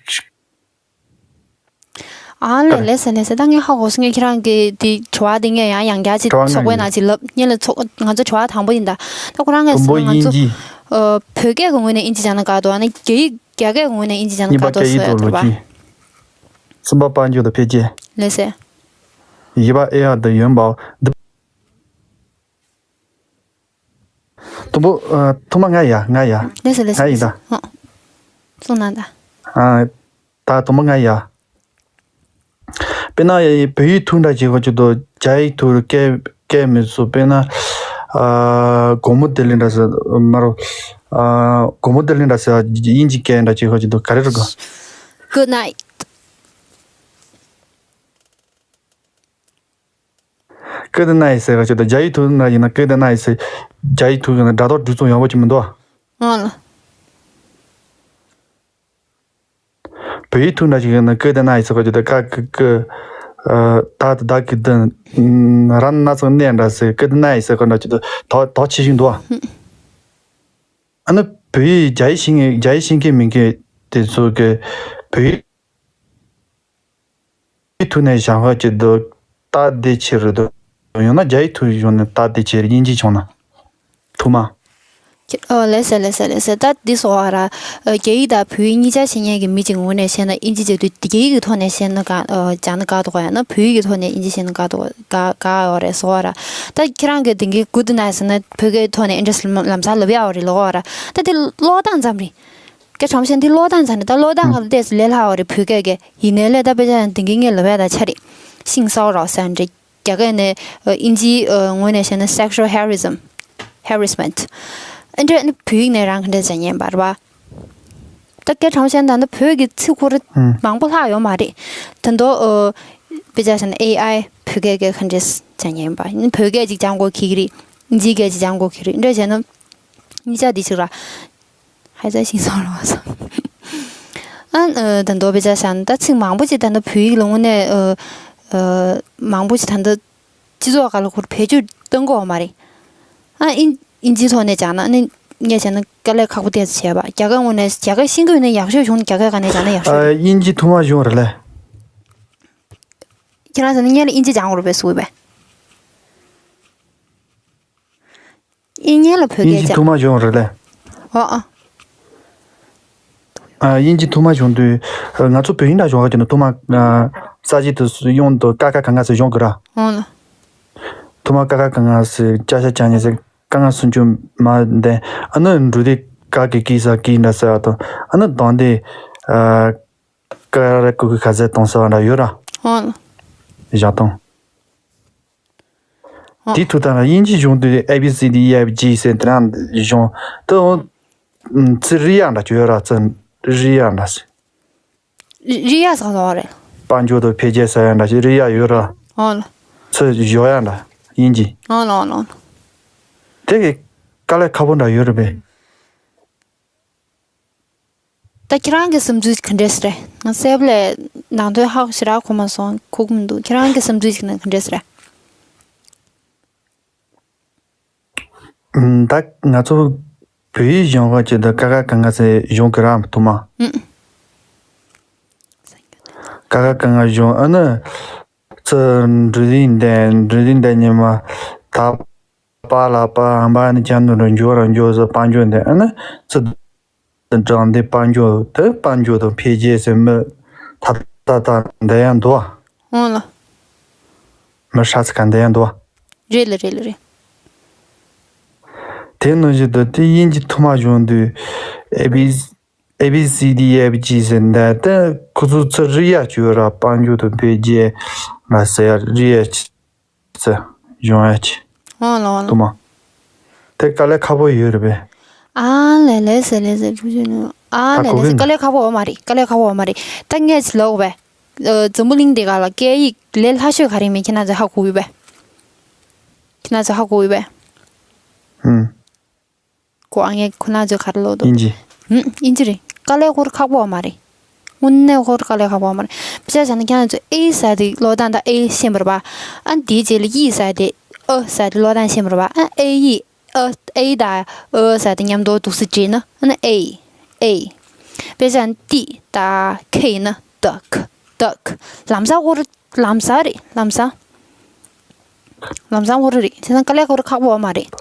ཨ་ལེ་ལེ་སེ་ལེ་སེ། ད་ངས་ཧ་གོ་སོང་། ངས་ཁྱེད་རང་གི་དེ་དྲི་བ་དེ་ངས་ཡང་ཡང་བསྐྱར་ཅིག་དྲི་བ་ལྔ་ཚོགས་པའི་ཡིན། ནང་ཅིག་ལབ། ངས་ལ་ཚོགས་ང་ཚོ་དྲི་བ་དང་པོ་ཡིན་ད། ད་ཁོ་རང་གིས་དང་པོ་ཟེར་ན་ང་ཚོ་དབྱིན་ཇི། ཨ། བོད་སྐད་ཀྱི་ངོས་ནས་དབྱིན་ཇི་སྦྱང་ན་དགའ་འདུག་ཨ་ནི་རྒྱ་ཡིག་རྒྱ་སྐད་ངོས་ནས་དབྱིན་ཇི་སྦྱང་ན་གཉིས་པ་དགའ་འདུག་སྐད་ཡིག་ཟེར་ཡ་དང་ལོ་དྲི་བ། རྒྱུས། གསུམ་པ་དཔལ་འབྱོར་དང་འཕེལ་རྒྱས། ལེ་སེ། བཞི་པ་ཨེ་ཨའི་དང་ཡོན་པའོ་ཌིབ། དང་པོ། ཨ། ཐོག་མ་ང་ཡ་ང་ཡ། ལེ་སེ་ལེ་སེ་ང་ཡིན་ད། ལེ་སེ། ཨ། གསུངས་གནང་ད། ཨ། ད་དང་པོ་ང་ཡ། དཔེར་ན་ཡ་བོད་ཡིག་ཐོག་འདྲ་བྱེད་དགོས་ཀྱི་འདུག་རྒྱ་ཡིག་ཐོག་སྐད་སྐད་མི་སྲིད། དཔེར་ན། ཨ། དགོང་མོ་བདེ་ལེགས་འདྲ་ཟེར་མ་རོ། ཨ། དགོང་མོ་བདེ་ལེགས་འདྲ་ཟེར་དབྱིན་ཇི་སྐད་འདྲ་བྱེད་དགོས་ཀྱི་འདུག་ག་རེ་རེད་གོ། Good night. Good night ཟེར་བ་ཅིག་དང་། རྒྱ་ཡིག་ཐོག་ན་ཡིན་ན་Good night ཟེར། རྒྱ་ཡིག་ཐོག་ཡིན་ན་སྒྲ་དོག་འགྲོ་ཚུལ་ཡག་པོ་ཅིག་མི་འདུག་ཨང་ལ། བོད་ཡིག་ཐོག་འདྲ་ཞིག་ཡིན་ན་Good night ཟེར་བ་ཅིག་དང་། ཀ་ཀི་ཀི། ཨ། ད་དང་ད་གི་དང་། ཨ། ར་ན་ཚ་ནས་འདྲ་ཟེར། Good night ཟེར་བ་འདྲ་ཅིག་དང་དོག་དོག་ཆེ་ཞིག་འདུག་ཨ། ཨ་ནི་བོད་ཡིག་རྒྱ་ཡིག་ཤེས་མཁན། རྒྱ་ཡིག་ཤེས་མཁན་མེད་མཁན་དེ་ཚོ་གིས་བོད་ཡིག་ཐོག་ནས་སྦྱང་ག་བྱེད་དུས་སྟབས་བདེ་ཆེ་རེད་འདུག་ཡང་ན་རྒྱ་ཡིག་ཐོག་སྦྱངས་ནས་སྟབས་བདེ་ཆེ་རེད། དབྱིན་ཇི་སྦྱངས་ན། ཐོག་མ། ཨོ། ལེ་སེ་ལེ་སེ་ལེ་སེ། ད་འདི་སོ་བ་ར། ཨ། རྒྱ་ཡིག་དང་བོད་ཡིག་གཉིས་ཆ་ཤེས་མཁན་གྱི་མི་གཅིག་ངོས་ནས་བཤད་ན། དབྱིན་ཇི་བྱེད་དུས་རྒྱ་ཡིག་གི་ཐོག་ནས་བཤད་ན་དགའ། ཨ། སྦྱང་ན་དགའ་འདུག་ག་ཡང་ན་བོད་ཡིག་གི་ཐོག་ནས་དབྱིན་ཇི་བཤད་ན་དགའ་འདུག་དགའ་དགའ་ཡོད་རེད་སོ་བ་ར། ད་ཁྱེད་རང་གིས་དེང་གི་Good night ཟེར་ན་བོད་སྐད་ཐོག་ནས་ཨེ་འདྲས་ལམ་ལམ་སང་ལབ་ཡག་ཡོད་རེད་ལབ་ཡོད་ར། ད་དེ་ཀློག་སྟངས་ཙམ་རེད། སྐད་ཆ་བཤད་ན་དེ་ཀློག་སྟངས་ཙམ་རེད། ད་ཀློག་སྟངས་ལ་ཏོག་ཙམ་ལས་སླ་བ་རེད་བོད་སྐད་ཀྱིས། ཡིན་ནའི་ལས་ད་དཔེ་ཆ་དེང་གི་ངས་ལབ་ཡག་དང་ཆ་རེད། 性骚扰ཟེར་ཡག་འདྲ། རྒྱ་སྐད་ནས། ཨ། དབྱིན་ཇིའི། ཨ། ངོས་ནས་བཤད་ན་sexual harassment། harassment། ཨ་འདྲ་ནི་བོད་ཡིག་ནས་རང་ག་འདྲ་བྱ་ཉན་པ་རེད་པ། ད་སྐད་གྲགས་ཅན་ད་ནི་བོད་ཀྱི་ཚིག་ཁོ་ར་ཨང་། མང་པོ་ལྷག་ཡོད་མ་རེད། ད་དུང་། ཨ། དཔེ་ཆ་བཤད་ན་ཨེ་ཨའི་བོད་སྐད་ཀྱི་ག་འདྲས་བྱ་ཉན་པ། བོད་སྐད་ཅིག་སྦྱང་དགོས་ཁེལ་གྱི་རེད། དབྱིན་ཇིའི་སྐད་ཅིག་སྦྱང་དགོས་ཁེལ་གྱི་རེད། འདྲ་བྱས་ན། གཉིས་ཆ་འདི་ཅིག་ར། ཧའི་ཙང་ཤིང་སོང་རོགས་སོང་། ཨ། ཨ། ད་དུང་དཔེ་ཆ་བཞག་ན་ད་ཚིག་མང་པོ་ཅིག་ད་ལྟ་བོད་ཡིག་ལ་དངོས་གནས། ཨ། ཨ། མང་པོ་ཅིག་ད་ལྟ་སྤྱི་ཚོགས་སྒང་ལ་ཁོར་བེད་སྤྱོད་གཏོང་གི་ཡོད་མ་རེད། ཨ། དབྱིན་དབྱིན་ཇིའི་ཐོག་ནས་སྦྱངས་ན་ཨ་ནི་ངས་བྱས་ན་དཀའ་ལས་ཁག་པོ་ཏོག་ཙམ་བྱས་པ། རྒྱ་སྐད་དངོས་གནས་རྒྱ་སྐད་ཤེས་ཀྱི་ཡོད་ན་ཡག་ཤོས་བྱུང་། རྒྱ་སྐད་ག་ནས་སྦྱངས་ན་ཡག་ཤོས་ཨ། རེད། དབྱིན་ཇི་ཐོག་མ་སྦྱོང་རེད་ལེ། ཁྱེད་རང་ཟེར་ན་སྔོན་ལ་དབྱིན་ཇི་སྦྱང་དགོས་རེད་པས་ཟེར་གྱི་ཡོད་པས། དབྱིན་ཉན་ལ་བོད་དབྱིན་སྐད་ཇི་སྦྱང་། ཐོག་མ་སྦྱོང་རེད་ལེ། ཨོ་ཨ། ཨ། དབྱིན་ཇི་ཐོག་མ་སྦྱོང་དུས། ཨ། ང་ཚོ་བོད་དབྱིན་འདྲ་སྦྱོང་ག་བྱེད་ན་ཐོག་མ། ཨ། ས་ཆ་དེ་ཚོ་གཡོན་དུ་ཀ་ཁ་ག་ང་ཟེར་སྦྱོང་དགོས་ར། ཨོ་ལ། ཐོག་མ་ཀ་ཁ་ག་ང་ཟེར་ཅ་ཆ་ཅ་ཉེ་ཟེར་ཀ་ང་སུམ་ཅུ་མ་འདས། ཨ་ནི་འབྲུ་དེ་ཀ་གི་ཀི་ས་ཀི་འདྲ་ཟེར་བ་དང་། ཨ་ནི་གདངས་དེ། ཨ། ཀ་ར་ཀུ་གི་ཁ་ཟེར་གཏོང་ཟེར་བ་འདྲ་ཡོད་ར། ཨོ་ལ། བཞག་སྟངས། ཨོ། དེའི་ཐོག་ད་ལ་དབྱིན་ཇི་སྦྱོང་དུས་A B C D E F G ཟེར་དེ་རང་སྦྱོང་དུས། ཨོ། ཚིག་རིག་ཡག་འདྲ་ཅིག་ཡོད་ར། ཚིག་རིག་ཡག་འདྲ་ཞིག་རི་རི་ཡ་ཟེར་བ་རེད། དཔལ་འབྱོར་དང་འཕེལ་རྒྱས་ཟེར་ཡག་འདྲ་ཞིག་རིག་ཡག་ཡོད་ར། ཨོ་ལ། ཚིག་སྦྱོང་ཡག་འདྲ་དབྱིན་ཇི། ཨོ་ལ་ཨོ་ལ་ཨོ་ལ། དེ་གི་དཀའ་ལས་ཁག་པོ་འདྲ་ཡོད་རེད་པས། ད་ཁྱེད་རང་གི་བསམ་ཚུལ་ག་འདྲས་རེད། ང་གསལ་པོ་ལས་ནང་དོན་ཧ་གོ་ཞེ་དྲག་གོ་མ་སོང་། གོ་གི་མི་འདུག་ཁྱེད་རང་གི་བསམ་ཚུལ་ཞིག་ན་ག་འདྲས་རེད། ཨུམ། ད་ང་ཚོ་བོད་ཡིག་སྦྱོང་ག་བྱེད་དུས་ཀ་ཁ་ག་ང་ཟེར་སྦྱོང་གི་ར་ཐོག་མ། ཨུམ། ཀ་ཁ་ག་ང་སྦྱོང་། ཨ་ནི་ཚུར་འབྲུ་རིགས་འདེབས། འབྲུ་རིགས་འདེབས་ཉི་མ་ད་པ་ལ་པ་འམ་པ་ནི་ཅ་ནུ་རུ་འགྱོ་ར་འགྱོ་ཟེར་དཔལ་འབྱོར་འདེབས། ཨ་ནི་ཚུར་དྲང་འདི་དཔལ་འབྱོར་དེ་དཔལ་འབྱོར་དང་འཕེལ་རྒྱས་ཟེར་མི་ཐ་ཐ་ཐ་འདི་ཡང་འདུག་ཨོ་ལ། མི་ཧྲ་ཚི་ཁ་འདི་ཡང་འདུག་རེད་ལ་རེད་ལ་རེད། དེ་ནང་བཞིན་དུ་དེ་དབྱིན་ཇི་ཐོག་མ་སྦྱོང་དུས་A B A B C D F G ཟེར་འདི་ད་ཁོ་ཚོ་ཚུར་རིག་ཡག་ཅིག་ཡོད་ར། དཔལ་འབྱོར་དང་འཕེལ་རྒྱས་ལ་ཟེར་ཡག་རིག་ཡག་ཅིག་ཚུར་སྦྱོང་ཡག་ཅིག་ཨོ་ལ་ཨོ་ལ། དུ་མ། དེ་དཀའ་ལས་ཁག་པོ་ཡོད་རེད་པས། ཨ་ལས་ལས་ཟེར་ལས་ཟེར་ཁྲུ་ཆུ་ནུ། ཨ་ད་ལས་ལས་ཟེར་གོ་གི། དཀའ་ལས་ཁག་པོ་ཡོད་མ་རེད། དཀའ་ལས་ཁག་པོ་ཡོད་མ་རེད། ད་ངས་ལབ་དགོས་པས། ཨ་འཛམ་བུ་གླིང་འདི་ག་ལ་སྐད་ཡིག་ལས་སླ་ཤོས་ག་རེ་མིན་ཁྱེད་རང་ཚོས་ཧ་གོ་ཡོད་པས། ཁྱེད་རང་ཚོས་ཧ་གོ་ཡོད་པས། ཧུམ། གོ་ཨ་ངས་ཁོ་རང་ཚོས་ག་རེ་ལབ་འདུག་དབྱིན་ཇི། ཧུམ། དབྱིན་ཇི་རེད། དཀའ་ལས་ཁོ་རང་ཁག་པོ་ཡོད་མ་རེད། དངོས་གནས་ཁོ་རང་དཀའ་ལས་ཁག་པོ་ཡོད་མ་རེད། དཔེ་ཆ་བཞག་ན་ཁྱེད་རང་ཚོས་ཨེ་ཟེར་དེ་ཀློག་སྟངས་དང་ཨེ་ཤེས་པ་རེད་པ། ཨ་དེའི་རྗེས་ལ་ཨི་ཟེར་དེ་ཨ་ཟེར་དེ་ཀློག་སྟངས་ཤེས་པ་རེད་པ། ཨ་ཨེ་ཡིས་ཨ་ཨེ་དང་ཨ་ཟེར་དེ་མཉམ་དུ་འདུག་སེ་བྲིས་ན་ཨ་ན་ཨེ་ཨེ། དཔེ་ཆ་ཏི་དང་ཁེ་ཡིན་ན་དག་དག་ལམ་སང་ཁོ་རང་ལམ་སང་རེད། ལམ་སང་། ལམ་སང་ཁོ་རང་རེད། དེ་ཚང་དཀའ་ལས་ཁོ་རང་ཁག་པོ་ཡོད་མ་རེད།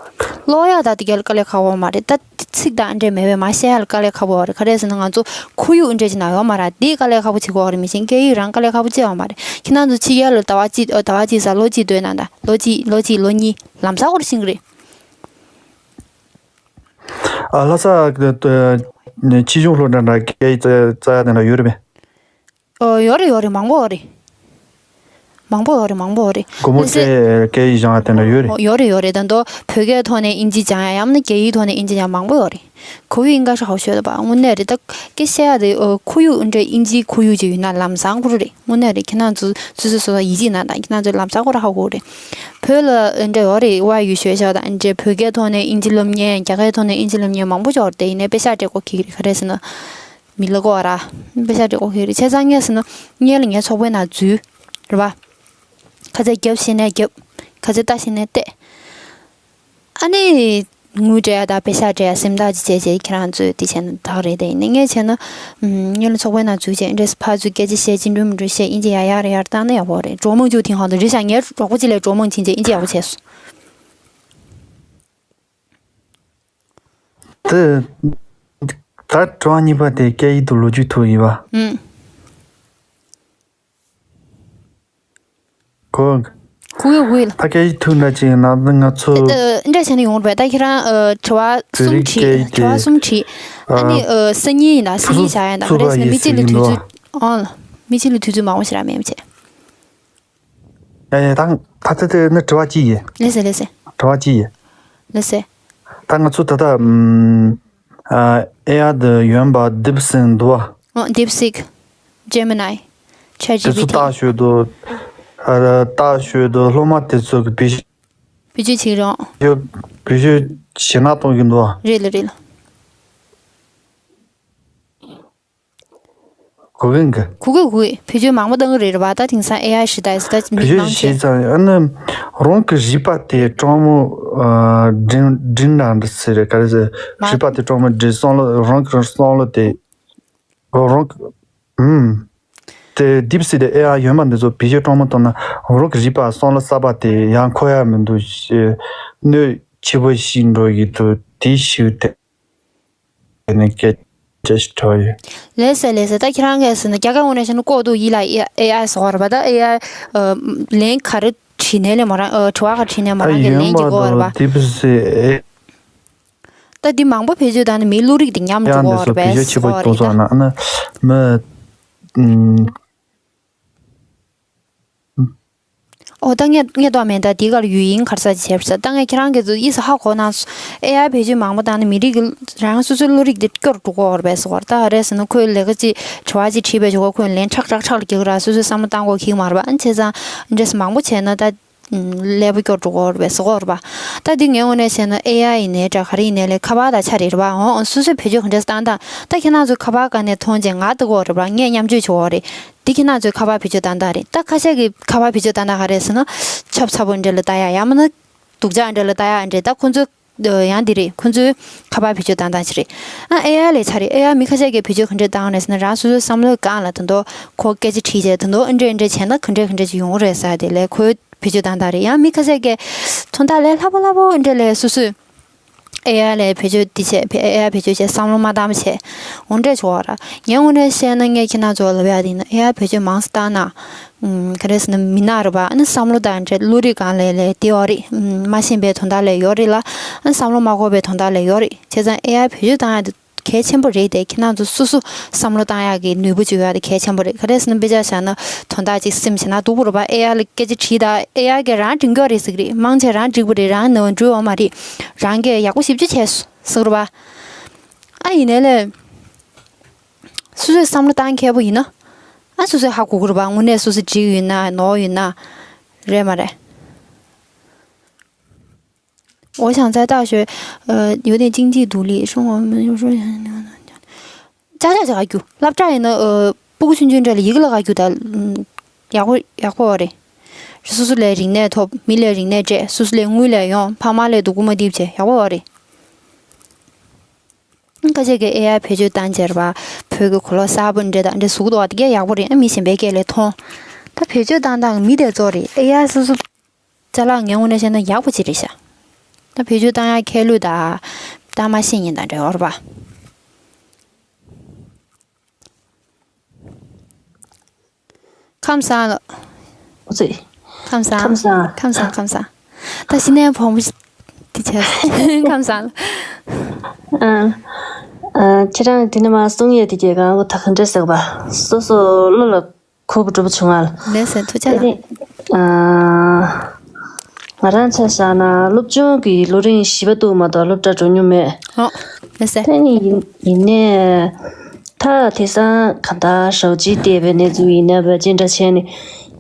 ཀློག་ཡག་ད་དེ་ག་ལ་དཀའ་ལས་ཁག་པོ་ཡོད་མ་རེད། ད་ཚིག་དང་འདྲེས་མེད་པས་མ་བཤད་ཡག་ལ་དཀའ་ལས་ཁག་པོ་ཡོད་རེད། ག་རེ་ཟེར་ན་ང་ཚོ་ཁོར་ཡུག་འདྲེས་ཅིག་ན་ཡོད་མ་རེད། དེ་དཀའ་ལས་ཁག་པོ་བྱེད་དགོས་རེད། མི་ཤེས་སྐད་ཡིག་རང་དཀའ་ལས་ཁག་པོ་ཅི་ཡོད་མ་རེད། ཁྱེད་རང་ཚོ་ཕྱི་རྒྱལ་ལ་ཟླ་བ་གཅིག་ཟླ་བ་གཅིག་ཟ་ལོ་གཅིག་སྡོད་ན་ད་ལོ་གཅིག་ལོ་གཅིག་ལོ་གཉིས་ལམ་སང་ཁོ་རང་ཤེས་ཀྱི་རེད། ཨ་ལྷ་ས་ཕྱི་གཞུང་སློབ་གྲྭ་འདྲ་སྐད་ཡིག་རྩ་ཡག་དེ་འདྲ་ཡོད་རེད་པས། ཨོ་ཡོད་རེད་ཡོད་རེད། མང་པོ་ཡོད་རེད། མང་པོ་ཡོད་རེད། མང་པོ་ཡོད་རེད། སྒོར་མོ་ལགས་སེ། སྤྲད་སྐད་ཡིག་སྦྱང་ཡག་དེ་འདྲ་ཡོད་རེད། ཨོ་ཡོད་རེད་ཡོད་རེད། ད་དུང་བོད་སྐད་ཐོག་ནས་དབྱིན་ཇི་སྦྱང་ཡག་ཡང་ན་རྒྱ་ཡིག་ཐོག་ནས་དབྱིན་ཇི་སྦྱང་མང་པོ་ཡོད་རེད། ཁོ་བོའི་ཨིན་ཀ་ཧྲི་ཧའོ་ཤོད་པ་དངོས་གནས་རེད། ད་སྐད་བཤད་ཡག་དེ་ཨོ་ཁོར་ཡུག་འདྲ་དབྱིན་ཇིའི་ཁོར་ཡུག་ཅིག་ཡོད་ན་ལམ་སང་ཁོ་རང་རེད། དངོས་གནས་རེད། ཁྱེད་རང་ཚོ་སོ་སོ་སོ་སོ་ཡིད་ཆེས་གནང་དང་ཁྱེད་རང་ཚོ་ལམ་སང་ཁོ་རང་ཧ་གོ་རེད། བོད་ལ་འདྲ་ཡོད་རེད། 外语学校དང་འདྲ་བོད་སྐད་ཐོག་ནས་དབྱིན་ཇི་སློབ་མཁན་རྒྱ་སྐད་ཐོག་ནས་དབྱིན་ཇི་སློབ་མཁན་མང་པོ་ཅིག་ཡོད་རེད། དེ་ཡིན་ནའི་པེ་ཤག་སྤྲད་དགོས་ཁེལ་གི་རེད། ག་རེ་ཟེར་ན། མི་ལ་གོ་བ་ར། པེ་ཤག་སྤྲད་དགོས་ཁེལ་རེད། བྱས་ཙང་ངས་ཟེར་ན། སྔོན་ལ་ངའི་ཚོགས་པའི་ནང་འཛུལ། རེད་པ། ཁ་ཚ་རྒྱབ་ཤེས་ནས་རྒྱབ། ཁ་ཚ་ལྟ་ཤེས་ནས་ལྟ། ཨ་ནི། དངུལ་སྤྲད་ཡ་དང་པེ་ཤག་སྤྲད་ཡ་སེམས་ཐག་ཅིག་བཅད་བྱས་ཁྱེད་རང་ཚོས་དེ་བྱས་ན་དག་རེད། དེ་ཡིན་ནའི་ངས་བྱས་ན། ཨམ། སྔོན་ལ་ཚོགས་པའི་ནང་འཛུལ་བྱས་འདྲེས་ཕར་ཚུར་སྐད་ཆ་བཤད་ཅི་འགྲོ་མི་འགྲོ་བཤད་དབྱིན་ཇི་ཡར་ཡར་ཡར་བཏང་ན་ཡག་པོ་རེད། གྲོགས་མོ་ཅིག་དེང་ཧང་དུ་རེད་ཤག་ངའི་གྲོགས་པོ་ཅིག་ལས་གྲོགས་མོ་ཕྱིན་བྱས་དབྱིན་ཇི་ཡག་པོ་བྱས་སོང་། དེ། ད་དྲི་བ་གཉིས་པ་དེ་སྐད་ཡིག་དང་ལོ་རྒྱུས་ཐོག་ཡིན་པ། ཨུམ། གོ། གོ་གི་གོ་གི་ལ། ད་སྐད་ཡིག་ཐོག་འདྲ་ཅིག་ཡིན་ན་ང་ཚོ། ཨ་ཨ་འདྲ་བྱས་ནས་ཡོང་རེད་པས། ད་ཁྱེད་རང་ཨ་དྲི་བ་བོད་གསུམ་རིགས་དྲིས། སྐད་ཡིག་དྲི་བ་དེ། གསུམ་དྲིས། ཨ་ནི་ཨ་ཨ་སང་ཉིན་ཡིན་ན་སང་ཉིན་བྱ་ཡ་ཡིན་ད། ག་རེ་ཟེར་ན་མི་གཅིག་ལ་དུས་ཚོད། ཨང་། མི་གཅིག་ལ་དུས་ཚོད་མང་པོ་ཞིག་རག་མེད་པ་བྱས། ཡ་ཡ་ད་ད་ད་ད་ནི་དྲི་བ་གཅིག་ཡིན། ལགས་སེ་ལགས་སེ། དྲི་བ་གཅིག་ཡིན། ལགས་སེ། ད་ང་ཚོ་ད་ལྟ་ཨམ། ཨ་ཨེ་ཨའི་དུ་ཡོན་པ་DeepSeek་འདུག་བ། ཨོ་DeepSeek། Gemini། དེ་ཚོ་ChatGPT། ལྟ་ཞོད་དུ། ཨ་ལྟ་ཞོད་དུ་སློབ་མ་དེ་ཚོ་གི་བེད་སྤྱོད། བེད་སྤྱོད་བྱེད་རོགས། བེད་སྤྱོད་ཞེ་ན་གཏོང་གི་འདུག་བ། རེད་ལ་རེད་ལ། གོ་གི་འགི། གོ་གི་གོ་གི། བེད་སྤྱོད་མང་པོ་བཏང་གི་རེད་རེད་བ། ད་དེང་སང་ཨེ་ཨའི་ཞེ་དྲག་ད་མི་བེད་སྤྱོད་མང་ཆེ། བྱས་ཙང་ཨ་ནི་རང་གི་རིག་པ་དེ་སྤྲང་མོ་ཨ་འབྲིང་འབྲིང་ན་འདྲི་ཟེར་རེད། ག་རེ་ཟེར། མ་རིག་པ་དེ་སྤྲང་མོ་འབྲིང་བསམ་བློ་རང་གི་བསམ་བློ་དེ་རང་གི་ཨུམ། དེ་DeepSeek་དེ་ཨེ་ཨའི་ཡོན་པ་འདི་ཚོ་བེད་སྤྱོད་སྤྲང་མོ་བཏང་ན་རང་གི་རིག་པ་བསམ་བློ་གསར་པ་དེ་ཡང་འཁོར་ཡ་མི་འདུག་ཞེས་གནོད་ཆེ་པོ་ཞིག་འགྲོ་གི་འདུག་དེ་ཞིག་དེ། དེ་ནི་སྐད་ཆ་ཞིག་འདྲ་བོ་ཡོད། ལགས་སེ་ལགས་སེ། ད་ཁྱེད་རང་གིས་ཟེར་ན་རྒྱ་སྐད་ངོས་ནས་བཤད་ན་ལྐོག་ཏུ་ཡིད་ལ་ཨེ་ཨའི་ཟེར་བ་རེད་པ། ད་ཨེ་ཨའི་ཨ་ལན་ག་རེ་བྲིས་ནའི་ལས་མོ་རང་ཨ་དྲི་བ་ག་བྲིས་ནའི་མོ་རང་གིས་ལན་གྱི་གོ་བ་རེད་པ། DeepSeek་ཨེ། ད་འདི་མང་པོ་བེད་སྤྱོད་བཏང་ནས་མིའི་བློ་རིག་དེ་ཉམས་འགྲོ་ཡང་འདི་གོ་བ་ཚོ་རེད་པས་བེད་སྤྱོད་ཆེ་པོ་ཟེར་གཏོང་བ་རེད་ད། སོང་ན་ཨ་ན་མི། ཨུམ། ཨོ་ད་ངས་ངས་ཏོག་མེད་ད་འདི་གར་ཡུལ་ཡིན་གར་ས་ཅིག་བྱས་པ་ས། ད་ངས་ཁྱེད་རང་གི་ཚོ་ཡིད་ས་ཧ་གོ་ན་སོང་། ཨེ་ཨའི་བེད་སྤྱོད་མང་པོ་བཏང་ན་མི་རིགས་ཀྱི་རང་སོ་སོའི་བློ་རིག་དེ་སྐྱོ་རུ་འགྲོ་གི་ཡོད་རེད་པས་ཟེར་གི་རེད། ད་ག་རེ་ཟེར་ན་ཁོས་ལས་ཀ་ཅིག་དྲི་བ་ཅིག་དྲིས་པའི་ཞོར་ཁོས་ལན་ཁྲག་ཁྲག་ཁྲག་ལ་རྒྱག་གི་ར། སོ་སོའི་བསམ་བློ་བཏང་དགོས་ཀྱི་མ་རེད་པ། ཨ་ནི་བྱས་ཙང་འདྲེས་མང་པོ་བྱས་ན་ད་ཀླད་པ་སྐྱོ་འགྲོ་གི་ཡོད་རེད་པས་ཟེར་གི་རེད་པ། ད་འདི་ངའི་ངོས་ནས་བཤད་ན་ཨེ་ཨའི་ཡིན་ནའི་འདྲ་ག་རེ་ཡིན་ནའི་ལས་ཁ་པར་དང་ཆ་རེད་རེད་པ། འོང་སོ་སོས་བེད་སྤྱོད་ག་འདྲས་བཏང་དང་། ད་ཁྱེད་རང་ཚོས་ཁ་པར་སྒང་ནས་མཐོང་རྗེས་ང་ལྟ་གི་ཡོད་རེད་པ། ངས་མཉམ་སྤྱོད་བྱེད་ཀྱི་ཡོད་རེད། འདི་ཁྱེད་རང་ཚོས་ཁ་པར་བེད་སྤྱོད་བཏང་སྟངས་རེད། ད་ཁ་ཤས་ཀྱིས་ཁ་པར་བེད་སྤྱོད་བཏང་སྟངས་ག་རེ་རེད་ཟེར་ན། ཆབ་ཚ་པོ་འདྲ་ལ་ལྟ་ཡ་ཡང་མིན་ན། སྡུག་ཅག་འདྲ་ལ་ལྟ་ཡ་འདྲ། ད་ཁོ་ཚོའི་ཡང་འདི་རེད། ཁོ་ཚོའི་ཁ་པར་བེད་སྤྱོད་བཏང་སྟངས་ཅིག་རེད། ཨ་ཨེ་ཨའི་ལས་ཆ་རེད། ཨེ་ཨའི་མི་ཁ་ཤས་ཀྱིས་བེད་སྤྱོད་ག་འདྲ་བཏང་རེད་ཟེར་ན། རང་སོ་སོའི་བསམ་བློའི་སྒང་ལ་ད་དུང་ཁོ་སྐད་ཆ་དྲིས་རྗེས་ད་དུང་ཨ་འདྲ་ཨ་འདྲ་བྱས་ན་ག་འདྲ་ག་འདྲ་ཅིག་ཡོང་གི་རེད་ཟེར་དེ་ལས་ཁོའི་བེད་སྤྱོད་བཏང་སྟངས་རེད། ཡང་མི་ཁ་ཤས་ཀྱིས་དོན་དག་ལས་སླ་པོ་སླ་པོ་ཨ་འདྲ་ལས་སོ་སོས། ཨེ་ཨའི་ལ་བེད་སྤྱོད་འདི་བྱས། ཨེ་ཨའི་བེད་སྤྱོད་བྱས་བསམ་བློ་མ་བཏང་བ་བྱས། འོ་འདྲས་བྱུང་བ་ར། ངའི་ངོས་ནས་བཤད་ན་ངས་ཁྱེད་རང་ཚོ་ལ་ལབ་ཡག་དེ་ཡིན་ན། ཨེ་ཨའི་བེད་སྤྱོད་མང་ཙམ་བཏང་ན། ཨུམ། ག་རེ་ཟེར་ན་མི་ནག་རེད་པ། ཨ་ནི་བསམ་བློ་དང་འདྲ་བློ་རིག་སྒང་ལ་ལས་དེ་ཡོད་རེད། ཨུམ། མ་ཤེས་པའི་དོན་དག་ལས་ཡོད་རེད་ལ། ཨ་ནི་བསམ་བློ་མ་འཁོར་བའི་དོན་དག་ལས་ཡོད་རེད། བྱས་ཙང་ཨེ་ཨའི་བེད་སྤྱོད་བཏང་ཡག་དེ་ གལ་ཆེན་པོ་རེད་དེ། ཁྱེད་རང་ཚོ་སོ་སོ་བསམ་བློ་བཏང་ཡག་གི་ནུས་པ་ཅིག་ཡོད་དེ་གལ་ཆེན་པོ་རེད། ག་རེ་ཟེར་ན་དཔེ་ཆ་བཞག་ན་དོན་དག་ཅིག་སེམས་བྱེད་ན་སྡུག་པོ་རེད་པ། ཨེ་ཨའི་ལ་སྐད་ཆ་དྲིས་དང་། ཨེ་ཨའི་གིས་རང་འདྲི་གི་རེད་ཟེར་གི་རེད། མང་ཆེ་རང་འགྲིག་པ་རེད། རང་ནང་འགྲིག་ཡོད་མ་རེད། རང་གིས་ཡག་པོ་ཞིབ་ཅིག་བྱས་ཟེར་གི་རེད་པ། ཨ་ཡིན་ནའི་ལས། སོ་སོས་བསམ་བློ་བཏང་མཁས་པོ་ཡིན་ན། ཨ་སོ་སོས་ཧ་གོ་གི་རེད་པ། དངོས་གནས་སོ་སོ་འགྲིག་ཡོད་ན་ནོར་ཡོད་ན། རེད་མ་རེད། 我想再大学，呃，有点经济独立，生活没有说。ཅག་ཅག་ཅག་ག་རྒྱུ། སློབ་གྲྭ་ཡིན་ན་ཨ་སྤུ་གུ་ཆུང་ཆུང་འདྲ་ལ་ཡི་གེ་ལ་ག་རྒྱུ་ད། ཨམ། ཡག་པོ་ཡག་པོ་རེད། སོ་སོ་ལས་རིག་གནས་ཐོབ། མི་ལས་རིག་གནས་སྤྲད། སོ་སོ་ལས་དངུལ་ལས་ཡོང་། ཕ་མ་ལས་སྡུག་པོ་མ་འདེབས་བྱས་ཡག་པོ་རེད། ཁ་ཤས་ཀྱིས་ཨེ་ཨའི་བེད་སྤྱོད་བཏང་བྱས་རེད་པ། བོད་ཀྱི་གོ་ལོག་གསར་པ་འདྲ་དང་འདྲ་བཟོ་གི་འདུག་པ། དེ་གས་ཡག་པོ་རེད། ཨ་མི་གཞན་པའི་སྐད་ལ་མཐོང་། ད་བེད་སྤྱོད་བཏང་སྟངས་མི་དེ་ཚོ་རེད། ཨེ་ཨའི་སོ་སོ་ཅ་ལག་ངའི་ངོས་ནས་བཤད་ན་ཡག་པོ་ཅིག་རེད་ཤག་ད་བེད་སྤྱོད་བཏང་ཡག་ཁས་ལེན་དང་། ད་མ་ཤེས་མཁན་དང་འདྲ་ཡོད་རེད་པ། ཁམས་བཟང་ལགས། ཨོ་ཙི། ཁམས་བཟང་། ཁམས་བཟང་། ཁམས་བཟང་། ཁམས་བཟང་། ད་ཤི་ནའི་བོང་བུ་དེ་བྱས། ཁམས་བཟང་ལགས། ཨ། ཨ། ཁྱེད་རང་དེ་ནས་མ་གསུང་ཡས་དེ་གས་གང་གོ་ད་ག་འདྲས་ཟེར་བ། སོ་སོ་བློ་ལ་གོ་བ་འགྲོ་བ་བྱུང་ང་ལ། ལགས་སེ། ཐུགས་རྗེ་གནང་། ཨ། ང་རང་ཆ་བཞག་ན་སློབ་སྦྱོང་གི་ལོ་རིམ་བཞི་པ་འདུག་མ་གཏོགས་སློབ་གྲྭ་འགྲོ་མྱོང་མེད། ཨོ། ལགས་སེ། དེ་ནི་ཡིན་ཡིན་ནའི། ད་དེང་སང་གང་ལྟར་ཞོགས་ཇ་བལྟས་པའི་གནས་ཚུལ་ཡིན་ན་བ་ཅི་འདྲ་བྱས་ནས་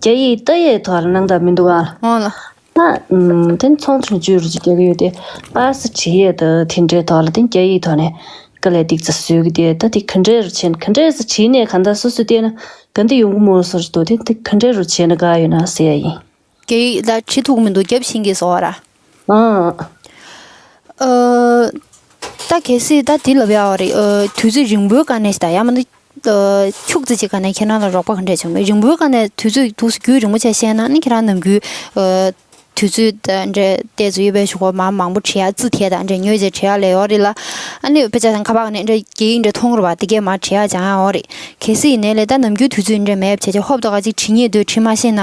རྒྱ་ཡིག་ལྟ་ཡས་ཐོག་ལ་སྣང་དག་མི་འདུག་ཨ། ཨོ་ལགས། ད་ཨམ། དེ་ཚོང་ཆུང་ཆུང་རུ་ཅིག་རྒྱག་གི་ཡོད་དེ། པར་སི་བྲིས་ཡས་དང་དེ་འདྲའི་ཐོག་ལ་དེ་རྒྱ་ཡིག་ཐོག་ནས་དཀའ་ལས་ཏིག་ཙམ་བཟོས་ཀྱི་དེ། ད་དེ་ག་འདྲའི་རུ་བྱས་ནས་ག་འདྲའི་ཙམ་བྲིས་ནས་གང་ལྟར་སོ་སོ་བལྟས་ན་ག་འདྲ་ཡོང་གི་མོ་སོར་འདུག་དེ་དེ་ག་འདྲའི་རུ་བྱས་ན་དགའ་ཡོད་ན་ཟེར་ཡ་ཡིན། རྒྱ་ཡིག་ད་བྲིས་ཐུབ་ཀྱི་མི་འདུག་རྒྱབ་ཤིང་གི་བཟོ་བ་ར། ཨང་། ཨ། ད་གལ་སྲིད་ད་དེ་ལབ་ཡག་རེད། ཨ། དུས་ཚོད་རིང་པོའི་སྒང་ནས་ད་ཡང་མིན་ན། ཨ། ཁྱུག་ཙམ་ཅིག་སྒང་ནས་ཁྱེད་རང་ལ་རོགས་པ་ག་འདྲས་བྱུང་མེད། རིང་པོའི་སྒང་ནས་དུས་ཚོད་འདུག་སེ་རྒྱུན་རིང་པོ་བྱས་བཤད་ན་ནི་ཁྱེད་རང་ནམ་རྒྱུན། ཨ། དུས་ཚོད་ད་འདྲས་ཏོག་ཙམ་ཡོད་པའི་གཞུག་གུ་མར་མང་པོ་བྲིས་ཡག་ཙི་ཐད་དང་འདྲས་ཉོས་བྱས་བྲིས་ཡག་ལས་ཡོད་རེད་ལ། ཨ་ནི་དཔེ་ཆ་དང་ཁ་པར་ནས་འདྲས་རྒྱ་ཡིག་འདྲས་མཐོང་རེད་པ། དེ་གས་མར་བྲིས་ཡག་སྦྱང་ཡག་ཡོད་རེད། གལ་སྲིད་ཡིན་ནའི་ལས་ད་ནམ་རྒྱུན་དུས་ཚོད་འདྲས་མེད་བྱས་བྱས་ཧོབ་ཏེ་ག་ཅིག་བྲིས་ཉེས་འདུག་བྲིས་མ་ཤེས་ན།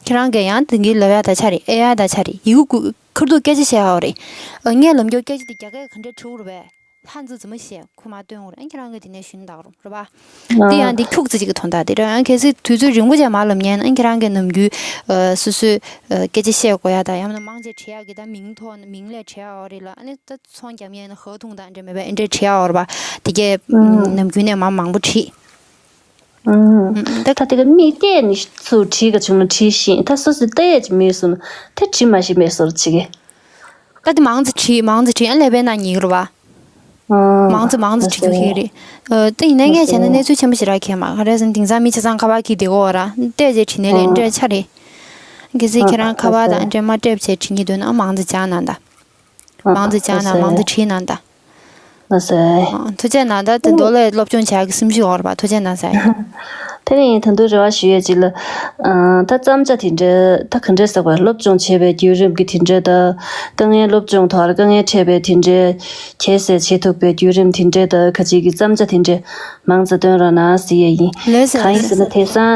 ཁྱེད་རང་གིས་ཡང་དེ་གི་ལབ་ཡག་ད་ཆ་རེད། ཨེ་ཨའི་ད་ཆ་རེད། ཡི་གུ་ཁུར་འདུག་སྐད་ཆ་བཤད་ཡག་ཡོད་རེད། ཨ། ངས་ལབ་རྒྱུ་སྐད་ཆ་དེ་རྒྱ་སྐད་ག་འདྲས་འབྲི་དགོས་རེད་པས། 汉字怎么写 ཁུ་མ་སྟོན་འོར་ཨན་ཁྱེད་རང་གིས་དེ་ནས་ཞུན་དག་རུང་རེད་པ། ཨ། དེ་ཡང་དེ་ཁྱུག་ཙི་ཅིག་གི་དོན་དག་དེ་རེད། ཨན་གལ་སྲིད་དུས་ཚོད་རིང་པོ་ཅིག་མ་ལབ་ཉན་ཨན་ཁྱེད་རང་གིས་ནམ་རྒྱུན་ཨ་སོ་སོས་ཨ་སྐད་ཆ་བཤད་དགོས་ཡ་དང་ཡང་ན་མང་ཆེ་བྲིས་ཡག་གི་ད་མིང་ཐོག་མིང་ལས་བྲིས་ཡག་ཡོད་རེད་ལ། ཨ་ནི་ད་ཚོང་རྒྱབ་ཉན་ཧ་ཐུང་དང་འདྲ་མེད་པ་ཨེ་འདྲ་བྲིས་ཡག་ཡོད་རེད་པ། དེ་གས་ཨ་ནམ་རྒྱུན་ནས་མ་མང་པོ་བྲིས། ཨ། ཨ། ད་ད་དེ་ག་མིག་བལྟས་ནས་ཚུར་བྲིས་ག་བྱུང་ན་བྲིས་ཤིང་ད་སོ་སོས་ལྟ་ཡས་ཅིག་མེད་སོང་ན་དེ་བྲིས་མ་ཤེས་མེད་སོར་བྱེད་གི། ད་དེ་མང་ཙི་བྲིས་མང་ཙི་བྲིས་ཨ་ཀླད་པའི་ནང་ཉལ་གི་རེད་པ། ཨ། མང་ཙི་མང་ཙི་བྲིས་རྒྱུ་ཁེལ་རེད། ཨ། དེ་ཡིན་ན་ངས་བྱས་ན་གནས་ཚུལ་ཆེན་པོ་ཞེ་དྲག་ཁེལ་མ་ག་རེ་ཟེར་ན་དེང་སང་མི་ཆ་ཚང་ཁ་པར་གྱིས་བསྡད་ཀྱི་ཡོད་ར། བལྟས་བྱས་བྲིས་ནའི་ལས་འདྲ་ཆགས་རེད། གལ་སྲིད་ཁྱེད་རང་ཁ་པར་དང་འདྲ་མ་སྤྲད་བྱས་བྲིས་ཉེས་འདུག་ན་ཨ་མང་ཙི་སྦྱང་གནང་དང་། མང་ཙི་སྦྱང་གནང་མང་ཙི་བྲིས་གནང་དང་། ལགས་སེ། ཨ། ཐུགས་རྗེ་གནང་། ད་དེ་མདོ་ལས་སློབ་སྦྱོང་བྱ་གི་སེམས་ཤུགས་འོར་བ་ཐུགས་རྗེ་གནང་ཟེར། དེ་ནས་ད་དུང་རེ་བ་ཞུ་ཡས་ཅིག་ལ། ཨ། ད་བརྩམས་བྱ་དེ་འདྲ་ད་ག་འདྲས་ཟེར་བ་སློབ་སྦྱོང་བྱེད་པའི་བརྒྱུད་རིམ་གྱི་དེ་འདྲ་ད་དཀའ་ངལ་སློབ་སྦྱོང་ཐོག་ལ་དཀའ་ངལ་འཕྲད་པའི་དེ་འདྲ་ཁྱད་བསད་བྱེད་ཐུབ་པའི་བརྒྱུད་རིམ་དེ་འདྲ་ད་ག་ཅིག་གི་བརྩམས་བྱ་དེ་འདྲ་མང་ཙམ་སྟོན་རོགས་གནང་ཟེར་ཡས་ཡིན། ལགས་སེ། གང་ཡིན་ཟེར་ན་དེང་སང་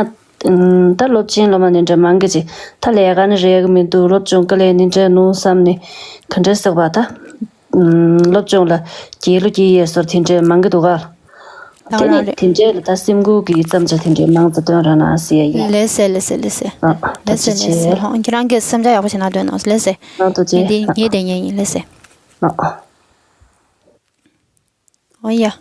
ད་སློབ་ཆེན་སློབ་མ་ནི་འདྲ་མང་གི་ཅིག་ད་ལས་ཀ་ནི་རེག་གི་མི་འདུག་སློབ་སྦྱོང་དཀའ་ལས་ནི་འདྲ་ནུ་བསམ་ནས་ག་འདྲ་ཟེར་བ་ད། ཨུམ། སློབ་སྦྱོང་ལ་རྒྱལ་ལོ་སྐྱེ་ཡས་སོར་དེ་འདྲའི་མང་གི་འདུག་ག་རང་རང་རེད། དེ་ནི་དེ་འདྲའི་ལ་ད་སེམས་འགུལ་གྱི་བརྩམས་བྱ་དེ་འདྲའི་མང་ཙམ་སྟོན་རོགས་གནང་ཟེར་ཡ་ཡིན། ལགས་སེ་ལགས་སེ་ལགས་སེ། ཨ། ཨ། ལགས་སེ་ཐུགས་རྗེ་ཆེ། ལགས་སེ། ལྷོ་ཁྱེད་རང་གིས་བསམ་འཆར་ཡག་པོ་ཞིག་གནང་འདོད་ན་ལགས་སེ། ཨ། ཐུགས་རྗེ་ཆེ། ངས་འདི་ངས་འདི་ཉན་ཡིན་ལགས་སེ། ཨ། ཨ། ཨོ་ཡ།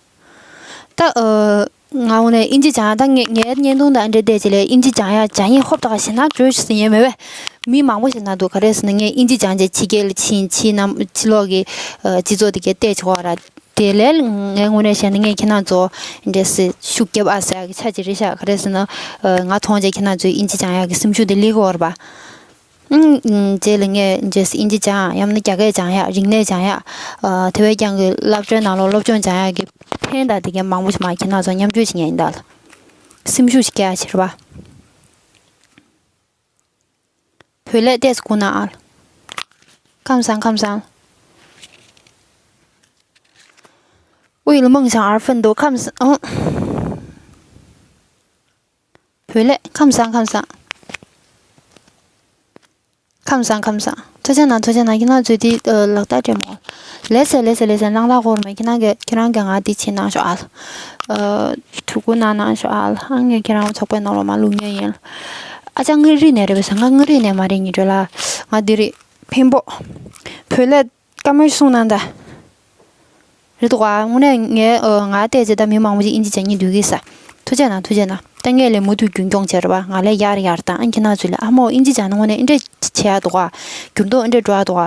ད་ཨ་ང་འོ་ནས་ཨིན་ཇི་སྦྱང་ཡ་ད་ངས་ངའི་བརྙན་ཐུང་དང་འབྲེལ་བསྡད་ཅིག་ལས་ཨིན་ཇི་སྦྱང་ཡ་སྦྱང་ཡིན་ཧོབ་ད་ག་ཞེ་ན་བྲོས་ཞེས་ཟེར་ཉན་མེད་པས། མི་མང་པོ་ཞིག་ན་འདུག་ག་རེ་ཟེར་ན་ངས་ཨིན་ཇི་སྦྱང་བྱས་ཕྱི་རྒྱལ་ལ་ཕྱིན་ཕྱི་ནང་ཕྱི་ལོགས་ཀྱི་ཨ་སྤྱི་ཚོགས་དེ་གས་བལྟས་ཆོག་པ་ར། དེ་ལས་ངའི་ངོས་ནས་བཤད་ན་ངས་ཁྱེད་རང་ཚོ་འདྲེ་སྲིད་ཤུགས་རྒྱབ་ཨ་ཟེར་ཡ་གི་ཆ་ཅིག་རེད་ཤག་ག་རེ་ཟེར་ན་ཨ་ང་མཐོང་རྗེས་ཁྱེད་རང་ཚོས་ཨིན་ཇི་སྦྱང་ཡ་གི་སེམས་ཤུགས་དེ་སླེབས་ཀྱི་ཡོད་རེད་པ། ཨང་། རྗེས་ལ་ངས་རྗེས་སུ་ཨིན་ཇི་སྦྱང་ཡང་ན་རྒྱ་སྐད་སྦྱང་ཡག་རིག་གནས་སྦྱང་ཡག་ཨ་དེ་བས་ཀྱང་གི་སློབ་གྲྭའི་ནང་ལོགས་སློབ་སྦྱོང་སྦྱང་ཡག་གི་ཕན་དང་དེ་གའི་མང་པོ་ཞིག་མ་ཁྱེད་རང་ཚོ་མཉམ་སྤྱོད་བྱེད་མཁན་ཡིན་ད་ལ། སེམས་ཤུགས་ཤིག་སྐྱེ་ཡག་ཕྱིར་བ། བོད་ལས་ཏེས་སྐུ་ན་ཨ་ལ། ཁམས་བཟང་ཁམས་བཟང་། 为了梦想而奋斗 ཁམས་བཟང་། བོད་ལས་ཁམས་བཟང་ཁམས་བཟང་། ཁམས་བཟང་ཁམས་བཟང་ ཐུགས་རྗེ་གནང་། ཐུགས་རྗེ་གནང་། ཁྱེད་རང་ཚོས་དེ་ཨ་ལག་བསྟར་སྤྲད་མོ། ལགས་སེ་ལགས་སེ་ལགས་སེ། གནང་སྟངས་སྐོར་མེད། ཁྱེད་རང་གིས་ཁྱེད་རང་གིས་ང་དེ་བྱེད་གནང་ཤོག་ཨ། ཨ་ཐུགས་ཁུར་གནང་གནང་ཤོག་ཨ། ཨ་ངས་ཁྱེད་རང་ཚོགས་པའི་ནང་ལོགས་མར་བླུག་མཁན་ཡིན། ཨ་ཅག་མངའ་རིས་ནས་རེད་པས་ཟེར། ང་མངའ་རིས་ནས་མ་རེད། ཉི་སྒྲོལ་ལགས། ང་འདི་རེད། འཕན་པོ། བོད་ལས། བཀའ་མོལ་གསུང་གནང་དང་། རེད་འདུག་ག་དངོས་གནས་ངས་ཨ་ང་བལྟས་ཚེ་ད་མི་མང་པོ་ཅིག་ཨིན་ཇི་སྦྱང་སྙིང་འདོད་ཀྱི་ས། ཐུགས་རྗེ་གནང་། ཐུགས་རྗེ་གནང་། ད་ངས་ལས་མུ་མཐུད་རྒྱུན་སྐྱོང་བྱས་རེད་པ། ང་ལས་ཡར་ཡར་བཏང་། ཨ་ཁྱེད་རང་ཚོས་ལས་ཨ་མོ་ཨིན་ཇི་སྦྱང་ན་དངོས་གནས་ཨེ་འདྲས་བྱེད་ཡག་འདུག་ག་འགྱུར་ལྡོག་ཨེ་འདྲས་འགྲོ་ཡག་འདུག་ག་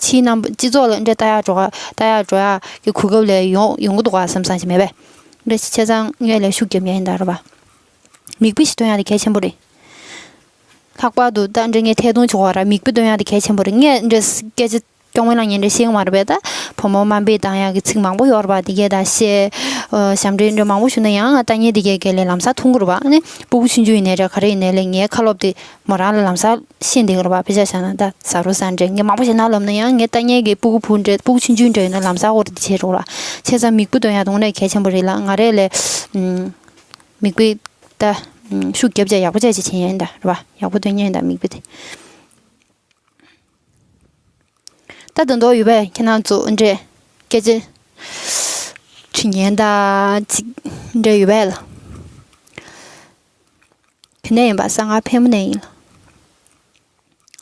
ཕྱིའི་རྣམ་པ་སྤྱི་ཚོགས་ལ་ཨེ་འདྲས་ལྟ་ཡག་འགྲོ་ག་ལྟ་ཡག་འགྲོ་ཡག་གི་གོ་སྐབས་ལས་ཡོང་ཡོང་གི་འདུག་ག་བསམ་བསམ་ཞིག་མེད་པས། འདྲ་ཞིག་བྱས་ཙང་ངས་ལས་ཤུགས་རྒྱབ་ཡག་ཡིན་ད་རེད་པ། མིག་དཔེ་ཞིག་སྟོན་ཡག་དེ་གལ་ཆེན་པོ་རེད། ལྷག་པར་དུ་ད་འདྲ་ངས་ཐད་གཏོང་བྱེད་དགོས་ར། མིག་དཔེ་སྟོན་ཡག་དེ་གལ་ཆེན་པོ་རེད། ངས་འདྲ་སྐད་ཆ་སྐྱོ་མོ་ལ་ངས་འདྲ་ཤེས་ཀྱི་མ་རེད་པས། ད་བུ་མོ་དམའ་འབེབས་བཏང་ཡག་གི་ཚིག་མང་པོ་ཡོད་རེད་པ། དེ་གས་ད་བཤད། ཨ་ཞབས་འདྲེན་འདྲ་མང་པོ་ཞུ་ན་ཡང་ང་ལྟ་མཁན་དེ་གས་གས་ལས་ལམ་སང་མཐོང་གི་རེད་པ། ཨ་ནི་སྤུ་གུ་ཆུང་ཆུང་ཡིན་ནའི་འདྲ་ག་རེ་ཡིན་ནའི་ལས་ངའི་ཁ་ལོབ་དེ་མོ་རང་ལ་ལམ་སང་ཤེས་བསྡད་ཀྱི་རེད་པ། དཔེ་ཆ་བཞག་ན་ད་ཟ་རོ་ཟ་འདྲ་ངས་མང་པོ་ཞིག་ན་ལབ་ན་ཡང་ངས་ལྟ་མཁན་གྱི་སྤུ་གུ་བུ་འདྲ་སྤུ་གུ་ཆུང་ཆུང་འདྲ་ཡིན་ན་ལམ་སང་འོར་དེ་བྱེད་རོགས་ལ། བྱས་ཙང་མིག་དཔེ་སྟོན་ཡག་དེ་དངོས་གནས་གལ་ཆེན་པོ་རེད་ལ། ང་རས་ལས་ཨམ་མིག་དཔེ་ད་ཨམ་ཤུགས་རྒྱབ་བྱས་ཡག་པོ་བྱས་ཅིག་བྱེད་ཡག་ཡིན་ད་རེད་པ། ཡག་པོ་སྟོན་མཁན་ཡིན་ད་མིག་དཔེ་དེ། ད་དོན་དག་ཡོད་པས། ཁྱེད་རང་ཚོ་འདྲས་སྐད་ཆ་དྲི་ཉན་ད་ཅིག་འདྲས་ཡོད་པས་ལ། ག་ནས་ཡིན་པ་ས། ང་ཕན་མོ་ནས་ཡིན་ལ།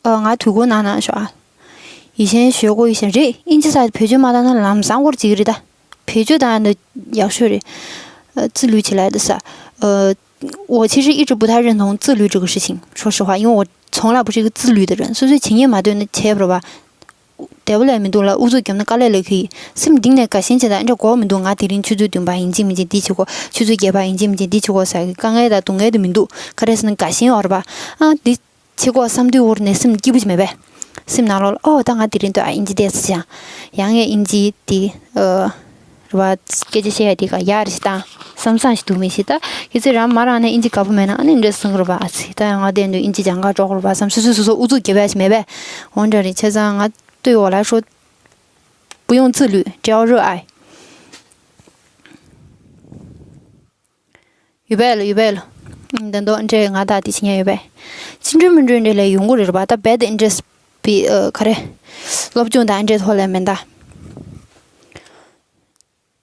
ཨ་ང་དུས་འཁོར་ནང་ན་ཤོག་ཨ། 以前学过一些 རེད། ཨིན་ཇི་ས་བེད་སྤྱོད་མ་བཏང་ན་ལམ་སང་སྐོར་ཅིག་རེད་ད། བེད་སྤྱོད་བཏང་ན་ཡག་ཤོས་རེད། ཨ་自律起来的ས།呃，我其实一直不太认同自律这个事情，说实话，因为我从来不是一个自律的人，所以说情愿嘛对那切不吧。དེ་བ་ལས་མི་འདུག་ལ། ཨུ་ཚུགས་བརྒྱབ་ན་དཀའ་ལས་ལས་ཀྱི། སེམས་གཏིང་ནས་དགའ་ཞེན་བྱེད་ད་འདྲ་གོ་མི་འདུག་ང་དེ་རིང་ཆུ་ཚོད་བདུན་པ་ཡིན་གཅིག་མིན་གཅིག་འདི་བྱེད་དགོས། ཆུ་ཚོད་བརྒྱད་པ་ཡིན་གཅིག་མིན་གཅིག་འདི་བྱེད་དགོས་ཟེར་གི་དཀའ་ངལ་དང་སྡུག་བསྔལ་དེ་མི་འདུག་ག་རེ་ཟེར་ན་དགའ་ཞེན་ཡོད་རེད་པ། ཨ་འདི་བྱེད་དགོས་བསམ་དུས་འོར་ནས་སེམས་སྐྱིད་པོ་ཅིག་མེད་པས། སེམས་ནང་ལོགས་ལ་ཨོ་ད་ང་དེ་རིང་ལྟོས་ཨ་ཨིན་ཇི་བལྟས་ཟེར་ཡང་། ཡང་ངས་ཨིན་ཇི་དེ་ཨ་རེད་པ། སྐད་ཆ་བཤད་ཡ་དེ་ག་ཡག་རེད་ཞིག་དང་བསམ་བསམ་ཞིག་འདུག་མི་ཞིག་ད་གལ་སྲིད་རང་མ་རང་ནས་ཨིན་ཇི་དགའ་པོ་མེད་ན་ཨ་ནི་འདྲ་གསུང་གི་རེད་པ། ཨ་ཙི་ད་ཡང་ང་བསྟན་དུས་ཨིན་ཇི་སྦྱང་ག་འགྲོ་གི་རེད་པ་བསམ། སོ་སོ་སོ་སོ་ཨུ་ཚུགས་རྒྱབ་ཡ་ཞིག་མེད་པས། འོ་འདྲ་རེད། བྱས་ཙང་ང་对我来说不用自律，只要热爱。 ཡོད་པས་ལ། ཡོད་པས་ལ། ཨ་འདི་འདོག་འདྲས་ང་དག་དེ་བྱེད་ཉན་ཡོད་པས། ཅི་འདྲ་མི་འདྲ་འདྲས་ལས་ཡོང་གི་རེད་པ། ད་རྦད་དེ་འདྲས་པའི་ཨ་ག་རེ། སློབ་སྦྱོང་དང་འདྲས་ཐོག་ལས་མིན་ད།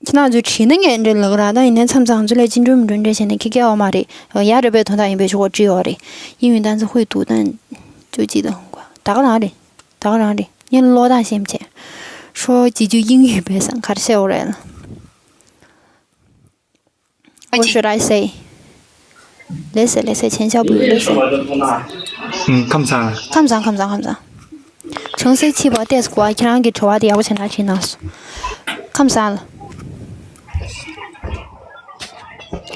ཁྱེད་རང་ཚོས་བྲིས་ན་ངས་འདྲས་ལབ་གི་ར། ད་ཡིན་ནའི་མཚམས་མཚམས་ཚོ་ལས་ཅི་འདྲ་མི་འདྲ་འདྲས་བྱས་ནས་ཁྱི་སྐད་འོ་མ་རེད། ཡ་རེད་པས། དོན་དག་ཡིན་པའི་ཆོག་བྲིས་ཡོད་རེད། 英语单词会读但就记得很快། ད་ག་རང་རེད། ད་ག་རང་རེད། ངས་ཀློག་སྟངས་ཤེས་མ་བྱས། 说几句英语 བས་སང་ག་རེ་བཤད་འོ་རེད་ལ། What should I say? ལགས་སེ་ལགས་སེ། 钱小不语 ལགས་སེ། ཁམས་བཟང་། ཁམས་བཟང་། ཁམས་བཟང་། ཁམས་བཟང་། ཆུང་སེ་ཕྱི་པ་ཏེས་གོ་ཁྱེད་རང་གི་དྲི་བ་དེ་ཡག་པོ་བྱས་ན་དྲིས་གནང་སོང་། ཁམས་བཟང་།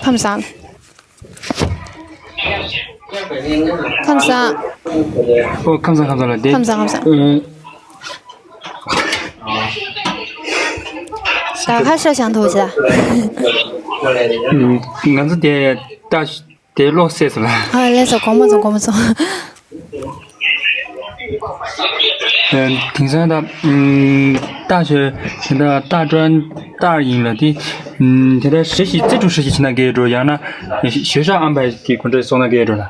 ཁམས་བཟང་། ཁམས་བཟང་། ཨོ་ཁམས་བཟང་། ཁམས་བཟང་ལ་དེ། ཁམས་བཟང་། ཁམས་བཟང་། ཨ། ད་ཁ་ཤས་ཤང་ཐོག་ཅིག་ད། ང་ཚོ་དེ་ད་དེ་ཀློག་སེ་སོང་ལ། ཨ་ལགས་སོ། གོ་མ་སོང་། གོ་མ་སོང་། དེང་སང་ད་ད་ཆོས་དེ་ད་ད་ཀྲོན་ད་ཡིན་ལ་དེ་དེ་ད་实习 自主实习 བྱེད་ན་དགའ་འགྲོ། ཡང་ན་学校安排གི་གོ་འདྲ་སོང་ན་དགའ་འགྲོ་ལ།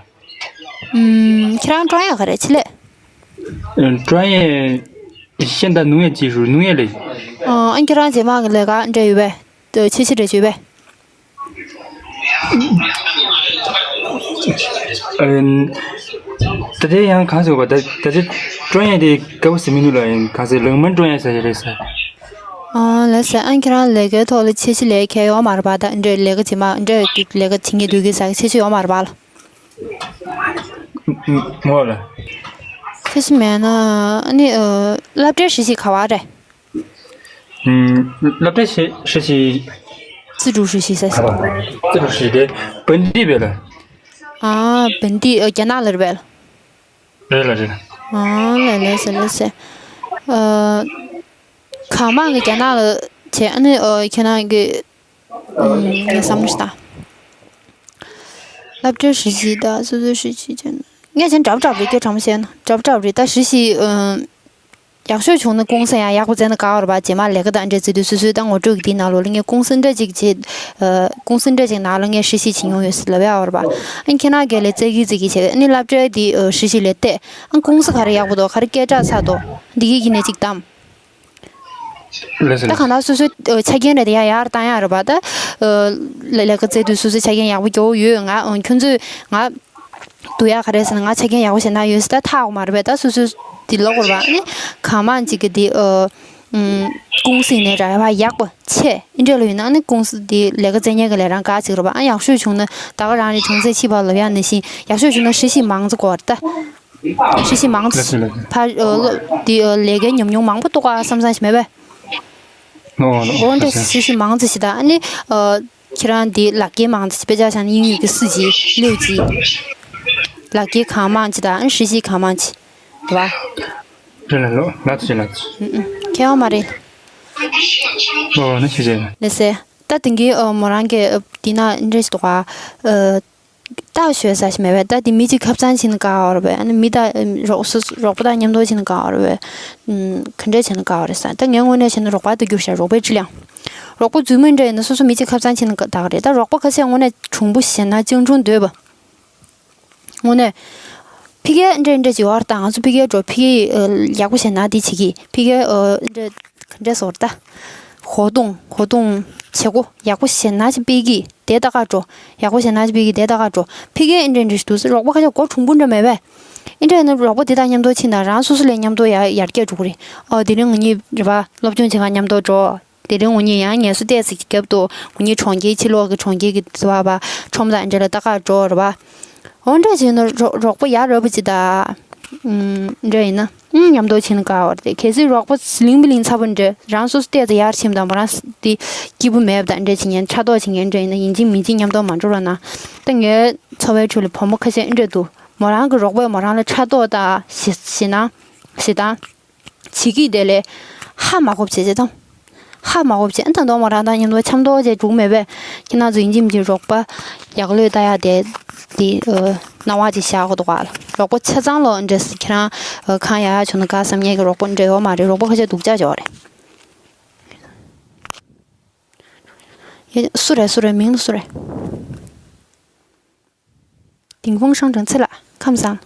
ཁྱེད་རང་ཀྲོན་ཡག་ག་རེ་ཆེ་ལེ། 专业 现代农业技术 农业类། ཨ་ཁྱེད་རང་རྗེས་མ་གི་ལས་ཀ་འདྲ་ཡོད་པས། ཆེ་ཆེ་འདྲ་ཡོད་པས། ད་ལྟའི་ཡང་གང་ཟེར་བ། ད་ད་ལྟའི་ཀྲོན་ཡག་དེ་དགའ་པོ་ཟེར་མི་འདུག་ལ། ཡང་གང་ཟེར་ལག་མ་ཀྲོན་ཡག་ཟེར་རེད་ཟེར། ཨ་ལགས་སེ། ཨ་ཁྱེད་རང་ལས་ཀའི་ཐོག་ལ་ཆེ་ཆེ་ལས་ཁྱད་ཡོད་མ་རེད་པ། ད་འདྲ་ལས་ཀ་རྗེས་མ་འདྲ་ལས་ཀ་བྱེད་ངེས་འདུག་གི་ཟེར་ཆེ་ཆེ་ཡོད་མ་རེད་པ་ལ། ངོ་ལ། ཁྱེད་ཤི་མེད་ན་ཨ་ནི་སློབ་གྲྭའི་实习 ག་བ་རེད། སློབ་གྲྭའི་实习 自主实习 ཟེར། 自主实习 དེ་本地 བས་ལ། ཨ་本地 རྒྱ་ནག་ལ་རེད་པས། རེད་ལ་རེད་ལ། ཨ་ལས་ལས་ཟེར་ལས་ཟེར། གང་མང་གི་རྒྱ་ནག་ལ་བྱས། ཨ་ནི་ཁྱེད་རང་གི་ངས་བསམ་བློ་ཞིག་བཏང་། སློབ་གྲྭའི་实习 དང་སོ་སོའི་实习 བྱས་ན་ངས་བྱས་ན་འདྲ་པོ་འདྲ་པོ་རེད། སྐད་དྲང་པོ་བཤད་ན་འདྲ་པོ་འདྲ་པོ་རེད། ད་实习 ཡག་ཤོས་བྱུང་ན་ཀུང་སི་ཡང་ཡག་པོ་བཙལ་ན་དགའ་བ་རེད་པ། རྗེས་མ་ལས་ཀ་དང་འདྲ་བཙལ་དུས་སོ་སོའི་ད་ངོ་སྤྲོད་ཀྱི་དེའི་ནང་ལོགས་ལ་ངས་ཀུང་སི་འདྲ་ཅིག་བྱེད། ཨ། ཀུང་སི་འདྲ་ཅིག་ནང་ལ་ངས་ཧྲི་ཞི་བྱེད་མྱོང་ཡོད་ཟེར་ལབ་ཡག་ཡོད་རེད་པ། ཨ་ནི་ཁྱེད་རང་གིས་ལས་བཙལ་གི་བཙལ་གི་བྱེད། ཨ་ནི་སློབ་གྲྭའི་དེ་ཨ་ཧྲི་ཞི་ལ་བལྟས། ཨ་ནི་ཀུང་སི་ག་རེ་ཡག་པོ་འདུག་ག་རེ་སྐད་གྲགས་ཚ་འདུག་འདི་གི་གི་ནས་ཅིག་བདམས། ལགས་སོ། ད་ལགས་གང་ལྟར་སོ་སོའི་ཨ་ཆ་རྐྱེན་རེ་དེ་ཡར་ཡར་བཏང་ཡག་རེད་པ། ད་ཨ་ལས་ལས་ཀ་བཙལ་དུས་སོ་སོའི་ཆ་རྐྱེན་ཡག་པོ་སྐྱོ་བོ་ཡོད། ང་ཨ་ཁྱོད་ཚོས་ང་སྡུག་ཡག་ག་རེ་ཟེར་ན། ང་ཆ་རྐྱེན་ཡག་པོ་ཞེ་དྲག་ཡོད་ཟེར་ད་ཐག་ཡོད་མ་རེད་པས། ད་སོ་སོའི་དེ་ལོག་རེད་པ། ཨ་ནི་གང་མང་ཅིག་གི་དེ་ཨ་ཨམ་ཀུང་སི་ནས་རག་པ་ཡག་པོ་ཆེ་ཨེ་འདྲ་ལ་ཡོད་ན། ཨ་ནི་ཀུང་སི་དེ་ལས་ཀ་བཙལ་མཁན་གྱི་ལས་རང་དགའ་ཅིག་རེད་པ། ཨ་ཡག་ཤོས་བྱུང་ན་ད་ག་རང་རེད། གྲོང་གསེབ་ཕྱི་པར་ལབ་ཡག་ནང་བཞིན་ཡག་ཤོས་བྱུང་ན་ཧྲི་ཞི་མང་ཙམ་དགོས་རེད་ད། ཧྲི་ཞི་མང་ཙམ། ལགས་སོ་ལགས་སོ། ཕར་ཨ་ལོ་དེ་ཨ་ལས་ཀའི་ཉམས་མྱོང་མང་པོ་རྟོགས་ག་བསམ་བསམ་ཞིག་མེད་པས། ཨོ་ལགས་འོ་འདྲ་ལགས་སོ། ཧྲི་ཞི་མང་ཙམ་ཞིག་དང་། ཨ་ནི་ཨ་ཁྱེད་རང་དེ་ལག་འཁྱེར་མང་ཙམ་ཞིག་དཔེ་ཆ་བཞག་ན་དབྱིན་ཡིག་གི་སི་ཇི་ལེའུ་གཅིག་ལག་འཁྱེར་གང་མང་ཅིག་དང་། ཨ་ནི་ཧྲི་ཞི་གང་མང་ཅིག་རེད་པ། རེད་ལགས། ལགས་སོ་ལགས་སོ། ཨུ་ཨུ། ཁྱད་པར་མ་རེད། ཨོ་ནི་ཤེས་བྱས། ལགས་སེ། ད་དེང་གི་ཨ་མོ་རང་གི་ཨ་འདི་ན་འདྲ་ཞིག་འདུག་ག་ཨ་རྟགས་ཤོད་ས་ཞིག་མེད་པས། ད་དེ་མི་གཅིག་ཁ་སང་ཕྱིན་ན་དགའ་བ་རེད་པས། ཨ་ནི་མི་དང་རོགས་སུ་རོགས་པ་དང་མཉམ་དུ་ཕྱིན་ན་དགའ་བ་རེད་པས། ཨམ་ག་འདྲས་བྱས་ན་དགའ་བ་རེད་ཟེར། ད་ངས་དངོས་གནས་བྱས་ན་རོགས་པ་དེ་གྱུར་ཤག་རོགས་པའི་ཁྲི་ལང་། རོགས་པ་རྫུན་མ་འདྲ་ཡིན་ན་སོ་སོ་མི་གཅིག་ཁ་སང་ཕྱིན་ན་དགའ་གི་རེད། ད་རོགས་པ་ཁ་ཤས་དངོས་གནས་གྲུང་པོ་ཞེ་ན་སྤྱང་གྲུང་འདོད་པ། དངོས་གནས། ཕ་གིར་འདྲ་འདྲ་བྱེད་པ་དང་། ང་ཚོ་ཕ་གིར་འགྲོ། ཕ་གིར་ཨ་ཡག་པོ་བྱས་ན་དེ་བྱེད་ཀྱི། ཕ་གིར་ཨ་འདྲ་ག་འདྲ་ཟེར་ད། ཧོ་ཏུང་ཧོ་ཏུང་བྱེད་སྒོ་ཡག་པོ་བྱས་ན་ཅིག་སྤེལ་གྱི་དེ་ལྟ་ག་འགྲོ། ཡག་པོ་བྱས་ན་ཅིག་སྤེལ་གྱི་དེ་ལྟ་ག་འགྲོ། ཕ་གིར་འདྲ་འདྲ་ཞིག་འདུག་ཟེར། རོགས་པ་ཁ་ཤས་མགོ་གྲུང་པོ་འདྲ་མེད་པས། ཨེ་འདྲ་ཡིན་ན་རོགས་པ་དེ་དང་མཉམ་དུ་ཕྱིན་ན་རང་སོ་སོ་ལས་མཉམ་དུ་ཡར་ཡར་རྒྱས་འགྲོ་གི་རེད། ཨོ་དེ་རིང་ང་གཉིས་རེད་པ། སློབ་སྦྱོང་བྱེད་ག་མཉམ་དུ་འགྲོ། དེ་རིང་ངོ་གཉིས་ཡང་ངལ་གསོ་ཏོག་ཙམ་རྒྱབ་ཏུ་ངོ་གཉིས་གྲོང་ཁྱེར་ཕྱི་ལོགས་ཀྱི་གྲོང་ཁྱེར་གྱི་ཟེར་བ་བ་ཁྲོམ་དང་འདྲ་ལ་ལྟ་ག་འགྲོ་རེད་པ། འོ་འདྲ་བྱས་ན་རོགས་རོགས་པ་ཡག་རབ་པོ་ཅིག་དང་། ཨུམ་འདྲ་ཡིན་ན་ཨུམ་མཉམ་དུ་ཕྱིན་ན་དགའ་བ་རེད། གལ་སྲིད་རོགས་པ་ལིང་པ་ལིང་ཚ་པོ་འདྲ་རང་སོ་སོ་ཏོག་ཙམ་ཡར་ཕྱིན་དང་མོ་རང་དེ་སྐྱིད་པོ་མེད་པ་དང་འདྲ་བྱེད་མཁན་ཕྲག་དོག་བྱེད་མཁན་འདྲ་ཡིན་ན་ཡིན་གཅིག་མིན་གཅིག་མཉམ་དུ་མ་འགྲོ་རོགས་གནང་། ད་ངའི་འཚོ་བའི་ཁྲོད་ལ་བུ་མོ་ཁ་ཤས་འདྲ་འདུག་མོ་རང་གི་རོགས་པས་མོ་རང་ལ་ཕྲག་དོག་དང་ཞེ་ཞེད་སྣང་ཞེ་སྡང་། བྱེད་ཀྱི་དེ་ལས་ཧ་མ་གོ་བྱེད་བྱེད་དང་། ཧ་མ་གོ་བྱེད། ཨ་ད་དུང་མོ་རང་དང་མཉམ་དུ་འཆམ་ཐོག་བྱས་འགྲོ་གི་མེད་པས། ཁྱེད་རང་ཚོ་ཡིན་གཅིག་མིན་གཅིག་རོགས་པ་ཡག་ལོས་ལྟ་ཡག་དེ་དེ་ཨ་སྣང་བ་ཅིག་བཞག་དགོས་འདུག་ག་རོགས་པ་ཆ་ཚང་ལོ་འདྲ་ཟེར། ཁྱེད་རང་ཨ་གང་ཡག་ཡག་བྱུང་ན་དགའ་བསམ་མཁན་གྱི་རོགས་པ་འདྲ་ཡོད་མ་རེད། རོགས་པ་ཁ་ཤས་སྡུག་ཅག་ཅིག་ཡོད་རེད། ཡ་སུ་རེད། སུ་རེད། མིང་ལ་སུ་རེད། ཏིང་ཧྥང་ཧྲང་ཀྲང་ཚེ་ལགས་ཁམས་བཟང་།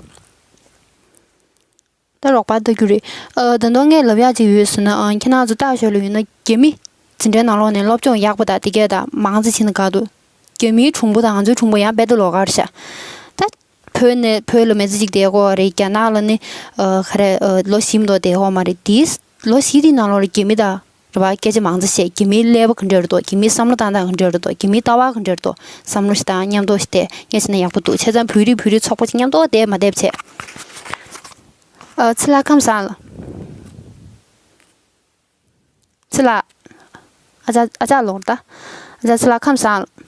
ད་རོགས་པ་ལྟ་རྒྱུ་རེད། ཨ་ད་དུང་ངས་ལབ་ཡག་ཅིག་ཡོད་ཟེར་ན། ཨ་ཁྱེད་རང་ཚོ་ལྟ་ཞོར་ལ་ཡིན་ན་རྒྱ་མི་འཛིན་གྲྭའི་ནང་ལོགས་ནས་སློབ་སྦྱོང་ཡག་པོ་དང་དེ་གས་དང་མང་ཙམ་ཕྱིན་ན་དགའ་འདུག་རྒྱ་མིའི་གྲུང་པོ་དང་ང་ཚོའི་གྲུང་པོ་ཡང་རྦད་དེ་ལོགས་ཀ་རེད་ཤག་ད་བོད་ནས་བོད་ལ་མི་ཚེ་གཅིག་བསྡད་ཀྱི་ཡོད་རེད། རྒྱ་ནག་ལ་ནི་ཨ་ག་རེ་ཨ་ལོ་བཞི་མ་གཏོགས་བསྡད་ཀྱི་ཡོད་མ་རེད། དེའི་ལོ་བཞི་དེའི་ནང་ལོགས་ལ་རྒྱ་མི་དང་རེད་པ། སྐད་ཆ་མང་ཙམ་བཤད། རྒྱ་མིའི་ཀླད་པ་ག་འདྲ་རེད་འདུག་རྒྱ་མིའི་བསམ་བློ་བཏང་སྟངས་ག་འདྲ་རེད་འདུག་རྒྱ་མིའི་ལྟ་བ་ག་འདྲ་རེད་འདུག་བསམ་བློ་ཞིག་བཏང་། མཉམ་དུ་ཞིག་བལྟས། ངས་བྱས་ན་ཡག་པོ་འདུག་བྱས་ཙང་བོད་རིགས་བོད་རིགས་ཚོགས་པ་ཅིག་མཉམ་དུ་བསྡད་མ་བསྡད་བྱས། ཨ་ཚེ་ལགས་ཁམས་བཟང་ལགས། ཚེ་ལགས། ཨ་ཅག་ཨ་ཅག་ལོག་ད། ཨ་ཅག་ཚེ་ལགས་ཁམས་བཟང་ལགས།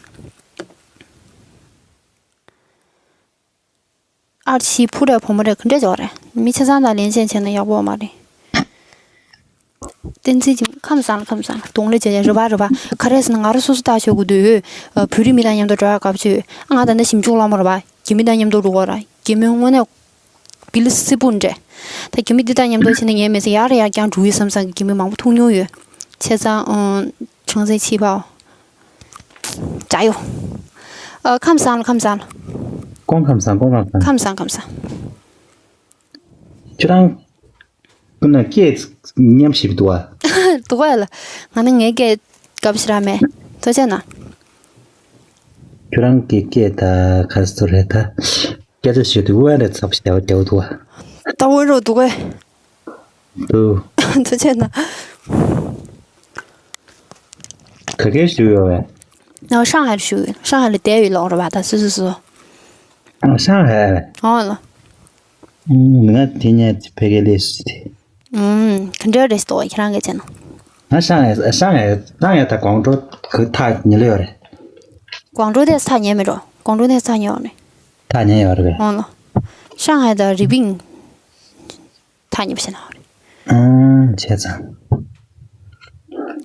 ཨར་ཤི་ཕུ་རེད་བུ་མོ་རེད་ག་འདྲས་ཅིག་རེད། མི་ཆ་ཚང་དང་ལེན་ཆེན་བྱས་ན་ཡག་པོ་མ་རེད། བསྟན་འཛིན་གྱི་ཁམས་བཟང་ལགས་ཁམས་བཟང་ལགས། གདོང་ལེན་བྱས་བྱས་རེད་པ་རེད་པ། ག་རེ་ཟེར་ན་ང་རང་སོ་སོ་ལྟ་ཞོར་གི་འདུག་ཨ་བོད་རིགས་མི་དང་མཉམ་དུ་འགྲོ་ཡག་དགའ་པོ་བྱུང་། ང་ད་ནི་ཞིབ་འཇུག་སློབ་མ་རེད་པ། རྒྱ་མི་དང་མཉམ་དུ་འགྲོ་གི་རེད། རྒྱ་མི་དངོས་གནས་བི་ལི་སི་པུ་འདྲ། ད་རྒྱ་མི་འདི་དང་མཉམ་དུ་ཕྱིན་ན་ངའི་མི་ཚེ་ཡར་ཡར་རྐྱང་འགྲོ་གི་བསམ་བསམ་གྱི་རྒྱ་མི་མང་པོ་ཐུག་མྱོང་ཡོད། བྱས་ཙང་ཨང་ཁྲང་ཚན་ཆི་པའོ། ཅ་ཡོ། ཨ་ཁམས་བཟང་ལགས་ཁམས་བཟང་ལགས། ཀོང་ཁམས་བཟང་། ཀོང་ཁམས་བཟང་། ཁམས་བཟང་ཁམས་བཟང་། ཁྱོད་རང་ཁོ་ན་སྐད་ཉམས་ཞིག་འདུག་ཨ། འདུག་ག་ལགས། ང་ནི་ངའི་སྐད་དགའ་པོ་ཞེ་དྲག་མེད། ཐུགས་རྗེ་གནང་། ཁྱོད་རང་གི་སྐད་ད་ག་རེ་ཟེར་རེད་ད། སྐད་ཆ་བཤད་དུས་དབེན་རེ་ཚབ་ཞེ་པོ་རྒྱག་འདུག་ཨ། ད་དབེན་རོགས་འདུག་གས། འདུག་ཐུགས་རྗེ་གནང་། ག་གེ་བཞུགས་ཡོད་པས། ཨ་ཧྲང་ཧའེ་ལ་བཞུགས་ཡོད། ཧྲང་ཧའེ་ལ་བསྡད་ཡོད་ལོག་རེད་པ་ད་སོ་སོ་སོ། ཨ་ཧྲང་ཧའེ། ཨོ་ལགས། ང་དེ་ཉིད་ཕ་གི་ལས་སུ་དེ། ཨུམ། ག་འདྲ་རེད་འདུག་ཁྱེད་རང་གིས་བྱས་ན། ང་ཧྲང་ཧའེ་ཧྲང་ཧའེ་ཧྲང་ཧའེ་དང་ཀོང་ཀྲོའུ་གི་ཐག་ཉེ་ལོས་ཡོད་རེད། ཀོང་ཀྲོའུ་དེ་ཐག་ཉེ་མི་འགྲོ། ཀོང་ཀྲོའུ་དེ་ཐག་ཉེ་ཡོད་རེད། ཐག་ཉེ་ཡོད་རེད་པས། ཨོ་ལགས། ཧྲང་ཧའེ་དང་རི་པིན་ཐག་ཉེ་པོ་ཞིག་ན་ཡོད་རེད། ཨང་བྱས་ཙང་།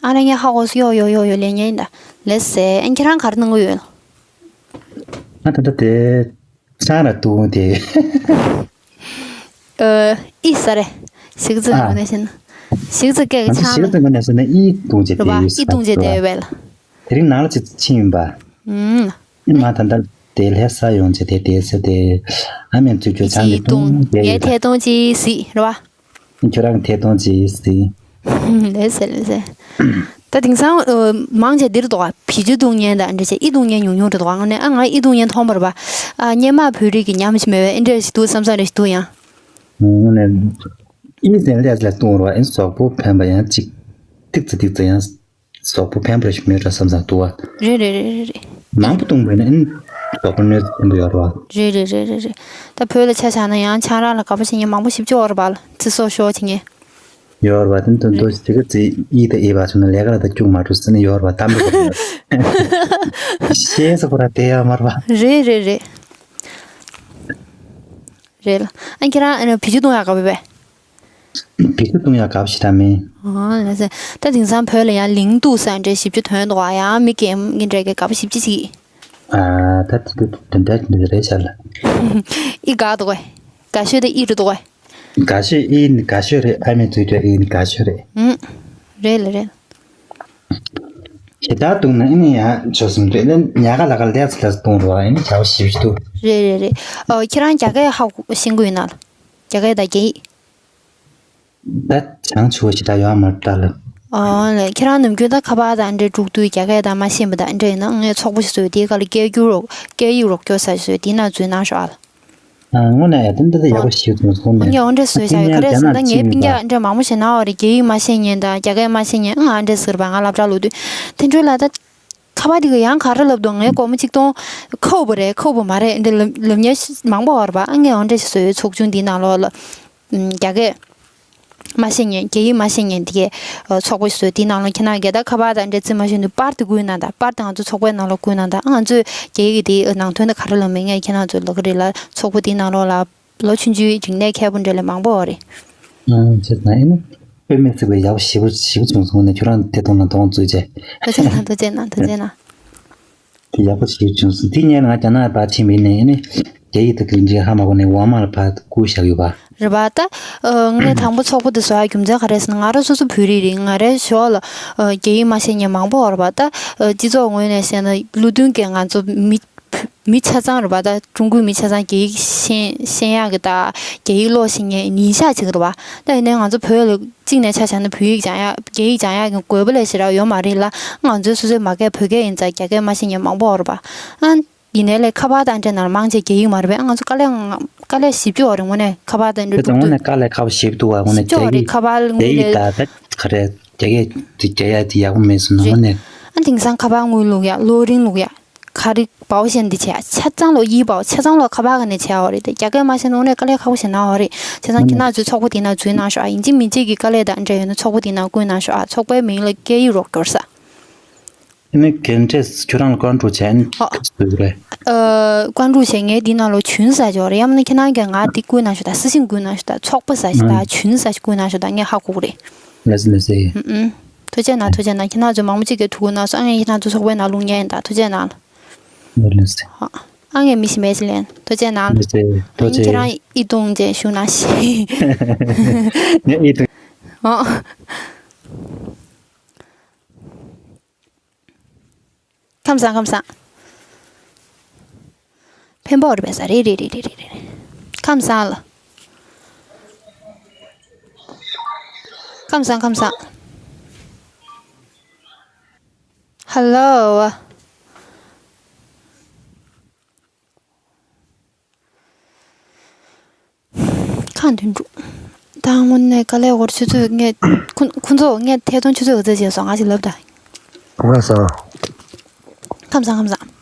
ཨ་ནི་ངས་ཧ་གོ་སོང་། ཡོ་ཡོ་ཡོ་ཡོ་ལས་ཉེ་ཡིན་ད། ལགས་སེ། ཨ་ཁྱེད་རང་ག་རེ་གནང་གི་ཡོད། ང་ད་ལྟ་དེ། ཆང་ར་བཏུང་དེ། ཨ་ཨི་ས་རེད། གཞི་རྩའི་ངོས་ནས་བཤད་ན། གཞི་རྩའི་སྐད་ཀྱི་ཆ་ལ། གཞི་རྩའི་ངོས་ནས་བཤད་ན་ཨི་བཏུང་བྱས་རེད་བ། བསྡད་ཡོད་ཨི་བཏུང་བྱས་བསྡད་ཡོད་པས་ལ། དེ་རིང་ནང་ལ་ཅིག་ཕྱིན་ཡིན་པ། ཨུམ། ཨི་མ་ད་ལྟ་དེ་ལྷ་ས་ཡོང་བྱས་དེ་དེ་ས་དེ། ཨ་མས་བཙུགས་རྒྱུ་ཆང་གི་བཏུང་བསྡད་ཡོད་པ། ངས་ཐད་གཏོང་ཅིག་གཟིགས་རེད་བ། ཁྱོད་རང་ཐད་གཏོང་ཅིག་ཟིན། ལེ་ཟེར་ལེ་ཟེར། ད་དེང་སང་མང་ཆེ་འདིར་འདུག་བ། བི་ཅུ་བཏུང་མཁན་དང་འདྲ་བྱས་ཨི་བཏུང་མཁན་ཉུང་ཉུང་རེད་འདུག་བ། ཨ་ནི་ཨ་ང་ཨི་བཏུང་མཁན་མཐོང་བ་རེད་པ། ཨ་སྔོན་མ་བོད་རིགས་ཀྱི་ཉམས་ཤིག་མེད་པས་ཨེ་འདྲ་ཞིག་འདུག་བསམ་བསམ་འདྲ་ཞིག་འདུག་ཡང་། ཨ་ནི་ཨི་ཟེར་ལས་ལ་བཏུང་རོགས་ཨེ་གཟུགས་པོ་ཕན་པ་ཡང་གཅིག་ཏིག་ཙི་ཏིག་ཙི་ཡང་། གཟུགས་པོ་ཕན་པ་ཞིག་མེད་འགྲོ་བསམ་བསམ་འདུག་བ། རེད་རེད་རེད་རེད་རེད། མང་པོ་བཏུང་བས་ན་ཨེ་གཟུགས་པོ་གནོད་འཚེ་ཆེན་པོ་ཡོད་རེད་བ། རེད་རེད་རེད་རེད་རེད། ད་བོད་ལ་ཆ་བཞག་ན་ཡང་ཆང་རག་ལ་དགའ་པོ་བྱེད་མཁན་མང་པོ་ཞེ་པོ་ཅིག་ཡོད་རེད་པ། ལ་ཚེ་སྲོག་ཤོར་བྱེད་མཁན། ཡོད་རེད་བ། དེ་ཚོ་རེད། དེ་ག་ཚེ་ཡིད་དང་ཡིད་པ་བྱུང་ན་ལས་ཀ་ལ་ད་སྐྱུག་མ་འགྲོ་ཟེར་ནས་ཡོད་རེད་བ། གཏམ་དུ་བ། ཤེས་ས་ཁོ་ར་དེ་ཡ་མར་བ། རེད་རེད་རེད། རེད་ལ། ཨ་ཁྱེད་རང་ཨ་ནི་བི་ཅུ་བཏུང་ཡག་དགའ་པོ་བས། བི་ཅུ་བཏུང་ཡག་དགའ་པོ་ཞེ་དྲག་མེད། ཨོ་ལགས་སེ། ད་དེང་སང་བོད་ལ་ཡང་ལིང་ཏུ་ས་འདྲ་ཞེ་པོ་ཅིག་ཐོན་འདུག་བ། ཡང་མི་རྒན་གྱི་འདྲ་གི་དགའ་པོ་ཞེ་པོ་ཅིག་བྱེད་ཀྱི། ཨ་ད་དེ་དེ་དེ་འདྲ་དེ་འདྲ་རེད་ཤག་ལ། ཨི་དགའ་འདུག་གས། དགའ་ཤོས་དེ་ཨི་རེད་འདུག་གས། དགའ་ཤོས་ཨི་ནི་དགའ་ཤོས་རེད། ཨ་མས་བཙུགས་རྒྱུ་ཨི་ནི་དགའ་ཤོས་རེད། ཨུམ། རེད་ལ་རེད། ཞེ་དྲག་བཏུང་ན་ཨ་ནི་ཡང་ཆོག་སེམས་རེད། ཨ་ནི་ཉག་ག་ལ་ག་ལས་ཚ་ལས་བཏུང་རོགས། ཨ་ནི་བྱ་བ་ཞིབ་ཏུ། རེད་རེད་རེད། ཨོ་ཁྱེད་རང་རྒྱ་སྐད་ཧ་གོ་ཤེས་ཀྱི་ཡོད་ན། རྒྱ་སྐད་དང་རྒྱ་ཡིག་ད་བྱང་ཆུབ་ཞེ་དྲག་ཡོད་མ་རེད་ད་ལ། ཨོ་ལེ། ཁྱེད་རང་ནམ་རྒྱུན་ད་ཁ་པར་དང་འདྲ་འགྲོ་དུས་རྒྱ་སྐད་དང་མ་ཤེས་པ་དང་འདྲ་ཡིན་ན་ངས་ཚོགས་པ་ཞིག་བཟོས། དེའི་སྒང་ལ་སྐད་སྒྱུར་རོགས། སྐད་ཡིག་རོགས་སྐྱོར་ས་ཞིག་བཟོས། དེའི་ནང་འཛུལ་གནང་ཤོག་ཨ་ལ། ཨ་དངོས་གནས་ཡ་དེ་འདྲ་ཡག་པོ་ཞིག་བྱུང་སོང་ནས། ཨ་ངས་འོ་འདྲ་བཟོས་བཞག་ཡོད། ག་རེ་ཟེར་ན་ངའི་སྤུན་ཀྱག་འདྲ་མང་པོ་ཞིག་ན་བ་རེད། རྒྱ་ཡིག་མ་ཤེས་མཁན་དང་རྒྱ་སྐད་མ་ཤེས་མཁན། ཨང་ཨ་འདྲ་ཟེར་བ། ང་སློབ་གྲྭ་ལོག་དུས་དེ་འཕྲོས་ལ་ད་ཁ་པར་དེ་ག་ཡང་ག་རེ་ལབ་འདུག་ངས་སྒོར་མོ་གཅིག་སྟོང་ཁ་བ་རེད། ཁ་བ་མ་རེད་འདི་ལབ་ལབ་མཁན་མང་པོ་ཡོད་རེད་པ། ཨ་ངས་འོ་འདྲ་ཞིག་བཟོས་ཡོད། ཚོགས་ཆུང་འདིའི་ནང་ལོགས་ལ་རྒྱ་སྐད་མ་ཤེས་མཁན། རྒྱ་ཡིག་མ་ཤེས་མཁན་དེ་གའི་ཚོགས་པ་ཞིག་བཟོས། དེའི་ནང་ལ་ཁྱེད་རང་གིས་ད་ཁ་པར་དང་འདྲ་རྩིས་མ་ཤེས་དུས་པར་དེ་བསྐུར་གནང་དང་། པར་དེ་ང་ཚོ་ཚོགས་པའི་ནང་ལ་བསྐུར་གནང་དང་། ཨ་ང་ཚོས་རྒྱ་ཡིག་གི་དེའི་ནང་དོན་དེ་ག་རེ་ལབ་མིན་ངས་ཁྱེད་རང་ཚོ་ལབ་ཀྱི་རེད་ལ། ཚོགས་པ་དེའི་ནང་ལོགས་ལ་ལོ་ཆུང་ཆུང་རིག་གནས་མཁས་པོ་འདྲ་ལས་མང་པོ་ཡོད་རེད། ཨང་ཅེས་ན་ཨེ་ནི་དཔེ་མི་སྲིད་པའི་ཡག་པོ་ཞེ་པོ་ཞེ་པོ་བྱུང་སོང་ནས། ཁྱོད་རང་དེ་དོན་ལ་གདོང་བཙུགས་བྱས། ཐུགས་རྗེ་གནང་། ཐུགས་རྗེ་གནང་། ཐུགས་རྗེ་གནང་། དེ་ཡག་པོ་ཞིག་བྱུང་སོང་། དེ་སྔོན་ང་རྒྱ་ནག་ཕར་ཕྱིན་པ་ཡིན་ནའི་ཨེ་ནི་རྒྱ་ཡིག་དང་གི་འབྲེལ་ཧ་མ་གོ་ནས་ཝོ་མར་ཕར་བསྐུར་བཞག་ཡོད་པ། རེད་པ། ད་ཨ་ངས་དང་པོ་ཚོགས་པ་འདི་བཟོ་ཡག་རྒྱུ་མཚན་ག་རེ་ཟེར་ན། ང་རང་སོ་སོ་བོད་རིགས་རེད། ང་རའི་ཞོར་ལ་ཨ་རྒྱ་ཡིག་མ་ཤེས་མཁན་མང་པོ་ཡོད་རེད་པ། ད་ཨ་སྤྱི་ཚོགས་ངོས་ནས་བཤད་ན་ལོ་བདུན་གྱི་ང་ཚོ་མི་མི་ཆ་ཚང་རེད་པ། ད་ཀྲུང་གོའི་མི་ཆ་ཚང་རྒྱ་ཡིག་ཤེས་ཤེས་ཡག་གི་ད་རྒྱ་ཡིག་ཀློག་ཤེས་མཁན་ཉིན་ཞག་གཅིག་རེད་པ། ད་ཡིན་ནའི་ང་ཚོ་བོད་ལ་གཅིག་ནས་ཆ་བཞག་ན་བོད་ཡིག་སྦྱང་ཡག་རྒྱ་ཡིག་སྦྱང་ཡག་གི་དགོས་པ་ལས་ཞེ་དྲག་ཡོད་མ་རེད་ལ། ང་ཚོའི་སོ་སོའི་མ་སྐད་བོད་སྐད་ཡིན་ཙང་རྒྱ་སྐད་མ་ཤེས་མཁན་མང་པོ་ཡོད་རེད་པ། ཨ་ཡིན་ནའི་ལས་ཁ་པར་དང་འདྲ་ནང་མང་ཆེ་རྒྱ་ཡིག་མ་རེད་པས། ང་ཚོ་དཀའ་ལས་དཀའ་ལས་ཞེ་པོ་ཅིག་ཡོད་རེད། དངོས་གནས་ཁ་པར་དང་འདྲ་དེ་འདྲ་འགྲོ་དངོས་དུས་གནས་དཀའ་ལས་ཁག་པོ་ཞེ་པོ་འདུག་པ། དངོས་གནས་ཞེ་པོ་ཅིག་ཡོད་རེད། རྒྱ་ཡིག་ཁ་པར་དངོས་རྒྱ་ཡིག་ལས་ད་ད་ག་རེ་རྒྱ་སྐད་དེ་རྒྱ་ཡག་དེ་ཡག་པོ་མེད་སོང་ན་རེད། དངོས་གནས། ཨ་དེང་སང་ཁ་པར་དངུལ་བླུག་ཡག་གློག་རིན་བླུག་ཡག་ག་རེ་བའོ་ཞེན་འདི་བྱས་ཆ་ཚང་ལོ་ཡིན་པའོ་ཆ་ཚང་ལོ་ཁ་པར་ག་ནས་བྱས་པ་རེད། དེ་རྒྱ་སྐད་མ་ཤེས་ན་དངོས་གནས་དཀའ་ལས་ཁག་པོ་ཞིག་ན་བ་རེད། བྱས་ཙང་ཁྱེད་རང་ཚོས་ཚོགས་པ་དེ་ནང་འཛུལ་གནང་ཤོག་ཨ། ཡིན་གཅིག་མིན་གཅིག་གི་དཀའ་ལས་དང་འདྲ་ཡོད་ན་ཚོགས་པ་དེ་ནང་བསྐུར་གནང་ཤོག་ཨ། ཚོགས་པའི་མིང་ལ་སྐད་ཡིག་རོགས་སྐྱོར་ས། ཨ་ནི་གན་འདྲས་ཁྱོད་རང་ལ་བཀའ་འགྲོ་བྱས་ཨ་ནི་ཨོ། ཁ་ཚུགས་རེད། ཨ་བཀའ་འགྲོ་བྱས་ངས་འདི་ནང་ལོ་བྱུང་ས་ཅིག་ཡོད་རེད། ཡང་མིན་ན་ཁྱེད་རང་གིས་ང་འདི་བསྐུར་གནང་ཤོག་དང་། སྲི་ཞུ་བསྐུར་གནང་ཤོག་དང་། ཚོགས་པ་ཟེར་ཞིག་དང་བྱུང་ས་ཞིག་བསྐུར་གནང་ཤོག་དང་། ངས་ཧ་གོ་གི་རེད། ལགས་སོ་ལགས་སོ། ཨུ་ཨུ། ཐུགས་རྗེ་གནང་། ཐུགས་རྗེ་གནང་། ཁྱེད་རང་ཚོ་མང་པོ་ཅིག་གིས་ཐུགས་ཁུར་གནང་སོང་། ཨ་ངས་ཁྱེད་རང་ཚོ་ཚོགས་པའི་ནང་བླུག་མཁན་ཡིན་ད། ཐུགས་རྗེ་གནང་། ལགས་སོ། ཨ་ངས་མི་ཞིག་མེད་ཞིག་ལེན། ཐུགས་རྗེ་གནང་། ལགས་སོ། ཐུགས་རྗེ། ཁྱེད་རང་ཨི་ཏུང་ཅན་ཞུ་ན་ཤི། ངས་ཨི་ཏུང་། ཨོ། ཁམས་བཟང་། ཁམས་བཟང་། འཕན་པོ་རེད་པས་ས། རེད་རེད། ཁམས་བཟང་ལ། ཁམས་བཟང་། ཁམས་བཟང་། ཧ་ལོ། ཁ་འདོན་འགྲོ། ད་དངོས་གནས་དཀའ་ལས་ཁག་པོ། ཆུ་ཚོད་ངས་ཁོ་ཁོ་ཚོ་ངས་ཐད་གཏོང་ཆུ་ཚོད་ག་ཚོད་བྱས་སོང་། ང་ཞིག་ལབ་ད། ཁམས་བཟང་། ཁམས་བཟང་། ཁམས་བཟང་།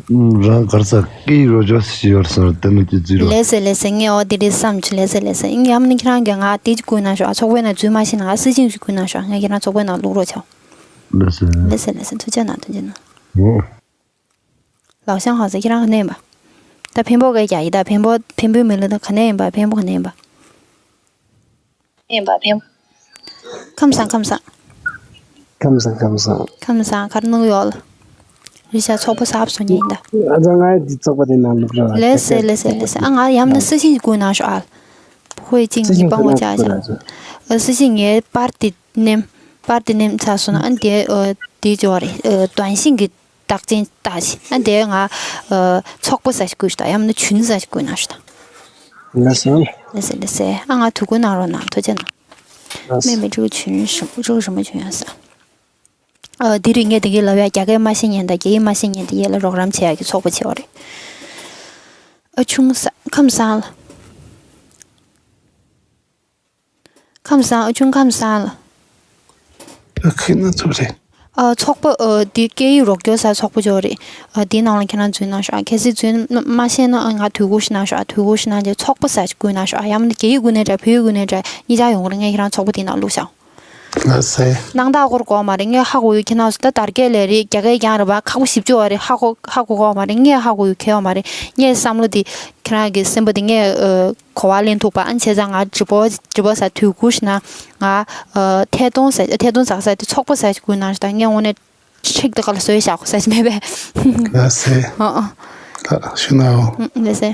ཨུམ། རང་གར་ས་ཀི་རོ་ཇོ་སི་ཡོར་སོར་དེ་མི་ཅི་ཛི་རོ། ལགས་སེ་ལགས་སེ། ངས་འོ་དེ་རེད་བསམ་བྱུང་། ལགས་སེ་ལགས་སེ། ཡང་མིན་ཁྱེད་རང་གིས་ང་དེ་ཅིག་བསྐུར་གནང་ཤོག་ཨ། ཚོགས་པའི་ནང་འཛུལ་མ་ཤེས་ན་ང་སྲི་ཞུ་ཅིག་བསྐུར་གནང་ཤོག་ཨ། ངས་ཁྱེད་རང་ཚོགས་པའི་ནང་བླུག་རོགས་བྱའོ། ལགས་སེ། ལགས་སེ་ལགས་སེ། ཐུགས་རྗེ་གནང་། ཐུགས་རྗེ་གནང་། ཨོ། ལའོ་ཞང་ཧ་ཟེར། ཁྱེད་རང་ག་ནས་ཡིན་པ། ད་འཕན་པོ་སྐད་རྒྱག་ཡིན་ད། འཕན་པོ་འཕན་པོའི་མི་ལ་ད་ག་ནས་ཡིན་པ། འཕན་པོ་ག་ནས་ཡིན་པ། ཡིན་པ་འཕན། ཁམས་བཟང་། ཁམས་བཟང་། ཁམས་བཟང་། ཁམས་བཟང་། ཁམས་བཟང་། ག་རེ་གནང་གི་ཡོད་ལ། རི་ཤ་ཚོགས་པ་གསར་པ་བཟོ་མཁན་ཡིན་ད། ཨ་ཅག་ང་ཡི་འདི་ཚོགས་པ་དེ་ནང་བླུག་རོགས། ལགས་སེ་ལགས་སེ་ལགས་སེ། ཨ་ང་ཡང་ན་སྲི་ཞུ་ཅིག་བསྐུར་གནང་ཤོག་ཨ། ཧོའི་ཅིང་ཉི་པང་བ་ཅག་ཅག་ཨ་སྲིད་ཞིང་ངའི་པར་དེ་ནེམ་པར་དེ་ནེམ་ཚ་སོང་ན་ཨ་དེ་ཨ་དེ་ཅོ་རེད། ཨ་གདོན་ཤིང་གི་བདག་ཅན་ལྟ་ཞིག་ཨ་དེ་ང་ཨ་ཚོགས་པ་ཟ་ཞིག་བསྐུལ་ཞིག་དང་ཡང་མིན་ན་ཆུན་ཟ་ཞིག་བསྐུལ་གནང་ཞིག་དང་། ལགས་སོ། ལགས་སེ་ལགས་སེ། ཨ་ང་དུས་འཁོར་གནང་རོགས་གནང་། ཐུགས་རྗེ་གནང་། ལགས་སོ། མེ་མེ་ཕྲུ་གུ་ཆུན་ཞིམ་ཕྲུ་གུ་ཞིམ་པོ་ཆུན་ཡོང་ས། ཨ་དེ་རིང་ངས་དེ་གའི་ལབ་ཡ་རྒྱ་སྐད་མ་ཤེས་མཁན་དང་རྒྱ་ཡིག་མ་ཤེས་མཁན་དེ་གའི་ལ་རོགས་རམ་བྱེད་ཡ་གི་ཚོགས་པ་བྱེད་པ་རེད། ཨ་ཆུང་ས་ཁམས་བཟང་ལ། ཁམས་བཟང་། ཨ་ཆུང་ཁམས་བཟང་ལ། ཨ་ཁྱེད་ན་ཚོགས་རེད། ཨ་ཚོགས་པ་ཨ་དེ་སྐད་ཡིག་རོགས་སྐྱོར་ས་ཚོགས་པ་ཅོ་རེད། ཨ་དེའི་ནང་ལ་ཁྱེད་རང་འཛུལ་གནང་ཤོག་ཨ་གལ་སྲིད་འཛུལ་མ་ཤེས་ན་ཨ་ང་དུས་འཁོར་ཞིག་གནང་ཤོག་ཨ་དུས་འཁོར་ཞིག་གནང་རྗེས་ཚོགས་པ་ཟ་ཞིག་བསྐུལ་གནང་ཤོག་ཨ་ཡང་མིན་ན་རྒྱ་ཡིག་བསྐུལ་ནའི་འདྲ་བོད་ཡིག་བསྐུལ་ནའི་འདྲ་གཉིས་ཆ་ཡོང་གི་རེད། ངས་ཁྱེད་རང་ཚོགས་པ་དེའི་ནང་བླུགས་ཤོག་ལགས་སེ། སྣང་དག་སྐོར་གོ་མ་རེད། ངས་ཧ་གོ་ཡོད། ཁྱེད་རང་ཚོ་ད་དར་རྒྱས་ལས་རེད། རྒྱ་སྐད་རྐྱང་རེད་པ། ཁག་པོ་ཞིབ་ཅོ་བ་རེད། ཧ་གོ་ཧ་གོ་གོ་མ་རེད། ངས་ཧ་གོ་ཡོད་ཁྱོད་ཡོད་མ་རེད། ངས་བསམ་བློ་དེ་ཁྱེད་རང་གི་སེམས་པ་དེ་ངས་ཨ་གོ་བ་ལེན་ཐུབ་པ། ཨ་བྱས་ཙང་ང་ཌི་པོ་ཌི་པོ་ས་དུས་འཁོར་ཞིག་ན་ང་ཨ་ཐད་གཏོང་ས་ཐད་གཏོང་ཟ་ས་དེ་ཚོགས་པ་ཟ་ཞིག་བསྐུལ་གནང་ཞིག་དང་། ངས་དངོས་གནས་ཁྲིག་དེ་ག་ལ་བཟོས་བཞག་གོ་ས་ཞིག་མེད་པས། ལགས་སེ། ཨ་ཨ། ད་ཞུ་ན་འོ། ཨ་ལགས་སེ།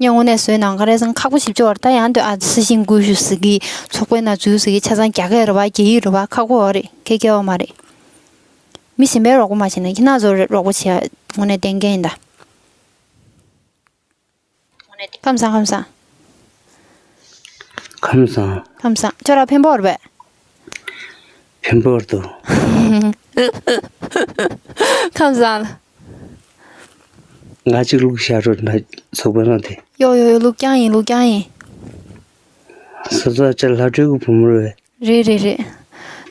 ངས་དངོས་གནས་བཟོས་གནང་ག་རེ་སང་ཁག་པོ་ཞིབ་ཅོ་བར་ད་ཡང་དུ་ཨ་སྲིད་ཞིང་ཀུ་ཤུ་ཟེར་གི་ཚོགས་པའི་ནང་འཛུལ་ཟེར་གི་ཆ་ཚང་རྒྱ་སྐད་རེད་པ། རྒྱ་ཡིག་རེད་པ། ཁག་པོ་བ་རེད། ཁྱེད་སྐྱེ་བ་མ་རེད། མི་གཞན་པའི་རོགས་པ་མ་བྱས་ན་ཁྱེད་རང་ཚོ་རོགས་པ་བྱེད་ཡ་དངོས་གནས་གཏན་འཁེལ་ཡིན་ད། ཁམས་བཟང་ཁམས་བཟང་། ཁམས་བཟང་། ཁམས་བཟང་། ཁྱོད་རང་འཕན་པོ་རེད་པས། འཕན་པོ་རེད་དོ། ཁམས་བཟང་། ང་གཅིག་བླུགས་བཞག་རོགས་གནང་། ཚོགས་པའི་ནང་དེ། ཡོ་ཡོ་ཡོ། བླུགས་རྐྱང་ཡིན། བླུགས་རྐྱང་ཡིན། སོ་སོ་ཅག་ལྷ་སྒྲོལ་གྱི་བུ་མོ་རེད། རེད་རེད་རེད།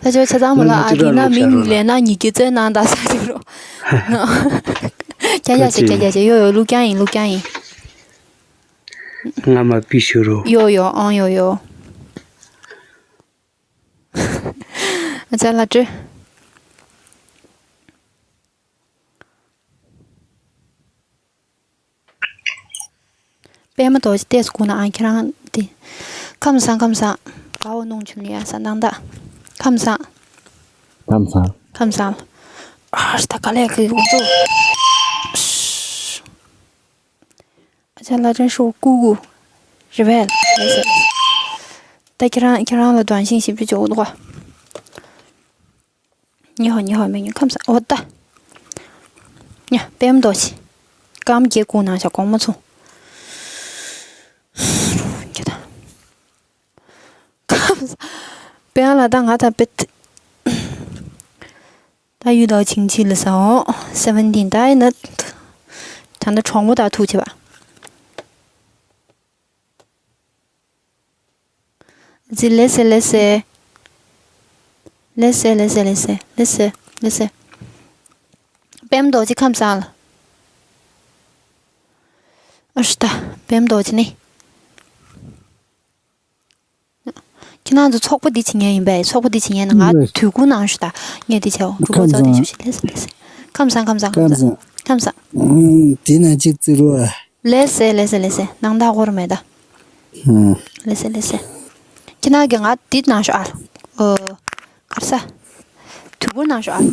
ད་ཆོ་ཆ་ཚང་མ་ལ་ཨ་དེ་ན་མིང་ལས་ན་ཉིད་ཀྱི་རྩོད་གནང་ད་ས་ཞིག་རོ། རྒྱ་རྒྱ་ཆེ་རྒྱ་རྒྱ་ཆེ། ཡོ་ཡོ། བླུགས་རྐྱང་ཡིན། བླུགས་རྐྱང་ཡིན། ང་མ་པི་ཞུ་རོ། ཡོ་ཡོ། ཨང་ཡོ་ཡོ། ཨ་ཅག་ལྷ་སྒྲོལ། པད་མ་རྡོ་རྗེ་ལྟས་སུ་སྒུག་ན་ཨང་ཁྱེད་རང་དེ། ཁམས་བཟང་ཁམས་བཟང་། དགའ་བོ་གནོང་བྱུང་ནི་ཡ་ས་ནང་ད། ཁམས་བཟང་། ཁམས་བཟང་། ཁམས་བཟང་། ཨ་ད་ག་ལས་གི་འུ་ཚོ། ཨ་ཅག་ལྷ་སྒྲོལ་ཤོག་ཀུ་ཀུ། རེ་བལ་ལས་ཟེར། ད་ཁྱེད་རང་ཁྱེད་རང་ལ་གདོན་ཤིང་ཞིབ་ཅིག་འཇོག་འདུག་ག་ཉི་ཧོ་ཉི་ཧོ་མེ་ཉི་ཁམས་ས་འོ་ད། ཉ་པད་མ་རྡོ་རྗེ། སྐམ་རྒྱལ་སྐུ་ན་ཆ་གོང་མ་ཚོ། ཁྱེད་ད། ཁམས་ས། པད་མ་ལ་ད་ང་ད་པད། ད་ཡུལ་ད་ཆིང་ཆི་ལ་ས་འོ། སེ་བེན་ཊིན་ད་ཡིན་ན། ད་ནི་གྲོགས་མོ་ད་ཐུག་ཆེ་བ། ཟི་ལེ་སེ་ལེ་སེ། ལེ་སེ་ལེ་སེ་ལེ་སེ་ལེ་སེ་ལེ་སེ། པད་མ་རྡོ་རྗེ་ཁམས་བཟང་ལ། ཨ་ཤི་ད། པད་མ་རྡོ་རྗེ་ནི། ཁྱེད་རང་ཚོ་ཚོགས་པ་འདི་བྱེད་མཁན་ཡིན་པས། ཚོགས་པ་འདི་བྱེད་མཁན་ན་ང་ལགས། དུས་འཁོར་གནང་ཞུ་ད། ངས་འདི་བྱའོ། གྲུབ་པ་རྫོགས་ནས་ཞུ་ཞིག་ལེ་སེ་ལེ་སེ། ཁམས་བཟང་ཁམས་བཟང་ཁམས་བཟང་། ཁམས་བཟང་། ཨང་། དེ་ན་གཅིག་བརྩི་རོགས། ལེ་སེ་ལེ་སེ་ལེ་སེ། ནང་ད་སྐོར་མེད་ད། ཨང་། ལེ་སེ་ལེ་སེ། ཁྱེད་རང་གིས་ང་འདི་གནང་ཤོག་ཨ། ཨོ། གར་ས། དུས་འཁོར་གནང་ཤོག་ཨ།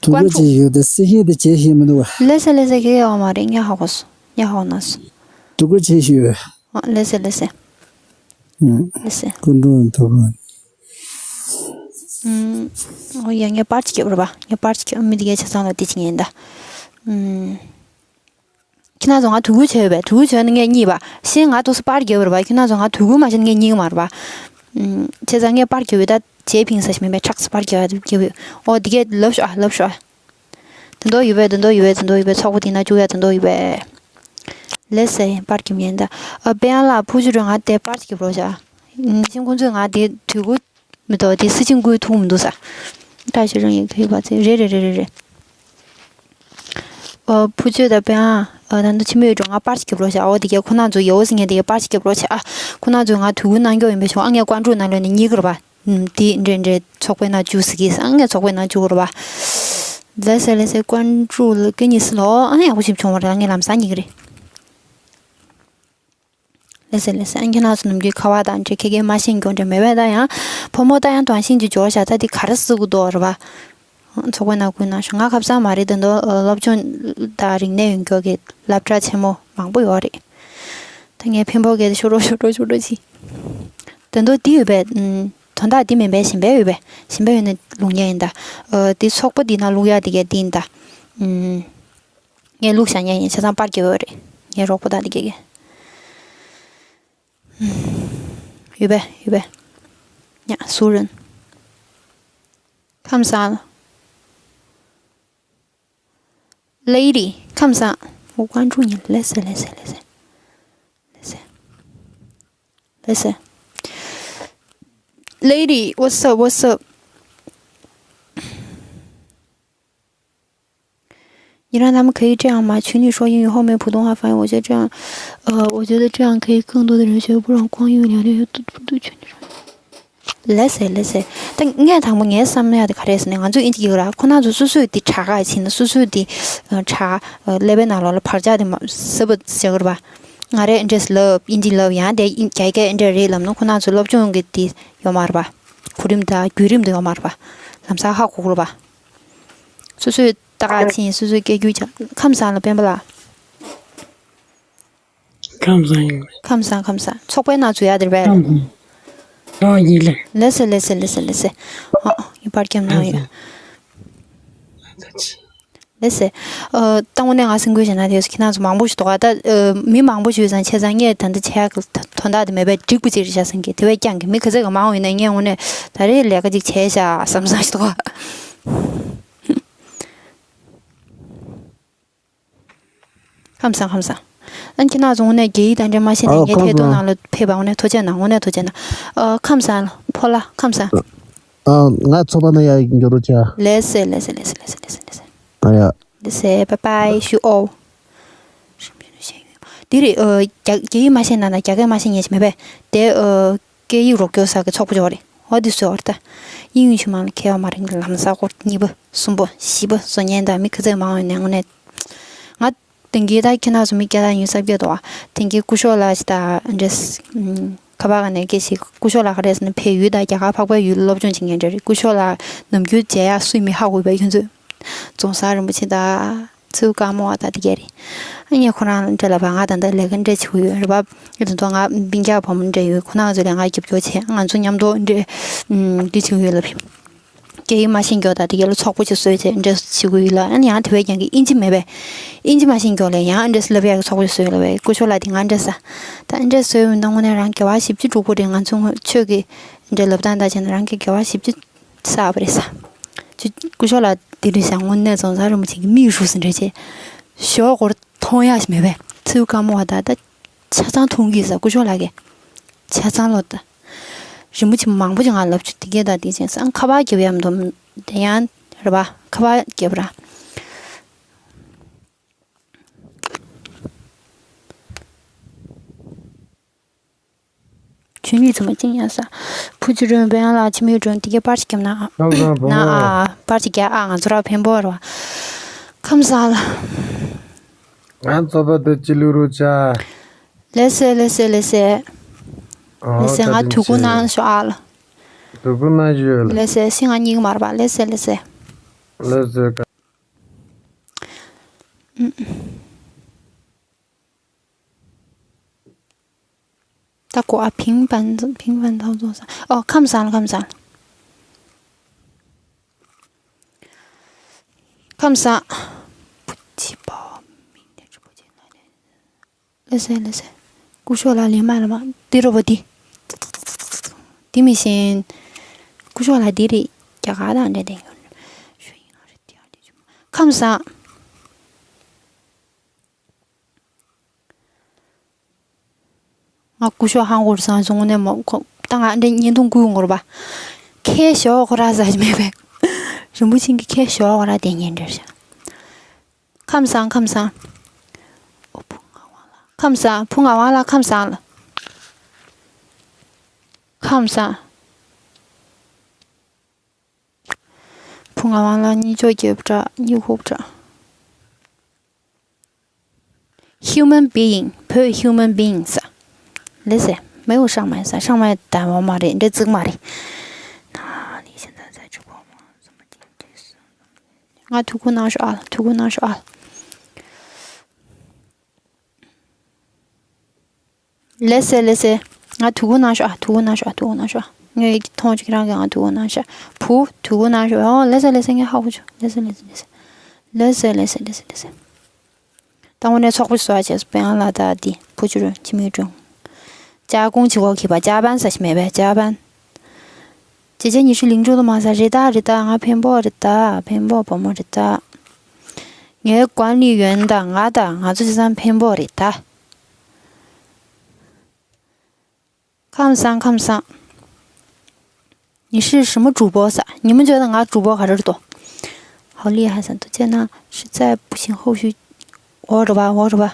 དུས་འཁོར་བྱེད་ཤོག་ད་སྲིད་ཞི་དེ་བྱེད་ཤེས་མི་འདུག་བ། ལེ་སེ་ལེ་སེ། ཁྱེད་ཡོང་མ་རེད། ངས་ཧ་གོ་སོང་། ངས་ཧ་གོ་ན་སོང་། དུས་འཁོར་བྱེད་ཤོག་ཨ་ལེ་སེ་ལེ་སེ། ཨང་། ལེ་སེ། སྐུ་མགྲོན་དུ་བ། ཨང་། ཨོ་ཡ། ངས་པར་ཅིག་རྒྱབ་རེད་པ། ངས་པར་ཅིག་རྒྱབ། མི་དེ་གའི་ཆ་ཚང་ལ་དེ་ཅིག་ཉན་ད། ཨང་། ཁྱེད་རང་ཚོ་ང་དུས་འཁོར་བྱས་ཡོད་པས། དུས་འཁོར་བྱས་ན་ངས་གཉིད་པ། ཤེས་ང་ཏོག་ཙམ་པར་རྒྱབ་རེད་པ། ཁྱེད་རང་ཚོ་ང་དུས་འཁོར་མ་བྱས་ན་ངས་གཉིད་ཀྱི་མ་རེད་པ། ཨང་། བྱས་ཙང་ངས་པར་རྒྱབ་ཡོད་ད། རྗེས་ཕིང་ས་ཞིག་མིན་པས། ཁྲག་ཙམ་པར་རྒྱབ་རྒྱབ་ཡོད། ཨོ་དེ་གའི་ལབ་ཤོག་ཨ། ལབ་ཤོག་ཨ། དེ་འདྲ་ཡོད་པས། དེ་འདྲ་ཡོད་པས། དེ་འདྲ་ཡོད་པས། ཚོགས་པ་དེ་ན་བཅུག་ཡ་དེ་འདྲ་ཡོད་པས། ལེ་སེ། པར་རྒྱབ་ཉན་ད། ཨ་པད་ཡང་ལགས། ཕུ་ཆུ་རུ་ང་དེ་པར་རྒྱབ་རོགས་བྱ། ཤིང་ཁོང་ཚོས་ང་དེ་དུས་འཁོར་མི་འདུག་དེ་སྲིད་ཅིང་སྐུའི་ཐུག་མི་འདུག་ས། ད་ཞེ་རང་ཡིན་ཁ་ཡིན་པ་ཚེ་རེད་རེད་རེད་རེད་རེད། ཨ་ཕུ་ཆུ་དང་པད་ཡང་། ཨ་ད་འདི་ཕྱི་མོ་ཡོད་འགྲོ། ང་པར་རྒྱབ་རོགས་བྱ། ཨོ་དེ་གའི་ཁོ་ན་ཚོ་ཡོད་ཟེར་ངས་དེ་གའི་པར་རྒྱབ་རོགས་བྱ། ཨ་ཁོ་ན་ཚོས་ང་དུས་འཁོར་གནང་རྒྱུ་ཡིན་པའི་ཆོག་ཨ་ངས་ཀོན་ཀྲུའུ་ནང་ལོགས་ནས་གཉིད་ཁུག་རེད་པ། ཨུམ། དེ་འདྲས་འདྲས་ཚོགས་པའི་ནང་བཅུག་ཟེར་གི་ཨ་ངས་ཚོགས་པའི་ནང་བཅུག་རེད་པ། ལེ་སེ་ལེ་སེ། ཀོན་ཀྲུའུ་ལ་སྐད་གཉིས་སུ་ལོ་ཨ་ནི་ཡག་པོ་ཞིག་བྱུང་བ་རེད། ངས་ལམ་སང་གཉིད་ཀྱི་རེད། ལེ་སེ་ལེ་སེ། ཨ་ཁྱེད་རང་ཚོ་ནམ་རྒྱུན་ཁ་བ་དང་འདྲེ་ཁེ་ཁེ་མ་ཤེས་མགྱོགས་འདྲེ་མེད་པས། ད་ཡང་ཕོ་མོ་ད་ཡང་དོན་ཤིང་གྱི་འབྱོར་བྱ། ད་དེ་ག་རེ་སུ་གུ་དོ་རེད་པ། ཚོགས་པའི་ནང་ཀུན་ན་ཤོག་ང་ཁབ་ཚང་མ་རེད། དེ་འདྲ་སློབ་སྦྱོང་དང་རིག་གནས་ཡོད་མཁན་གྱི་སློབ་གྲྭ་ཆེན་མོ་མང་པོ་ཡོད་རེད། ད་ངས་འཕན་པོ་གལ་ཏེ་ཤོག་རོགས་ཤོག་རོགས་ཤོག་རོགས་གྱིས། ད་དུང་འདི་ཡོད་པས། ཨུམ། དོན་དག་འདི་མིན་པའི་གཞན་པའི་ཡོད་པས། གཞན་པའི་ཡོད་ན་བླུག་མཁན་ཡིན་ད། ཨ། འདི་ཚོགས་པ་འདི་ནང་བླུག་ཡག་འདི་གས་འདི་ཡིན་ད། ཨུམ། ངས་བླུག་བཞག་མཁན་ཡིན། བྱས་ཙང་པར་རྒྱབ་ཡོད་རེད། ངའི་རོགས་པ་དག་འདི་གས་ཀྱིས། ཡོད་པས། ཡོད་པས། ཡ། ཟུར་རན། ཁམས་བཟང་། Lady། ཁམས་བཟང་། འོ། ཀན་ཀྲུའུ་ཉིན། ལགས་སེ། ལགས་སེ། ལགས་སེ། ལགས་སེ། ལགས་སེ། Lady, what's up, what's up? 你让他们可以这样吗？请你说英语后面普通话翻译，我觉得这样，呃，我觉得这样可以更多的人学，不然光用聊天就嘟嘟嘟，请你说。 ལགས་སེ། ལགས་སེ། ད་ངས་དང་པོ་ངའི་བསམ་ཡག་དེ་ག་རེ་རེད་ཟེར་ན། ང་ཚོ་དབྱིན་ཇི་སྐད་ར། ཁོ་ན་ཚོ་སོ་སོས་དེ་དྲ་ག་ཕྱིན་ན། སོ་སོས་དེ་དྲ་ཀླད་པའི་ནང་ལོགས་ལ་བར་ཆད་དེ་མ་གསལ་པོ་བྱེད་ཀྱི་རེད་པ། ང་རས་ཨེ་འདྲས་ལབ། དབྱིན་ཇི་ལབ། ཡང་དེ་དབྱིན་རྒྱ་སྐད་ཨེ་འདྲས་རེད་ལབ་ན། ཁོ་ན་ཚོ་སློབ་སྦྱོང་གི་དེ་ཡོད་མ་རེད་པ། གོ་རིམ་དང་བརྒྱུད་རིམ་དེ་ཡོད་མ་རེད་པ། ལམ་སང་ཧ་གོ་གི་རེད་པ། སོ་སོས་ད་ག་ཕྱིན། སོ་སོས་སྐད་སྒྱུར་བྱ། ཁམས་བཟང་ལ། སྤེན་པ་ལགས། ཁམས་བཟང་། ཁམས་བཟང་། ཁམས་བཟང་། ཚོགས་པའི་ནང་འཛུལ་ཡག་དེ་རེད་པས། ཁམས་བཟང་། ཨོ་ཡིན་ལགས། ལགས་སེ། ལགས་སེ། ལགས་སེ། ལགས་སེ། ཨོ། ངས་པར་རྒྱབ་གནང་ཡོད། ལགས་སེ། ཨ། ད་དངོས་གནས་ང་སེམས་ཁུར་བཞེས་ན་དེ་ཁྱེད་རང་ཚོ་མང་པོ་ཞིག་འདུག་ག་ད། ཨ། མི་མང་པོ་ཞིག་ཡོད་ཙང་། བྱས་ཙང་ངས་ད་ལྟ་བྱེད་ཡག་གི་དོན་དག་དེ་མེད་པས། འགྲིག་པ་ཅིག་རེད་ཤག་བསམ་གི། དེ་བས་ཀྱང་གི་མི་ག་ཚོད་ཀྱི་མང་བ་ཡོད་ན། ངས་དངོས་གནས་ད་རེས་ལས་ཀ་ཅིག་བྱས་ཤག་བསམ་བསམ་ཞིག་འདུག་ག་ཁམས་བཟང་། ཁམས་བཟང་། ཨ། ཁྱེད་རང་ཚོ་དངོས་གནས་རྒྱ་ཡིག་དང་འབྲེལ་མ་ཤེས་ན། ཨ། ངའི་ཁམས་ཐད་གཏོང་བཟང་། ནང་ལ་ཕེབས་པ་དངོས་གནས་ཐུགས་རྗེ་གནང་། དངོས་གནས་ཐུགས་རྗེ་གནང་། ཨ། ཁམས་བཟང་། ཕོ་ལགས། ཁམས་བཟང་། ཨ། ང་ཚོགས་པ་ནང་ཡར་འགྱུར་རོགས་བྱ། ལགས་སེ། ལགས་སེ། ལགས་སེ། ཨ་ཡ། ལགས་སེ། Bye bye, see you all. འདི་རེད། ཨ། རྒྱ། རྒྱ་ཡིག་མ་ཤེས་ན་ན། རྒྱ་སྐད་མ་ཤེས་མཁན་ཞིག་མེད་པས། དེ། ཨ། སྐད་ཡིག་རོགས་སྐྱོར་ས་གི་ཚོགས་པ་ཅིག་ཡོད་རེད། འོ། དེ་ཚོ་ཡོད་རེད་ད། དབྱིན་ཡིག་ཇི་མ་ལ་མཁས་པ་མ་རེད། ལམ་སང་སྐོར་གཉིས་པ་གསུམ་པ་བཞི་པ་བཟོ་མཁན་དང་མི་ག་ཚོད་མང་བ་ཡོད་ན། དངོས་གནས་ང་དེང་གི་ད་ཁྱེད་རང་ཚོ་མི་བརྒྱ་དང་ཉི་ཤུ་རྩ་བརྒྱད་འདུག་ག་དེང་གི་སྐུ་ཞབས་ལགས་ཤིག་དང་འདྲ། ཨམ། ཁ་པར་ག་ནས་སྐད་ཆ། སྐུ་ཞབས་ལགས་ག་རེ་ཟེར་ན། བལ་ཡུལ་དང་རྒྱ་གར་འཕགས་པའི་ཡུལ་སློབ་སྦྱོང་བྱེད་མཁན་འདྲ་རེད། སྐུ་ཞབས་ལགས་ནམ་རྒྱུན་མཇལ་ཡག་སུས་མི་ཧ་གོ་བས། ཁྱོད་ཚོས་རྫོང་བཟང་རིན་པོ་ཆེ་དང་། མཚེའུ་དཀར་མོ་བ་དང་དེ་གས་རེད། ཨ། ངས་ཁོ་རང་ལ་འདྲ་ལབ་པ། ང་ད་ལྟ་ལས་ཀ་འདྲ་བྱེད་ཀྱི་ཡོད་རེད་པ། ཨ། ད་དུང་ང་སྤུན་ཀྱག་བུ་མོ་འདྲ་ཡོད། ཁོ་རང་ཚོ་ལས་ང་རྒྱབ་སྐྱོར་བྱས། ང་ཚོ་མཉམ་དུ་འདྲ། ཨམ། འདི་བྱེད་ཀྱི་ཡོད་ལབ། རྒྱ་ཡིག་མ་ཤེས་མཁན་དང་དེ་གས་ལ་ཚོགས་པ་ཅིག་བཟོས་བྱས་འདྲ་བྱེད་ཀྱི་ཡོད་ལ། ཨ་ནི་ཡང་དེ་བས་ཀྱང་གི་དབྱིན་ཇི་མེད་པས། དབྱིན་ཇི་མ་ཤེས་མཁན་ལ་ཡང་འདྲ་ལབ་ཡག་གི་ཚོགས་པ་ཅིག་བཟོས་ལབ་པས། སྐུ་ཞབས་ལགས་དེ་ང་འདྲ་ཟེར། ད་འདྲ་བཟོས་ཡོང་དུས་དངོས་གནས་རང་དགེ་བ་བཞི་བཅུ་སྒྲུབ་དགོས་རེད། ང་ཚོ་ཆོས་ཀྱི་འདྲ་ལབ་སྟངས་དང་བྱས་ན་རང་གི་དགེ་བ་བཞི་བཅུ་བསགས་པ་རེད་ཟེར། ཅི། སྐུ་ཞབས་ལགས་དེ་རིང་ཞག་དངོས་གནས་རྫོང་བཟང་རིན་པོ་ཆེ་གི་མིག་རུས་སུ་འདྲ་བྱས། ཞོག་གོར་མཐོང་ཡག་ཞིག་མེད་པས། མཚེའུ་དཀར་མོ་བ་དང་། ད་ཆ་ཚང་མཐོང་གི་ཟེར། སྐུ་ཞབས་ལགས་ཀྱིས་ཆ་ཚང་ལོ་ད། རིན་པོ་ཆེ་མང་པོ་ཅིག་ང་ལབ་བྱུང་། དེ་གས་དང་དེ་བྱས་ཙང་ཁ་པར་རྒྱབ་ཡག་མི་འདུག་དེ་ཡང་རེད་པ། ཁ་པར་རྒྱབ་ར། ཆུ་ནི་ཚང་མ་ཅིང་ཡང་ས། བུ་ཅི་རོན་པན་ལ་ཆི་མི་རོན། དེ་གས་པར་ཞིག་བརྒྱབ་ན་ཨ། ཁམས་བཟང་བུ་ན་མོ། ཨ། པར་ཞིག་རྒྱག་ཨ། ང་ཚོ་ར་འཕན་པོ་ར་བ། ཁམས་བཟང་ལ། ང་ཚོ་པ་དེ་ཅི་ལུ་རུ་ཆ། ལེ་སེ་ལེ་སེ་ལེ་སེ། ཨོ། ལེ་སེ། ང་ཐུགས་ཁུར་གནང་ཤོག་ཨ་ལ། ཐུགས་ཁུར་གནང་ཞུ་ལ། ལེ་སེ། སེ་ང་གཉིས་ཀ་མར་བ། ལེ་སེ་ལེ་སེ། ལེ་སེ། ད་གོ་ཨ། ཕིང་པན། ཕིང་པན་ཐང་ཚོང་ས། ཨོ། ཁམས་བཟང་ལ། ཁམས་བཟང་ལ། ཁམས་བཟང་། བུ་ཅི་པ་མིང་དེ་ཅི་པོ་ཅི་ན་ལེ། ལེ་སེ་ལེ་སེ། སྐུ་ཞབས་ལགས་ལེན་མ་ལེན་མ། འདི་རོ་བ་འདི། འདི་མི་ཤེས། སྐུ་ཞབས་ལགས་འདི་རེད། རྒྱ་གར་དང་འདྲ་དེ་ཡོད། ཁམས་བཟང་། ང་སྐུ་ཞབས་ཧང་གོ་ར་སང་བྱུང་ནས་མོ་ཁོ། ད་ང་འདྲ་བརྙན་ཐུང་བསྐུར་འོང་གོ་ར་པ། ཁྱེད་ཞོག་ཁོ་ར་ཟ་ཞིག་མེད་པས། རིན་པོ་ཆེ་གིས་ཁྱེད་ཞོག་ཁོ་ར་དེ་ཉན་འདྲ་ཤག་ཁམས་བཟང་། ཁམས་བཟང་། ཨོ། བུ་ང་དབང་ལ། ཁམས་བཟང་། བུ་ང་དབང་ལ། ཁམས་བཟང་ལ། ཁམས་བཟང་། བུ་ང་དབང་ལ། གཉིད་ཅོག་རྒྱབ་དྲ། གཉིད་ཁུག་དྲ། Human being། བོད་human beings། ལེ་སེ། 没有上麦ས། 上麦ད་འོ་མ་རེད། འདྲ་བརྩིགས་མ་རེད། ང་ཐུགས་ཁུར་གནང་ཤོག་ཨ། ཐུགས་ཁུར་གནང་ཤོག་ཨ། ལེ་སེ་ལེ་སེ། ང་དུས་འཁོར་གནང་ཤོག་ཨ། དུས་འཁོར་གནང་ཤོག་ཨ། དུས་འཁོར་གནང་ཤོག་ཨ། ངས་མཐོང་ཆོག་ཁྱེད་རང་གིས་ང་དུས་འཁོར་གནང་ཤོག་བུ་དུས་འཁོར་གནང་ཤོག་ཨོ་ལེ་སེ་ལེ་སེ། ངས་ཧ་གོ་ཆོག་ལེ་སེ་ལེ་སེ་ལེ་སེ། ལེ་སེ་ལེ་སེ་ལེ་སེ་ལེ་སེ། ད་དངོས་གནས་ཚོགས་པ་བཟོ་བ་བྱས་སོང་། དཔལ་ལ་དྭགས་འདི་བུ་བཅུ་རུ་འཆི་མེད་སྒྲོན། ཅ་ཀུང་བྱེད་སྒོ་ཁེ་པ་ཅ་པན་ས་ཞིག་མེད་པས་ཅ་པན། ཅེ་ཅེ་ཉི་ཧྲི་ལིང་ཀྲུ་ལ་མ་ས་རེད་ད་རེད་ད། ང་འཕན་པོ་རེད་ད། འཕན་པོ་བུ་མོ་རེད་ད། ངའི་ཀོན་ལི་ཡོན་ད་ང་ད་ང་ཚོ་ཅི་ཙམ་འཕན་པོ་རེད་ད། ཁམས་བཟང་ཁམས་བཟང་། 你是什么主播 ས། 你们觉得 ང་主播 ག་རེ་རེད་དོ། 好厉害 ས། 都见到是在不行后续。 འོ་རེད་པ། འོ་རེད་པ།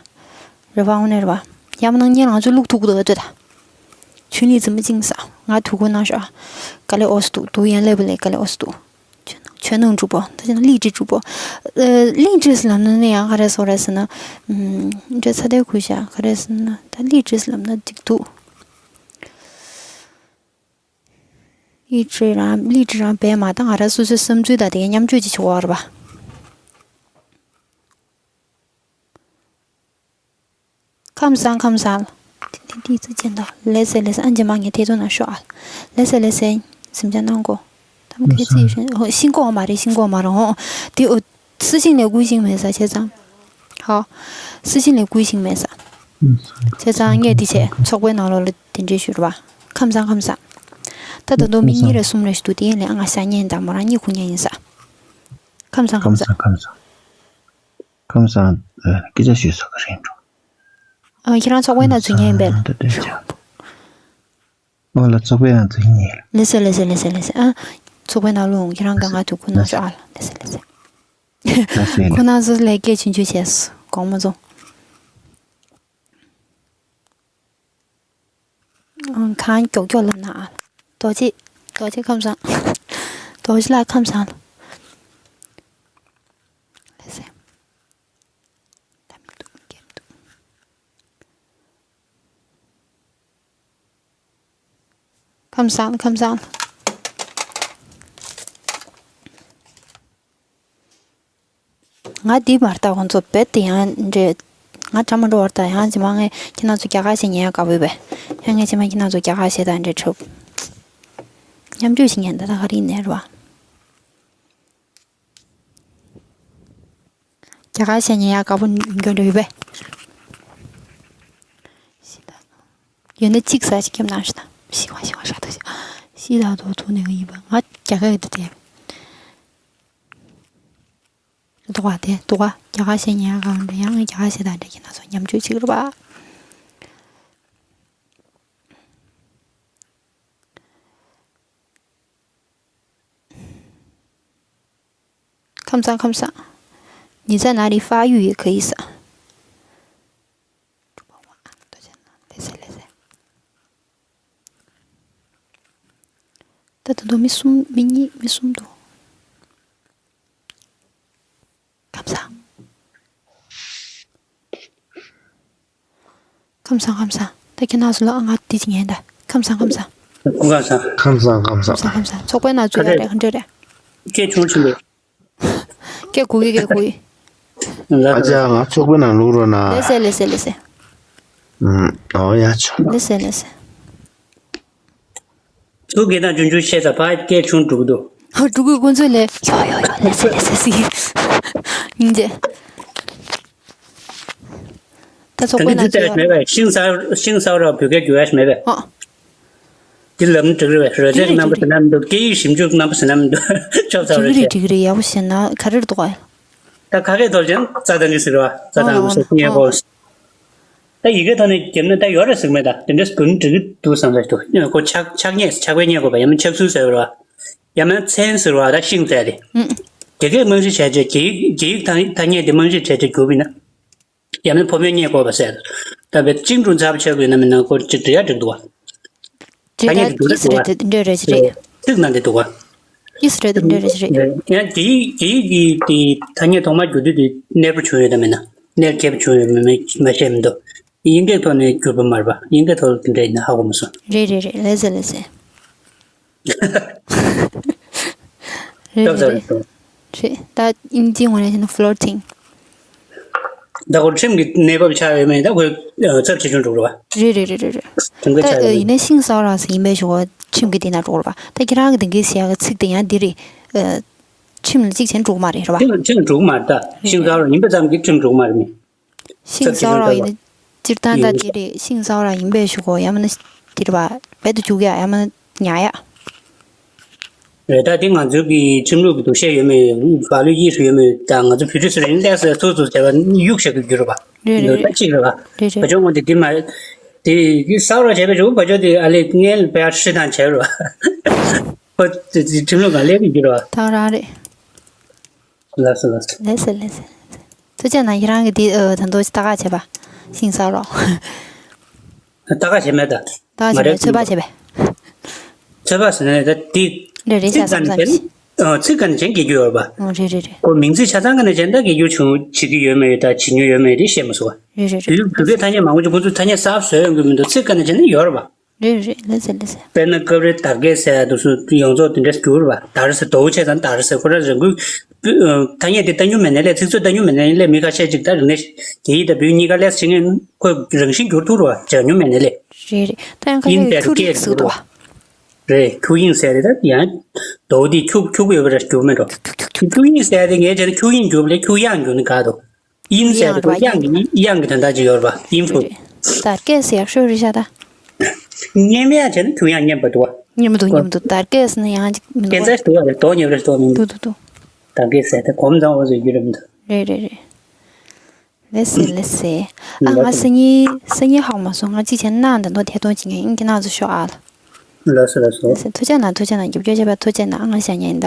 རེད་པ། འོ་ནས་རེད་པ། ཡང་མིན་ན་ངས་ང་ཚོ་ལུག་ཐུག་གི་འདུག་ལྟོས་དང་། ཆུན་ལི་ཙི་མི་ཅིང་ས། ང་དུས་འཁོར་གནང་ཤོག་ཨ། དཀའ་ལས་ཨོ་སི་འདུག་དུ་ཡན་ལེ་བུ་ལས་དཀའ་ལས་ཨོ་སི་འདུག 全能主播 ད་ཅི་ན་励志主播། 呃，励志 ལབ་ན་ནི་ཡང་ག་རེ་བཟོ་རེད་ཟེར་ན། ཨམ། འདྲ་ཚ་དེ་གུས་ཤ་ག་རེ་ཟེར་ན་ད་励志 ལབ་ན་འགྲིག་འདུག 励志 རང་励志 རང་བས་མ་ད་ང་རང་སོ་སོའི་བསམ་ཚུལ་དང་དེ་གའི་མཉམ་སྤྱོད་ཅིག་བྱེད་དགོས་རེད་པ། ཁམས་བཟང་ཁམས་བཟང་། ཏི་ཏི་ཏི་ཙི་ཅན་དང་ལེ་སེ་ལེ་སེ། ཨན་ཅི་མ་ངས་ཐེ་ཚོམ་ན་ཤོག་ཨ། ལེ་སེ་ལེ་སེ། སེམས་ཅན་ནང་གོ། ད་མ་ཁེ་ཚི་ཧོ་ཤིང་ཀོ་མ་རེད། ཤིང་ཀོ་མ་རེད་ཧོ། དེ་ཨོ། སི་ཤིང་ལས་ཀུའི་ཤིང་མེད་ས་བྱས་ཙང་། ཧོ། སི་ཤིང་ལས་ཀུའི་ཤིང་མེད་ས། བྱས་ཙང་ངས་འདི་བྱས་ཚོགས་པའི་ནང་ལོགས་ལ་དེ་འདྲས་ཞུ་རེད་པ། ཁམས་བཟང་ཁམས་བཟང་། ད་ད་དུང་མི་གཉིས་རེ་གསུམ་རེ་ཞིག་འདུག་དེ་ལས་ང་ཤ་ཉེན་དང་མོ་རང་གཉིད་ཁུག་ཉེན་ཡིན་ས། ཁམས་བཟང་ཁམས་བཟང་། ཁམས་བཟང་ཁམས་བཟང་། ཁམས་བཟང་། ཨ། སྐད་ཆ་ཞུས་ས་ག་རེ་འགྲོ། ཨ། ཁྱེད་རང་ཚོགས་པའི་ནང་འཛུལ་མཁན་ཡིན་པས། ཨོ་ལ་ཚོགས་པའི་ནང་འཛུལ་མཁན་ཡིན། ལེ་སེ་ལེ་སེ་ལེ་སེ་ལེ་སེ། ཨ། ཚོགས་པའི་ནང་ལོགས་ཁྱེད་རང་ག་ང་དུ་ཁོ་ན་ཤོག་ཨ་ལ་ལེ་སེ་ལེ་སེ། ལེ་སེ་ལེ། ཁོ་ན་ཚོ་ལས་སྐད་ཆུང་ཆུང་བྱས་སོ་དགོང་མོ་ཚོ། གང་མགྱོགས་མགྱོགས་ལབ་ན་ཨ། རྡོ་རྗེ། རྡོ་རྗེ་ཁམས་བཟང་། རྡོ་རྗེ་ལགས་ཁམས་བཟང་། ལགས་སེ། ད་མི་འདུག་སྐད་མི་འདུག་ཁམས་བཟང་། ཁམས་བཟང་། ང་འདི་མར་ལྟ་ཁོང་ཚོ་རྦད་དེ་ཡང་འདྲེ། ང་གྲ་མ་འགྲོ་བར་ལྟ་ཡང་རྗེས་མ་ངས་ཁྱེད་རང་ཚོ་རྒྱ་གར་ཞེས་ཉན་ཡག་དགའ་བོས་པས། ཡང་ངས་རྗེས་མ་ཁྱེད་རང་ཚོ་རྒྱ་གར་ཞེས་དང་འདྲེ་འཁྲབ། མཉམ་སྤྱོད་ཞིག་ཉན་ད་ད་ག་རེ་ཡིན་ནའི་རེད་བ། རྒྱ་གར་ཞེས་ཉན་ཡག་དགའ་བོ་འགྱོ་འདྲ་ཡོད་པས། ཡོད་ན་གཅིག་ཟ་ཞིག་ཁྱེར་གནང་ཞིག་དང་ཤི་བ་ཤི་བ་ཤ་ཐུག་ཤི་ཤི་ད་དོ་ཐུག་ནས་ཡིན་པ་ང་རྒྱ་གར་ཡོད་དེ། འདུག་ག་དེ་འདུག་ག་རྒྱ་གར་ཞེས་ཉན་ཡག་གང་འདྲ་ཡང་རྒྱ་གར་ཞེས་དང་འདྲ་ཁྱེད་རང་ཚོ་མཉམ་སྤྱོད་བྱེད་ཀྱི་རེད་པ། ཁམས་བཟང་ཁམས་བཟང་། 你在哪里发育也可以 ས། ད་ད་དུང་མི་གསུམ་མི་གཉིས་མི་གསུམ་འདུག་ཁམས་བཟང་། ཁམས་བཟང་ཁམས་བཟང་། ད་ཁྱེད་རང་ཚོ་ལ་ང་འདི་ཅིག་ཉན་ད། ཁམས་བཟང་ཁམས་བཟང་། ཁམས་བཟང་། ཁམས་བཟང་ཁམས་བཟང་། ཁམས་བཟང་ཁམས་བཟང་། ཚོགས་པའི་ནང་ཚུད་ཡ་རེད་ག་འདྲ་རེད། སྐད་ཆུང་ཆུང་རེད། སྐད་གོ་གི་སྐད་གོ་གི། ཨ་ཅག་ང་ཚོགས་པའི་ནང་ལོག་རོགས་གནང་། ལེ་སེ་ལེ་སེ་ལེ་སེ། ཨུམ། ཨོ་ཡ་ཆོ། ལེ་སེ་ལེ་སེ། ཚུར་སྐད་གདངས་ཆུང་ཆུང་བཤད་ཙང་ཕར་སྐད་ཆུང་འགྲོ་གི་འདུག་ཧ། འགྲོ་གི། ཁོང་ཚོས་ལས་ཡོ་ཡོ་ཡོ་ལེ་སེ་ལེ་སེ་ཟེར་གི། སྙིང་རྗེ། ད་ཚོགས་དེ་པའི་འདྲ་ནང་ཚུད་ཚུད་ཡ་ཡོད་མེད་པས། ཤིང་ཟ་ཤིང་ཟ་ར་བོད་སྐད་རྒྱུག་ཡ་ཞིག་མེད་པས། ཨ། འདི་ལབ་ན་འགྲིག་རེད་པས། རོལ་རྩེད་རྣམ་པ་ཟེར་ན་མི་འདུག་སྐད་ཡིག་ཞིབ་འཇུག་རྣམ་པ་ཟེར་ན་མི་འདུག་ཆོབ་ཚ་བོ་རེད་ཤག་འགྲིག་གི་རེད། འགྲིག་གི་རེད། ཡག་པོ་བཤད་ན་ག་རེ་རེད་འདུག་ག་ད་ཁ་སྐད་ཐོག་ཅན་རྩྭ་ཐང་གི་ཟེར་བ། རྩྭ་ཐང་ཨ་ཟེར་སྙད་ཨ་པོ། ད་ཡི་གེ་ཐོག་ནས་བརྒྱབ་ན་ད་ཡོད་རེད་ཟེར་གི་མེད། ད་དེ་འདྲ་ཟེར་གྱི་འགྲིག་གི་འདུག་བསམ་ས་ཞིག་འདུག་ཁོ་ཆག་ཆག་སྙད་ཆག་པའི་སྙད་དགོས་པ། ཡང་མིན་ཆག་ཚུལ་ཟེར་བ། ཡང་མིན་མཚན་ཟེར་བ་ད་ཤིང་ཟེར་ཏེ། ཨུ། རྒྱ་སྐད་རྨང་གཞི་བྱས་བྱས་རྒྱ་ཡིག་རྒྱ་ཡིག་ཐ་ཐ་སྙད་དེ་རྨང་གཞི་བྱས་བྱས་བསྒྱུར་བ་ཡིན་ན། ཡང་མིན་ཕོ་མོའི་སྙད་དགོས་པ་ཟེར། ད་བས་ཅིང་ཀྲུང་ཚ་བ་ཆག་ཡོད་ན་མིན་ན་ཁོ་ཅིག་འབྲི་ཡ་འགྲིག་འདུག་བ། འདྲེ་ད་ཡིས་རེད་འདྲེ་རེད་ཅི་རེད། ཚིག་ནང་དེ་འདུག་ག་ཡིས་རེད་འདྲེ་རེད་ཅི་རེད། ཡང་དེའི་དེའི་གི་དེ་ཐ་སྙད་ཐོག་མར་བསྒྱུར་དུས་དེ་གནས་སྤོ་བྱུང་ཡོད་དམ་མེད་ན། གནས་འཁེལ་བྱུང་ཡོད་མེད་མ་ཤེས་མི་འདུག་དབྱིན་སྐད་ཐོག་ནས་བསྒྱུར་པ་མ་རེད་པ། དབྱིན་སྐད་ཐོག་ལ་དེ་འདྲ་ཡིན་ན་ཧ་གོ་མ་སོང་། རེད་རེད་རེད། ལེ་ཟེར་ལེ་ཟེར། རེད་རེད་རེད། རེད་ད་དབྱིན་ཇིའི་ངོས་ནས་བྱས་ན་ཕློ་ཊིང་། ད་ཁོ་ཁྲིམས་ཀྱི་གནས་བབ་ཆགས་ཡོད་མེད་ད་ཁོས་ཚབས་ཆེ་ཆུང་འགྲོ་རེད་བ། རེད་རེད་རེད་རེད་རེད། ཁྲིམས་འགལ་ད་ཆགས་ཡོད་ཡིན་ན་ཤིང་སའོ་ར་ཟེར་ཡིན་པའི་ཞུ་བ་ཁྲིམས་ཀྱི་དེ་ན་འགྲོ་རེད་བ། ད་ཁྱེད་རང་གི་དེ་འགའི་ཟེར་ཡག་གི་ཚིག་དེ་ཡང་འདི་རེད། ཁྲིམས་ལ་གཅིག་བྱས་ན་འགྲོ་གི་མ་རེད་རེད་བ། ཁྲིམས་ཁྲིམས་འགྲོ་གི་མ་རེད་ད། ཤིང་སའོ་ར་ཡིན་པ་ཙམ་གྱིས་ཁྲིམས་འགྲོ་གི་མ་རེད་མི། ཤིང་སའོ་ར་ཡིན་ན་སྤྱིར་བཏང་ད་དེ་རེད་ཤིང་སའོ་ར་ཡིན་པའི་ཞུ་གོ་ཡང་མིན་ན་དེ་རེད་བ་བེད་དུ་འཇུག་ཡ་ཡང་མིན་ན་ཉར་ཡ། རེད་ད་དེ་ང་ཚོའི་གི་ཁྲིམས་ལུགས་ཀྱི་འདུ་ཤེས་ཡོད་མེད་ལ་ལོ་དབྱེ་ཞིག་ཡོད་མེད་ད་ང་ཚོ་བོད་རིགས་སུ་རིང་ལས་སུ་ཚུགས་ཚུགས་བྱས་པ་གཡུག་བཞག་གི་རྒྱུ་རེད་བ། རེད་འདུག་རེད་ད་གཅིག་རེད་བ། རེད་རེད། བ་ཅོ་ངོ་དེ་དེ་མ་དེ་གི་སའོ་ར་བྱས་པའི་ཞུ་བ་ཅོ་དེ་ཨ་ལས་ངས་བེད་ཧྲི་དང་བྱས་རེད་བ། ཁོ་དེ་དེ་ཁྲིམས་ལུགས་གང་ལས་ཀྱི་རྒྱུ་རེད་བ། ད་རང་རེད། ལགས་སོ་ལགས་སོ། ལགས་སོ་ལགས་སོ། ཐུགས་རྗེ་གནང་ཁྱེད་རང་གི་འདི་ཨ་ད་དུང་ལྟ་ག་བྱས་པ། ཤིང་སའོ་ར། ལྟ་ག་བྱས་མེད་ད། ལྟ་ག་བྱས་མེད་ཚོད་དཔག་བྱས་པས། ཚོད་དཔག་ཟེར་ན་ད་འདི། རེད་རེད་ཚིག་བཀའ་ནས་བྱས་ཚིག་བཀའ་ནས་བྱས་ཀྱི་ཡོད་པ། ཨོ་རེད་རེད་རེད། ཁོ་མིང་ཚིག་ཆ་ཚང་བཀའ་ནས་བྱས་ན་ད་གི་རྒྱུ་བྱུང་བྱེད་ཀྱི་ཡོད་མེད་ད་བྱེད་མྱོང་ཡོད་མེད་དེ་ཤེས་མ་སོང་བ། རེད་རེད་རེད། བོད་བོད་པའི་ཐ་སྙད་མང་པོ་ཅིག་ཁོ་ཚོས་ཐ་སྙད་གསར་བཟོས་ཡོང་གི་མི་འདུག་ཚིག་བཀའ་ནས་བྱས་ན་ཡོད་རེད་པ། རེད་རེད་ལགས་སེ་ལགས་སེ། དཔེར་ན་སྐབས་རེ་དར་རྒྱས་ཟེར་ཡ་འདུག་སུ་ཡོངས་རྫོགས་དེ་འདྲས་བསྒྱུར་བ་དར་ཟེར་དོ་བོ་ཆེ་ཙང་དར་ཟེར་ཁོ་ར་རང་ཁུལ་ཐ་སྙད་དེ་ལྟ་མྱོང་མེད་ནའི་ལས་ཚིག་མཛོད་ལྟ་མྱོང་མེད་ནའི་ལས་མི་ཁ་ཤས་ཅིག་ད་རིག་གནས་རྒྱ་ཡིག་དང་བོད་གཉིས་ཀ་ལས་ཤེས་མཁན་ཁོས་རང་བཞིན་བསྒྱུར་ཐུབ་ར་བྱ་མྱོང་མེད་ནའི་ལས། རེད་རེད་ད་ཡང་ཁ་ཤས་ཡིན་ཟེར་ཁྱུག་རིགས་ཟེར་འདུག་བ། རེད་ཁྱུག་དབྱིངས་ཟེར་རེད་ད་ཡང་དོ་བོ་དེ་ཁྱུག་ཁྱུག་ཡོད་པ་ར་བསྒྱུར་མེད་འགྲོ། ཁྱུག་དབྱིངས་ཟེར་དེ་ངས་བྱས་ན་ཁྱུག་དབྱིངས་བསྒྱུར་བ་ལས་ཁྱུག་དབྱངས་བསྒྱུར་ནི་དགའ་འདུག་དབྱིངས་ཟེར་དེ་ཁོ་དབྱངས་ཀྱི་དབྱངས་ཀྱི་དོན་དག་ཅིག་ཡོད་རེད་པ་དབྱིངས་ཕུ། དར་རྒྱས་ཟེར་ཤོད་རེད་ཤག་ད། སྙན་མ་ཡང་བྱས་ན་ཁྱུག་དབྱངས་སྙན་པ་འདུག་བ། སྙན་པ་འདུག་སྙན་པ་འདུག་དར་རྒྱས་ཟེར་ན་ཡང་ཅིག་མི་འདུག་བ། ཁྱད་མཚར་ཞིག་འདུག་བ་རེད་དོགས་ཉེ་བ་རེད་དོགས་མི་འདུག་འདུག་འདུག་འདུག་དར་རྒྱས་ཟེར་དེ་གོམ་ཚང་བ་ཟེར་རྒྱུ་རེད་མི་འདུག་རེད་རེད་རེད། ལགས་སེ་ལགས་སེ། ཨ་ང་སང་ཉིན་སང་ཉིན་ཧ་གོ་མ་སོང་ང་གཅིག་བྱས་ན་ནང་དང་དོ་ཐད་གཏོང་བྱེད་མཁན་ཡིན་གྱི་ནང་ཚོ་ཤོག་ཨ། ལགས་སོ་ལགས་སོ། ལགས་སེ་ཐུགས་རྗེ་གནང་ཐུགས་རྗེ་གནང་རྒྱབ་སྐྱོར་བྱས་པ་ཐུགས་རྗེ་གནང་ཨ་ང་ཞག་ཉལ་ཡིན་ད།